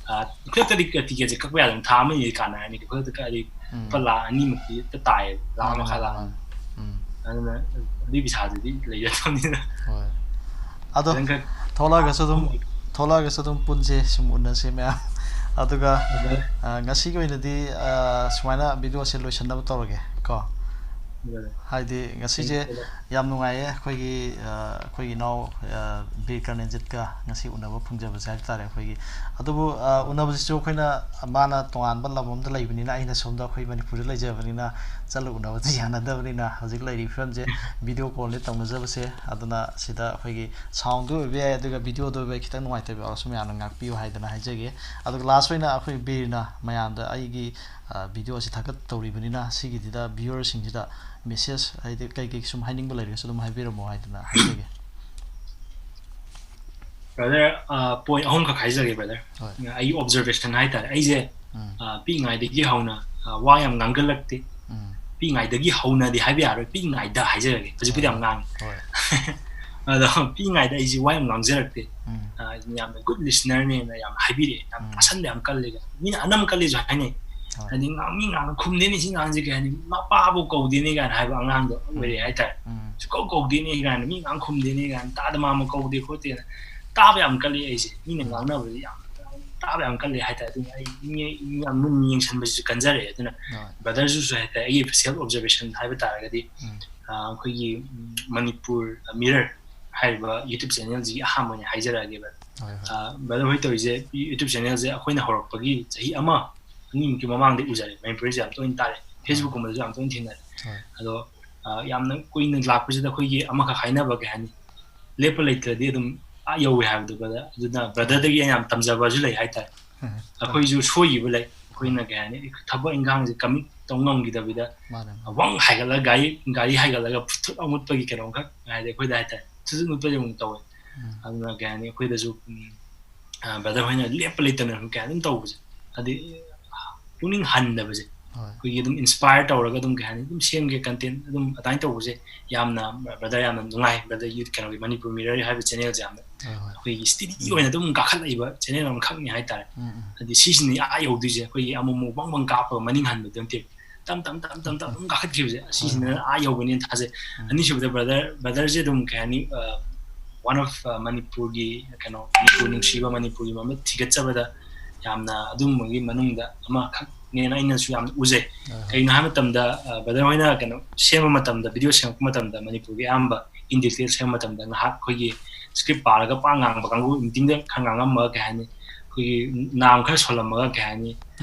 ꯑ, ꯈꯨꯗꯛꯇꯗꯤ ꯇꯤꯀꯦꯠꯁꯦ ꯀꯛꯄ ꯌꯥꯗꯕꯅꯤ, ꯊꯥ ꯑꯃꯅꯤꯗꯤ ꯀꯥꯟꯅꯔꯅꯤ꯫ ꯈꯨꯗꯛꯇ ꯀꯛꯑꯗꯤ ꯎꯝ꯫ ꯂꯨꯄꯥ ꯂꯥꯈ ꯑꯅꯤꯃꯨꯛꯇꯤ ꯍꯦꯛꯇ ꯇꯥꯏꯌꯦꯕ, ꯂꯥꯈ ꯃꯥꯅꯦ, ꯃꯈꯥ ꯃꯥꯅꯦ, ꯂꯥꯈ ꯑꯅꯤ꯫ ꯃꯥꯅꯦ꯫ ꯎꯝ꯫ ꯑꯗꯨꯅ ꯑꯗꯨꯒꯤ ꯄꯩꯁꯥꯗꯨꯗꯤ ꯂꯩꯖꯗꯕꯅꯤꯅ꯫ ꯍꯣꯏ꯫ ꯑꯗꯣ ꯈꯤꯇꯪ ꯈꯛ ꯊꯣꯛꯂꯛꯑꯒꯁꯨ ꯑꯗꯨꯝ ꯊꯣꯛꯂꯛꯑꯒꯁꯨ ꯑꯗꯨꯝ ꯄꯨꯟꯁꯦ, ꯁꯨꯝ ꯎꯅꯁꯦ ꯃꯌꯥꯝ꯫ ꯑꯗꯨꯒ ꯑꯗ ꯑ, ꯉꯁꯤꯒꯤ ꯑꯣꯏꯅꯗꯤ ꯑ, ꯁꯨꯃꯥꯏꯅ ꯚꯤꯗꯤꯑꯣꯁꯦ ꯂꯣꯏꯁꯤꯟꯅꯕ ꯇꯧꯔꯒꯦ ꯀꯣ꯫ ꯑꯗꯨꯅ ꯍꯥꯏꯗꯤ ꯉꯁꯤꯁꯦ ꯑꯩ ꯌꯥꯝ ꯅꯨꯡꯉꯥꯏꯌꯦ, ꯑꯩꯈꯣꯏꯒꯤ ꯑ, ꯑꯩꯈꯣꯏꯒꯤ ꯏꯅꯥꯎ ꯑ, ꯕꯤꯔ ꯀꯔꯅꯦꯟꯖꯤꯠꯀ ꯉꯁꯤ ꯎꯅꯕ ꯐꯪꯖꯕꯁꯦ ꯍꯥꯏꯕ ꯇꯥꯔꯦ꯫ ꯑꯩꯈꯣꯏꯒꯤ ꯑꯗꯨꯕꯨ ꯑ, ꯎꯅꯕꯁꯤꯁꯨ ꯑꯩꯈꯣꯏꯅ, ꯃꯥꯅ ꯇꯣꯉꯥꯟꯕ ꯂꯝ ꯑꯃꯗ ꯂꯩꯕꯅꯤꯅ ꯑꯩꯅ ꯁꯣꯝꯗ ꯑꯩꯈꯣꯏ ꯃꯅꯤꯄꯨꯔꯗ ꯂꯩꯖꯕꯅꯤꯅ ꯆꯠꯂ ꯎꯅꯕꯗꯤ ꯌꯥꯅꯗꯕꯅꯤꯅ ꯍꯧꯖꯤꯛ ꯂꯩꯔꯤꯕ ꯐꯤꯕꯝꯁꯦ ꯚꯤꯗꯤꯑꯣ ꯀꯣꯜꯗꯤ ꯇꯧꯅꯖꯕꯁꯦ꯫ ꯑꯗꯨꯅ ꯁꯤꯗ ꯑꯩꯈꯣꯏꯒꯤ ꯁꯥꯎꯟꯗꯨ ꯑꯣꯏꯕ ꯌꯥꯏ, ꯑꯗꯨꯒ ꯚꯤꯗꯤꯑꯣꯗ ꯑꯣꯏꯕ ꯌꯥꯏ, ꯈꯤꯇꯪ ꯅꯨꯡꯉꯥꯏꯇꯕ ꯌꯥꯎꯔꯁꯨ ꯃꯌꯥꯝꯅ ꯉꯥꯛꯄꯤꯌꯨ ꯍꯥꯏꯗꯅ ꯍꯥꯏꯖꯒꯦ꯫ ꯑꯗꯨꯒ ꯂꯥꯁ ꯑꯣꯏꯅ ꯑꯩꯈꯣꯏ ꯕꯤꯔꯅ ꯃꯌꯥꯝꯗ ꯑꯩꯒꯤ ꯑ, ꯚꯤꯗꯤꯑꯣ ꯑꯁꯤ ꯊꯥꯒꯠꯇꯧꯔꯤꯕꯅꯤꯅ ꯁꯤꯒꯤꯁꯤꯗ ꯚ꯭ꯌꯨꯋꯔꯁꯤꯡꯁꯤꯗ ꯃꯦꯁꯦꯖ ꯍꯥꯏꯗꯤ ꯀꯩ ꯀꯩ ꯁꯨꯝ ꯍꯥꯏꯅꯤꯡꯕ ꯂꯩꯔꯒꯁꯨ ꯑꯗꯨꯝ ꯍꯥꯏꯕꯤꯔꯝꯃꯣ ꯍꯥꯏꯗꯅ ꯍꯥꯏꯖꯒꯦ꯫ ꯕ꯭ꯔꯗꯔ, ꯄꯣꯏꯟ ꯑꯍꯨꯝꯈꯛ ꯍꯥꯏꯖꯒꯦ ꯕ꯭ꯔꯗꯔ꯫ ꯍꯣꯏ꯫ ꯑꯩꯒꯤ ꯑꯣꯕꯖꯔꯕꯦꯁꯟ ꯍꯥꯏꯇꯥꯔꯦ꯫ ꯑꯩꯁꯦ ꯎꯝ꯫ ꯑ, ꯄꯤꯛꯏꯉꯩꯗꯒꯤ ꯍꯧꯅ ꯑ, ꯋꯥ ꯌꯥꯝ ꯉꯥꯡꯒꯜꯂꯛꯇꯦ꯫ ꯎꯝ꯫ ꯄꯤꯛꯏꯉꯩꯗꯒꯤ ꯍꯧꯅꯗꯤ ꯍꯥꯏꯕ ꯌꯥꯔꯣꯏ, ꯄꯤꯛꯏꯉꯩꯗ ꯍꯥꯏꯖꯔꯒꯦ, ꯍꯧꯖꯤꯛꯄꯨꯗꯤ ꯌꯥꯝ ꯉꯥꯡꯉꯤ꯫ ꯍꯣꯏ꯫ ꯑꯗꯣ ꯄꯤꯛꯏꯉꯩꯗ ꯑꯩꯁꯦ ꯋꯥ ꯌꯥꯝ ꯉꯥꯡꯖꯔꯛꯇꯦ꯫ ꯎꯝ꯫ ꯑ, ꯌꯥꯝꯅ ꯒꯨꯗ ꯂꯤꯁꯅꯔꯅꯦꯅ ꯌꯥꯝꯅ ꯍꯥꯏꯕꯤꯔꯛꯑꯦ, ꯌꯥꯝ ꯎꯝ꯫ ꯇꯥꯁꯟꯕ ꯌꯥꯝ ꯀꯜꯂꯦ꯫ ꯃꯤꯅ ꯑꯅꯝ ꯀꯜꯂꯦꯁꯨ ꯍꯥꯏꯅꯩ꯫ ꯍꯣꯏ꯫ ꯍꯥꯏꯗꯤ ꯉꯥꯡ- ꯃꯤ ꯉꯥꯡ ꯈꯨꯝꯗꯦꯅꯦ ꯁꯤ ꯉꯥꯡꯁꯦ ꯀꯩ ꯍꯥꯏꯅꯤ, ꯃꯄꯥꯕꯨ ꯀꯧꯗꯦꯅꯦ ꯀꯥꯏꯅ ꯍꯥꯏꯕ ꯑꯉꯥꯡꯗꯣ ꯑꯣꯏꯔꯛꯑꯦ ꯍꯥꯏꯇꯥꯔꯦ꯫ ꯎꯝ꯫ ꯁꯨꯀꯧ ꯀꯧꯗꯦꯅꯦ ꯀꯥꯏꯅ, ꯃꯤ ꯉꯥꯡ ꯈꯨꯝꯗꯦꯅꯦ ꯀꯥꯏꯅ, ꯇꯥꯗ ꯃꯥꯃ ꯀꯧꯗꯦ ꯈꯣꯠꯇꯦꯅ ꯇꯥꯕ ꯌꯥꯝ ꯀꯜꯂꯤ ꯑꯩꯁꯦ꯫ ꯃꯤꯅ ꯎꯝ꯫ ꯉꯥꯡꯅꯕꯁꯦ ꯌꯥꯝ ꯇꯥꯕ ꯌꯥꯝ ꯀꯜꯂꯤ ꯍꯥꯏꯇꯥꯔꯦ꯫ ꯑꯗꯨꯅ ꯑꯩ ꯃꯤ- ꯃꯤ ꯌꯥꯝ ꯃꯨꯟꯅ ꯌꯦꯡꯁꯟꯕꯁꯤꯁꯨ ꯀꯟꯖꯔꯛꯑꯦ꯫ ꯑꯗꯨꯅ ꯍꯣꯏ꯫ ꯕ꯭ꯔꯗꯔꯁꯤꯁꯨ ꯍꯥꯏꯇꯥꯔꯦ, ꯑꯩꯒꯤ ꯁꯦꯜꯐ ꯑꯣꯕꯖꯔꯕꯦꯁꯟ ꯍꯥꯏꯕ ꯇꯥꯔꯒꯗꯤ, ꯎꯝ꯫ ꯑ, ꯑꯩꯈꯣꯏꯒꯤ, ꯎꯝ, ꯃꯅꯤꯄꯨꯔ ꯃꯤꯔꯔ ꯍꯥꯏꯔꯤꯕ ꯌꯨꯇ꯭ꯌꯨꯕ ꯆꯦꯅꯦꯜꯁꯤꯒꯤ ꯑꯍꯥꯟꯕ ꯑꯣꯏꯅ ꯍꯥꯏꯖꯔꯛꯑꯒꯦ ꯕ꯭ꯔꯗꯔ꯫ ꯍꯣꯏ, ꯍꯣꯏ꯫ ꯑ, ꯕ꯭ꯔꯗꯔ ꯍꯣꯏ ꯇꯧꯔꯤꯁꯦ, ꯌꯨꯇ꯭ꯌꯨꯕ ꯆꯦꯅꯦꯜꯁꯦ ꯑꯩꯈꯣꯏꯅ ꯍꯧꯔꯛꯄꯒꯤ ꯆꯍꯤ ꯑꯃ ꯑꯅꯤꯃꯨꯛꯀꯤ ꯃꯃꯥꯡꯗ ꯎꯖꯔꯦ꯫ ꯃꯅꯤꯄꯨꯔꯤꯁꯦ ꯌꯥꯝ ꯇꯣꯏꯅ ꯇꯥꯔꯦ, ꯐꯦꯁꯕꯨꯛꯀꯨꯝꯕꯗꯁꯨ ꯌꯥꯝ ꯇꯣꯏꯅ ꯊꯦꯡꯅꯔꯦ꯫ ꯍꯣꯏ꯫ ꯑꯗꯣ, ꯑ, ꯌꯥꯝꯅ ꯀꯨꯏꯅ ꯂꯥꯛꯄꯁꯤꯗ ꯑꯩꯈꯣꯏꯒꯤ ꯑꯃꯈꯛ ꯍꯥꯏꯅꯕ, ꯀꯩ ꯍꯥꯏꯅꯤ, ꯂꯦꯞꯄ ꯂꯩꯇ꯭ꯔꯗꯤ ꯑꯗꯨꯝ ꯑꯥ ꯌꯧꯋꯦ ꯍꯥꯏꯕꯗꯣ, brother꯫ ꯑꯗꯨꯅ brotherꯗꯒꯤ ꯑꯩꯅ ꯌꯥꯝ ꯇꯝꯖꯕꯁꯨ ꯂꯩ ꯍꯥꯏꯇꯥꯔꯦ꯫ ꯑꯩꯈꯣꯏꯁꯨ ꯁꯣꯏꯈꯤꯕ ꯂꯩ, ꯑꯩꯈꯣꯏꯅ ꯀꯩ ꯍꯥꯏꯅꯤ, ꯊꯕꯛ ꯏꯟꯈꯥꯡꯁꯦ commit ꯇꯧ ꯉꯝꯈꯤꯗꯕꯤꯗ, ꯃꯥꯅꯦ꯫ ꯋꯪ ꯍꯥꯏꯒꯠꯂꯒ, ꯒꯥꯔꯤ ꯒꯥꯔꯤ ꯍꯥꯏꯒꯠꯂꯒ ꯊꯨꯠ ꯂꯥꯎ ꯃꯨꯠꯄꯒꯤ ꯀꯩꯅꯣꯝꯈꯛ ꯍꯥꯏꯗꯤ ꯑꯩꯈꯣꯏꯗ ꯍꯥꯏꯇꯥꯔꯦ, ꯊꯨꯠ ꯊꯨꯠ ꯃꯨꯠꯄꯁꯦ ꯑꯃꯨꯛ ꯇꯧꯋꯦ꯫ ꯑꯗꯨꯅ ꯀꯩ ꯍꯥꯏꯅꯤ, ꯑꯩꯈꯣꯏꯗꯁꯨ ꯎꯝ, ꯑ, brother ꯍꯣꯏꯅ ꯂꯦꯞꯄ ꯂꯩꯇꯅ ꯀꯌꯥ ꯑꯗꯨꯝ ꯇꯧꯕꯁꯦ, ꯍꯥꯏꯗꯤ ꯄꯨꯛꯅꯤꯡ ꯍꯟꯗꯕꯁꯦ, ꯍꯣꯏ꯫ ꯑꯩꯈꯣꯏꯒꯤ ꯑꯗꯨꯝ inspire ꯇꯧꯔꯒ ꯑꯗꯨꯝ ꯀꯩ ꯍꯥꯏꯅꯤ, ꯑꯗꯨꯝ ꯁꯦꯝꯒꯦ content ꯑꯗꯨꯝ ꯑꯗꯨꯃꯥꯏꯅ ꯇꯧꯕꯁꯦ ꯌꯥꯝꯅ brother ꯌꯥꯝꯅ ꯅꯨꯡꯉꯥꯏ꯫ Brother ꯌꯨꯠ ꯀꯩꯅꯣꯒꯤ ꯃꯅꯤꯄꯨꯔ ꯃꯤꯔꯔ ꯍꯥꯏꯕ channelꯁꯦ ꯌꯥꯝꯅ ꯍꯣꯏ, ꯍꯣꯏ꯫ ꯑꯩꯈꯣꯏꯒꯤ steady ꯑꯣꯏꯅ ꯑꯗꯨꯝ ꯀꯥꯈꯠꯂꯛꯏꯕ channel ꯑꯃꯈꯛꯅꯤ ꯍꯥꯏꯇꯥꯔꯦ꯫ ꯎꯝ, ꯎꯝ꯫ ꯍꯥꯏꯗꯤ ꯁꯤꯁꯤꯅ ꯑꯥ ꯌꯧꯗꯣꯏꯁꯦ, ꯑꯩꯈꯣꯏꯒꯤ ꯑꯃꯨꯛ ꯑꯃꯨꯛ ꯕꯪ ꯕꯪ ꯀꯥꯞꯄꯒ ꯃꯅꯤꯡ ꯍꯟꯕꯗꯨ ꯅꯠꯇꯦ, ꯇꯞ ꯇꯞ ꯇꯞ ꯇꯞ ꯇꯞ ꯑꯗꯨꯝ ꯀꯥꯈꯠꯈꯤꯕꯁꯦ, ꯑꯁꯤꯁꯤꯅ ꯍꯣꯏ, ꯍꯣꯏ꯫ ꯑꯥ ꯌꯧꯒꯅꯤꯅ ꯊꯥꯖꯩ꯫ ꯎꯝ꯫ ꯑꯅꯤꯁꯨꯕꯗ brother brotherꯁꯦ ꯑꯗꯨꯝ ꯀꯩ ꯍꯥꯏꯅꯤ, ꯑ, one of, ꯑ, ꯃꯅꯤꯄꯨꯔꯒꯤ ꯀꯩꯅꯣ, ꯃꯅꯤꯄꯨꯔ ꯅꯨꯡꯁꯤꯕ, ꯃꯅꯤꯄꯨꯔꯒꯤ ꯃꯃꯤꯠ ꯊꯤꯒꯠꯆꯕꯗ ꯌꯥꯝꯅ ꯑꯗꯨꯝꯕꯒꯤ ꯃꯅꯨꯡꯗ ꯑꯃꯈꯛꯅꯦꯅ ꯑꯩꯅꯁꯨ ꯌꯥꯝꯅ ꯎꯖꯩ꯫ ꯍꯣꯏ, ꯍꯣꯏ꯫ ꯀꯩꯒꯤꯅꯣ ꯍꯥꯏꯕ ꯃꯇꯝꯗ, ꯑ, brother ꯍꯣꯏꯅ ꯀꯩꯅꯣ ꯁꯦꯝꯕ ꯃꯇꯝꯗ, video ꯁꯦꯝꯃꯛꯄ ꯃꯇꯝꯗ, ꯃꯅꯤꯄꯨꯔꯒꯤ ꯑꯌꯥꯝꯕ in detail ꯁꯦꯝꯕ ꯃꯇꯝꯗ ꯉꯥꯏꯍꯥꯛ ꯑꯩꯈꯣꯏꯒꯤ script ꯄꯥꯔꯒ ꯄꯥꯡ ꯉꯥꯡꯕ ꯀꯥꯡꯕꯨ, meetingꯗ ꯈꯔ ꯉꯥꯡꯉꯝꯃꯒ ꯀꯩ ꯍꯥꯏꯅꯤ, ꯑꯩꯈꯣꯏꯒꯤ ꯅꯥꯝ ꯈꯔ ꯁꯣꯜꯂꯝꯃꯒ ꯀꯩ ꯍꯥꯏꯅꯤ,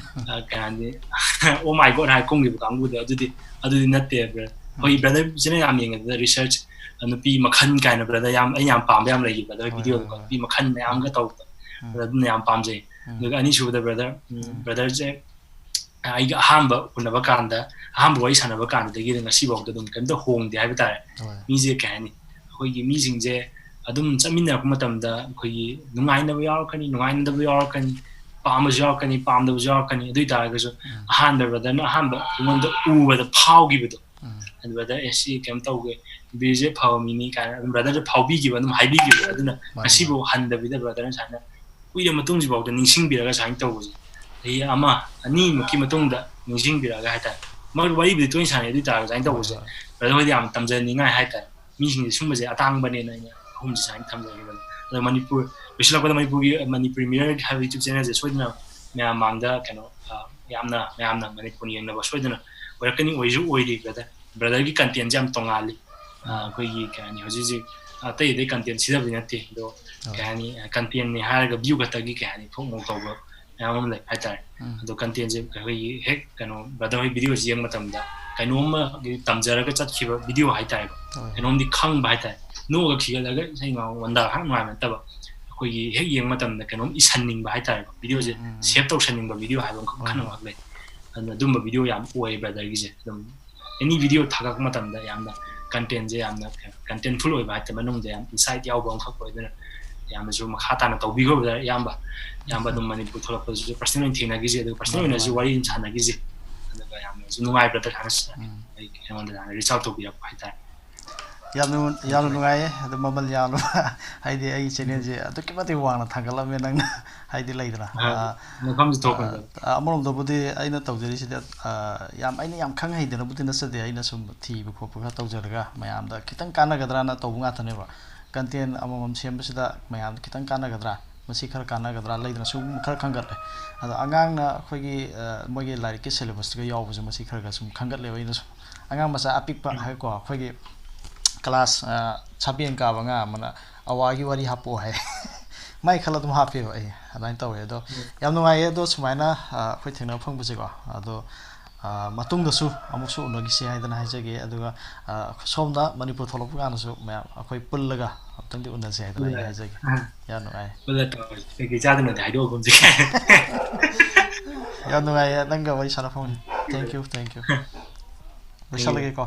ꯑ, ꯀꯩ ꯍꯥꯏꯅꯤ, "Oh my God" ꯍꯥꯏ ꯀꯨꯝꯈꯤꯕ ꯀꯥꯡꯕꯨꯗꯣ, ꯑꯗꯨꯗꯤ ꯑꯗꯨꯗꯤ ꯅꯠꯇꯦ brother꯫ ꯑꯩꯈꯣꯏ brotherꯁꯤꯅ ꯌꯥꯝ ꯌꯦꯡꯒꯗꯕ research, ꯑ, ꯅꯨꯄꯤ ꯃꯈꯜ ꯀꯥꯏꯅ brother ꯌꯥꯝ, ꯑꯩ ꯌꯥꯝ ꯄꯥꯝꯕ ꯌꯥꯝ ꯂꯩꯈꯤ brother ꯍꯣꯏ, videoꯗꯀꯣ, ꯍꯣꯏ, ꯍꯣꯏ꯫ ꯅꯨꯄꯤ ꯃꯈꯜ ꯃꯌꯥꯝꯒ ꯇꯧꯕꯗꯣ, ꯎꯝ꯫ brother ꯑꯗꯨꯅ ꯌꯥꯝ ꯄꯥꯝꯖꯩ꯫ ꯎꯝ꯫ ꯑꯗꯨꯒ ꯑꯅꯤꯁꯨꯕꯗ brother, ꯎꯝ, ꯎꯝ꯫ brotherꯁꯦ ꯑꯩꯒ ꯑꯍꯥꯟꯕ ꯎꯅꯕ ꯀꯥꯟꯗ, ꯑꯍꯥꯟꯕ ꯋꯥꯔꯤ ꯁꯥꯟꯅꯕ ꯀꯥꯟꯗꯨꯗꯒꯤ ꯉꯁꯤꯐꯥꯎꯗ ꯑꯗꯨꯝ ꯀꯩꯝꯇ ꯍꯣꯡꯗꯦ ꯍꯥꯏꯕ ꯇꯥꯔꯦ꯫ ꯍꯣꯏ꯫ ꯃꯤꯁꯦ ꯀꯩ ꯍꯥꯏꯅꯤ, ꯑꯩꯈꯣꯏꯒꯤ ꯃꯤꯁꯤꯡꯁꯦ ꯑꯗꯨꯝ ꯆꯠꯃꯤꯟꯅꯔꯛꯄ ꯃꯇꯝꯗ ꯑꯩꯈꯣꯏꯒꯤ ꯅꯨꯡꯉꯥꯏꯅꯕ ꯌꯥꯎꯔꯛꯀꯅꯤ, ꯅꯨꯡꯉꯥꯏꯅꯗꯕ ꯌꯥꯎꯔꯛꯀꯅꯤ, ꯄꯥꯝꯕꯁꯨ ꯌꯥꯎꯔꯛꯀꯅꯤ, ꯄꯥꯝꯗꯕꯁꯨ ꯌꯥꯎꯔꯛꯀꯅꯤ꯫ ꯑꯗꯨ ꯑꯣꯏ ꯇꯥꯔꯒꯁꯨ ꯎꯝ꯫ ꯑꯍꯥꯟꯕ brotherꯅ ꯑꯍꯥꯟꯕ ꯑꯩꯉꯣꯟꯗ ꯎꯕꯗ ꯐꯥꯎꯈꯤꯕꯗꯣ, ꯎꯝ꯫ ꯑꯗꯨ brother, ꯑꯦ, ꯁꯤ ꯀꯩꯅꯣ ꯇꯧꯒꯦ, ꯕꯤꯔꯁꯦ ꯐꯕ ꯃꯤꯅꯤ ꯀꯥꯏꯅ ꯑꯗꯨꯝ brotherꯗ ꯐꯥꯎꯕꯤꯈꯤꯕ, ꯑꯗꯨꯝ ꯍꯥꯏꯕꯤꯈꯤꯕ꯫ ꯑꯗꯨꯅ ꯃꯥꯅꯦ, ꯉꯁꯤꯐꯥꯎ ꯍꯟꯗꯕꯤꯗ brotherꯅ ꯁꯨꯃꯥꯏꯅ ꯀꯨꯏꯔ ꯃꯇꯨꯡꯁꯤꯐꯥꯎꯗ ꯅꯤꯡꯁꯤꯡꯕꯤꯔꯒ ꯁꯨꯃꯥꯏꯅ ꯇꯧꯕꯁꯦ, ꯆꯍꯤ ꯑꯃ ꯑꯅꯤꯃꯨꯛꯀꯤ ꯃꯇꯨꯡꯗ ꯅꯤꯡꯁꯤꯡꯕꯤꯔꯛꯑꯒ ꯍꯥꯏꯇꯥꯔꯦ꯫ ꯃꯔꯨꯞ ꯋꯥꯔꯤꯕꯨꯗꯤ ꯇꯣꯏꯅ ꯁꯥꯟꯅꯩ, ꯑꯗꯨ ꯑꯣꯏ ꯇꯥꯔꯒꯁꯨ ꯁꯨꯃꯥꯏꯅ ꯇꯧꯕꯁꯦ, ꯍꯣꯏ, ꯍꯣꯏ꯫ brother ꯍꯣꯏꯗ ꯌꯥꯝ ꯇꯝꯖꯅꯤꯡꯉꯥꯏ ꯍꯥꯏꯇꯥꯔꯦ꯫ ꯃꯤꯁꯤꯡꯁꯦ ꯁꯨꯝꯕꯁꯦ ꯑꯇꯥꯡꯕꯅꯦꯅ ꯑꯩꯅ ꯑꯍꯨꯝꯁꯦ ꯁꯨꯃꯥꯏꯅ ꯊꯝꯖꯒꯦ꯫ ꯑꯗꯣ ꯃꯅꯤꯄꯨꯔ ꯂꯣꯏꯁꯤꯜꯂꯛꯄꯗ ꯃꯅꯤꯄꯨꯔꯒꯤ, ꯃꯅꯤꯄꯨꯔꯤ ꯃꯤꯔꯔ ꯍꯥꯏꯕ YouTube channelꯁꯦ ꯁꯣꯏꯗꯅ ꯃꯌꯥꯝ ꯃꯥꯡꯗ ꯀꯩꯅꯣ, ꯑ, ꯌꯥꯝꯅ ꯃꯌꯥꯝꯅ ꯃꯅꯤꯄꯨꯔ ꯌꯦꯡꯅꯕ ꯁꯣꯏꯗꯅ ꯑꯣꯏꯔꯛꯀꯅꯤ, ꯑꯣꯏꯁꯨ ꯑꯣꯏꯔꯤ brother꯫ Brotherꯒꯤ contentꯁꯦ ꯌꯥꯝ ꯇꯣꯡꯉꯥꯜꯂꯤ꯫ ꯑ, ꯑꯩꯈꯣꯏꯒꯤ ꯀꯩ ꯍꯥꯏꯅꯤ, ꯍꯧꯖꯤꯛ ꯍꯧꯖꯤꯛ ꯑꯇꯩ ꯑꯇꯩ content ꯁꯤꯗꯕꯗꯤ ꯅꯠꯇꯦ, ꯑꯗꯣ ꯍꯣꯏ꯫ ꯀꯩ ꯍꯥꯏꯅꯤ, contentꯅꯤ ꯍꯥꯏꯔꯒ view ꯈꯛꯇꯒꯤ ꯀꯩ ꯍꯥꯏꯅꯤ, ꯊꯣꯛ ꯃꯣꯛ ꯇꯧꯕ ꯃꯌꯥꯝ ꯑꯃ ꯂꯩ ꯍꯥꯏꯇꯥꯔꯦ꯫ ꯎꯝ꯫ ꯑꯗꯣ contentꯁꯦ ꯑꯩꯈꯣꯏꯒꯤ ꯍꯦꯛ ꯀꯩꯅꯣ brother ꯍꯣꯏ videoꯁꯦ ꯌꯦꯡꯕ ꯃꯇꯝꯗ ꯀꯩꯅꯣꯝꯃ ꯇꯝꯖꯔꯒ ꯆꯠꯈꯤꯕ video ꯍꯥꯏꯇꯥꯔꯦꯀꯣ, ꯍꯣꯏ꯫ ꯀꯩꯅꯣꯝꯗꯤ ꯈꯪꯕ ꯍꯥꯏꯇꯥꯔꯦ꯫ ꯅꯣꯛꯑꯒ ꯈꯤꯒꯠꯂꯒ ꯏꯁꯩ ꯉꯥꯡ ꯋꯥꯟꯗꯥ ꯈꯛ ꯅꯨꯡꯉꯥꯏꯕ ꯅꯠꯇꯕ, ꯑꯩꯈꯣꯏꯒꯤ ꯍꯦꯛ ꯌꯦꯡꯕ ꯃꯇꯝꯗ ꯀꯩꯅꯣꯝ ꯏꯁꯟꯅꯤꯡꯕ ꯍꯥꯏꯇꯥꯔꯦꯀꯣ, ꯚꯤꯗꯤꯑꯣꯁꯦ ꯎꯝ, ꯎꯝ, ꯎꯝ. ꯁꯦꯞ ꯇꯧꯁꯟꯅꯤꯡꯕ ꯚꯤꯗꯤꯑꯣ ꯍꯥꯏꯕ ꯑꯃꯈꯛ ꯍꯣꯏ, ꯃꯈꯜ ꯍꯣꯏ. ꯑꯃꯈꯛ ꯂꯩ꯫ ꯑꯗꯨꯅ ꯑꯗꯨꯝꯕ ꯚꯤꯗꯤꯑꯣ ꯌꯥꯝ ꯑꯣꯏ ꯕ꯭ꯔꯗꯔꯒꯤꯁꯦ꯫ ꯑꯗꯨꯝ ꯑꯦꯅꯤ ꯚꯤꯗꯤꯑꯣ ꯊꯥꯒꯠꯄ ꯃꯇꯝꯗ ꯌꯥꯝꯅ ꯀꯟꯇꯦꯟꯁꯦ ꯌꯥꯝꯅ ꯀꯟꯇꯦꯟꯐꯨꯜ ꯑꯣꯏꯕ ꯍꯥꯏꯇꯥꯔꯦ, ꯃꯅꯨꯡꯗ ꯌꯥꯝ ꯏꯟꯁꯥꯏꯠ ꯌꯥꯎꯕ ꯑꯃꯈꯛ ꯑꯣꯏ꯫ ꯑꯗꯨꯅ ꯌꯥꯝꯅꯁꯨ ꯃꯈꯥ ꯇꯥꯅ ꯇꯧꯕꯤꯈꯣ ꯕ꯭ꯔꯗꯔ꯫ ꯏꯌꯥꯝꯕ, ꯏꯌꯥꯝꯕ ꯑꯗꯨꯝ ꯃꯅꯤꯄꯨꯔ ꯊꯣꯛꯂꯛꯄꯗꯁꯨ ꯄꯔꯁꯅꯦꯜ ꯑꯣꯏꯅ ꯊꯦꯡꯅꯈꯤꯁꯦ, ꯑꯗꯨꯒ ꯄꯔꯁꯅꯦꯜ ꯌꯥꯝ ꯑꯣꯏꯅꯁꯨ ꯅꯨꯡꯉꯥꯏ꯫ ꯋꯥꯔꯤ ꯑꯗꯨꯝ ꯁꯥꯟꯅꯈꯤꯁꯦ꯫ ꯑꯗꯨꯒ ꯌꯥꯝꯅꯁꯨ ꯅꯨꯡꯉꯥꯏ ꯕ꯭ꯔꯗꯔ, ꯍꯥꯟꯅ ꯎꯝ. ꯑꯩ ꯑꯩꯉꯣꯟꯗ ꯍꯥꯟꯅ ꯔꯤꯆ ꯑꯥꯎꯠ ꯇꯧꯕꯤꯔꯛꯄ ꯍꯥꯏꯇꯥꯔꯦ꯫ ꯌꯥꯝ ꯅꯨꯡ-, ꯌꯥꯝꯅ ꯅꯨꯡꯉꯥꯏꯌꯦ꯫ ꯑꯗꯨ ꯃꯃꯜ ꯌꯥꯝꯅ ꯍꯥꯏꯗꯤ ꯑꯩꯒꯤ ꯆꯦꯅꯦꯜꯁꯦ ꯑꯗꯨꯛꯀꯤ ꯃꯇꯤꯛ ꯋꯥꯡꯅ ꯊꯥꯡꯒꯠꯂꯝꯃꯦ ꯅꯪꯅ꯫ ꯍꯥꯏꯗꯤ ꯂꯩꯗꯅ, ꯑ, ꯑ, ꯃꯐꯝꯁꯨ ꯊꯣꯛꯄ ꯑ, ꯑ, ꯑꯃꯔꯣꯝꯗꯕꯨꯗꯤ ꯑꯩꯅ ꯇꯧꯖꯔꯤꯁꯤꯗꯤ, ꯑ, ꯌꯥꯝ, ꯑꯩꯅ ꯌꯥꯝ ꯈꯪ ꯍꯩꯗꯅꯕꯨꯗꯤ ꯅꯠꯆꯗꯦ꯫ ꯑꯩꯅ ꯁꯨꯝ ꯊꯤꯕ ꯈꯣꯠꯄ ꯈꯔ ꯇꯧꯖꯔꯒ ꯃꯌꯥꯝꯗ ꯈꯤꯇꯪ ꯀꯥꯟꯅꯒꯗ꯭ꯔꯅ ꯇꯧꯕ ꯉꯥꯛꯇꯅꯦꯕ꯫ ꯀꯟꯇꯦꯟ ꯑꯃꯃꯝ ꯁꯦꯝꯕꯁꯤꯗ ꯃꯌꯥꯝꯗ ꯈꯤꯇꯪ ꯀꯥꯟꯅꯒꯗ꯭ꯔꯥ, ꯃꯁꯤ ꯈꯔ ꯀꯥꯟꯅꯒꯗ꯭ꯔꯥ ꯂꯩꯗꯅ, ꯁꯤꯒꯨꯝꯕ ꯈꯔ ꯈꯟꯒꯠꯂꯦ꯫ ꯑꯗꯣ ꯑꯉꯥꯡꯅ ꯑꯩꯈꯣꯏꯒꯤ, ꯑ, ꯃꯣꯏꯒꯤ ꯂꯥꯏꯔꯤꯛꯀꯤ ꯁꯦꯂꯦꯕꯁꯇꯒ ꯌꯥꯎꯕꯁꯦ, ꯃꯁꯤ ꯈꯔ ꯈꯔ ꯁꯨꯝ ꯈꯟꯒꯠꯂꯦꯕ ꯑꯩꯅ ꯁꯨꯝ꯫ ꯑꯉꯥꯡ ꯃꯆꯥ ꯑꯄꯤꯛꯄ ꯎꯝ. ꯍꯥꯏꯀꯣ, ꯑꯩꯈꯣꯏꯒꯤ ꯀ꯭ꯂꯥꯁ, ꯑ, ꯁꯕꯦꯟ ꯀꯥꯕ ꯑꯉꯥꯡ ꯑꯃꯅ "ꯑꯋꯥꯒꯤ ꯋꯥꯔꯤ ꯍꯥꯞꯄꯛꯑꯣ" ꯍꯥꯏ꯫ ꯃꯥꯏ ꯈꯜꯂ ꯑꯗꯨꯝ ꯍꯥꯞꯄꯦꯕ ꯑꯩ꯫ ꯑꯗꯨꯃꯥꯏꯅ ꯇꯧꯋꯦ꯫ ꯑꯗꯣ ꯎꯝ. ꯌꯥꯝ ꯅꯨꯡꯉꯥꯏꯌꯦ꯫ ꯑꯗꯣ ꯁꯨꯃꯥꯏꯅ, ꯑ, ꯑꯩꯈꯣꯏ ꯊꯦꯡꯅꯕ ꯐꯪꯕꯁꯦꯀꯣ꯫ ꯑꯗꯣ, ꯑ, ꯃꯇꯨꯡꯗꯁꯨ ꯑꯃꯨꯛꯁꯨ ꯎꯅꯈꯤꯁꯦ ꯍꯥꯏꯗꯅ ꯍꯥꯏꯖꯒꯦ꯫ ꯑꯗꯨꯒ, ꯑ, ꯁꯣꯝꯗ ꯃꯅꯤꯄꯨꯔ ꯊꯣꯛꯂꯛꯄ ꯀꯥꯟꯗꯁꯨ ꯃꯌꯥꯝ ꯑꯩꯈꯣꯏ ꯄꯨꯜꯂꯒ ꯑꯃꯨꯛꯇꯪꯗꯤ ꯎꯅꯁꯦ ꯍꯥꯏꯗꯅ ꯑꯩ ꯄꯨꯜꯂꯒ, ꯍꯥꯏꯖꯒꯦ꯫ ꯑ. ꯌꯥꯝ ꯅꯨꯡꯉꯥꯏ꯫ ꯄꯨꯜꯂ ꯇꯧꯔꯁꯤ꯫ ꯀꯩꯀꯩ ꯆꯥꯗꯣꯏꯅꯣꯗꯤ ꯍꯥꯏꯗꯣꯛꯑꯒꯨꯝꯁꯤ꯫ ꯌꯥꯝ ꯅꯨꯡꯉꯥꯏꯌꯦ ꯅꯪꯒ ꯋꯥꯔꯤ ꯁꯥꯟꯅ ꯐꯪꯕꯁꯦ꯫ Thank you, thank you. ꯂꯣꯏꯁꯜꯂꯒꯦꯀꯣ꯫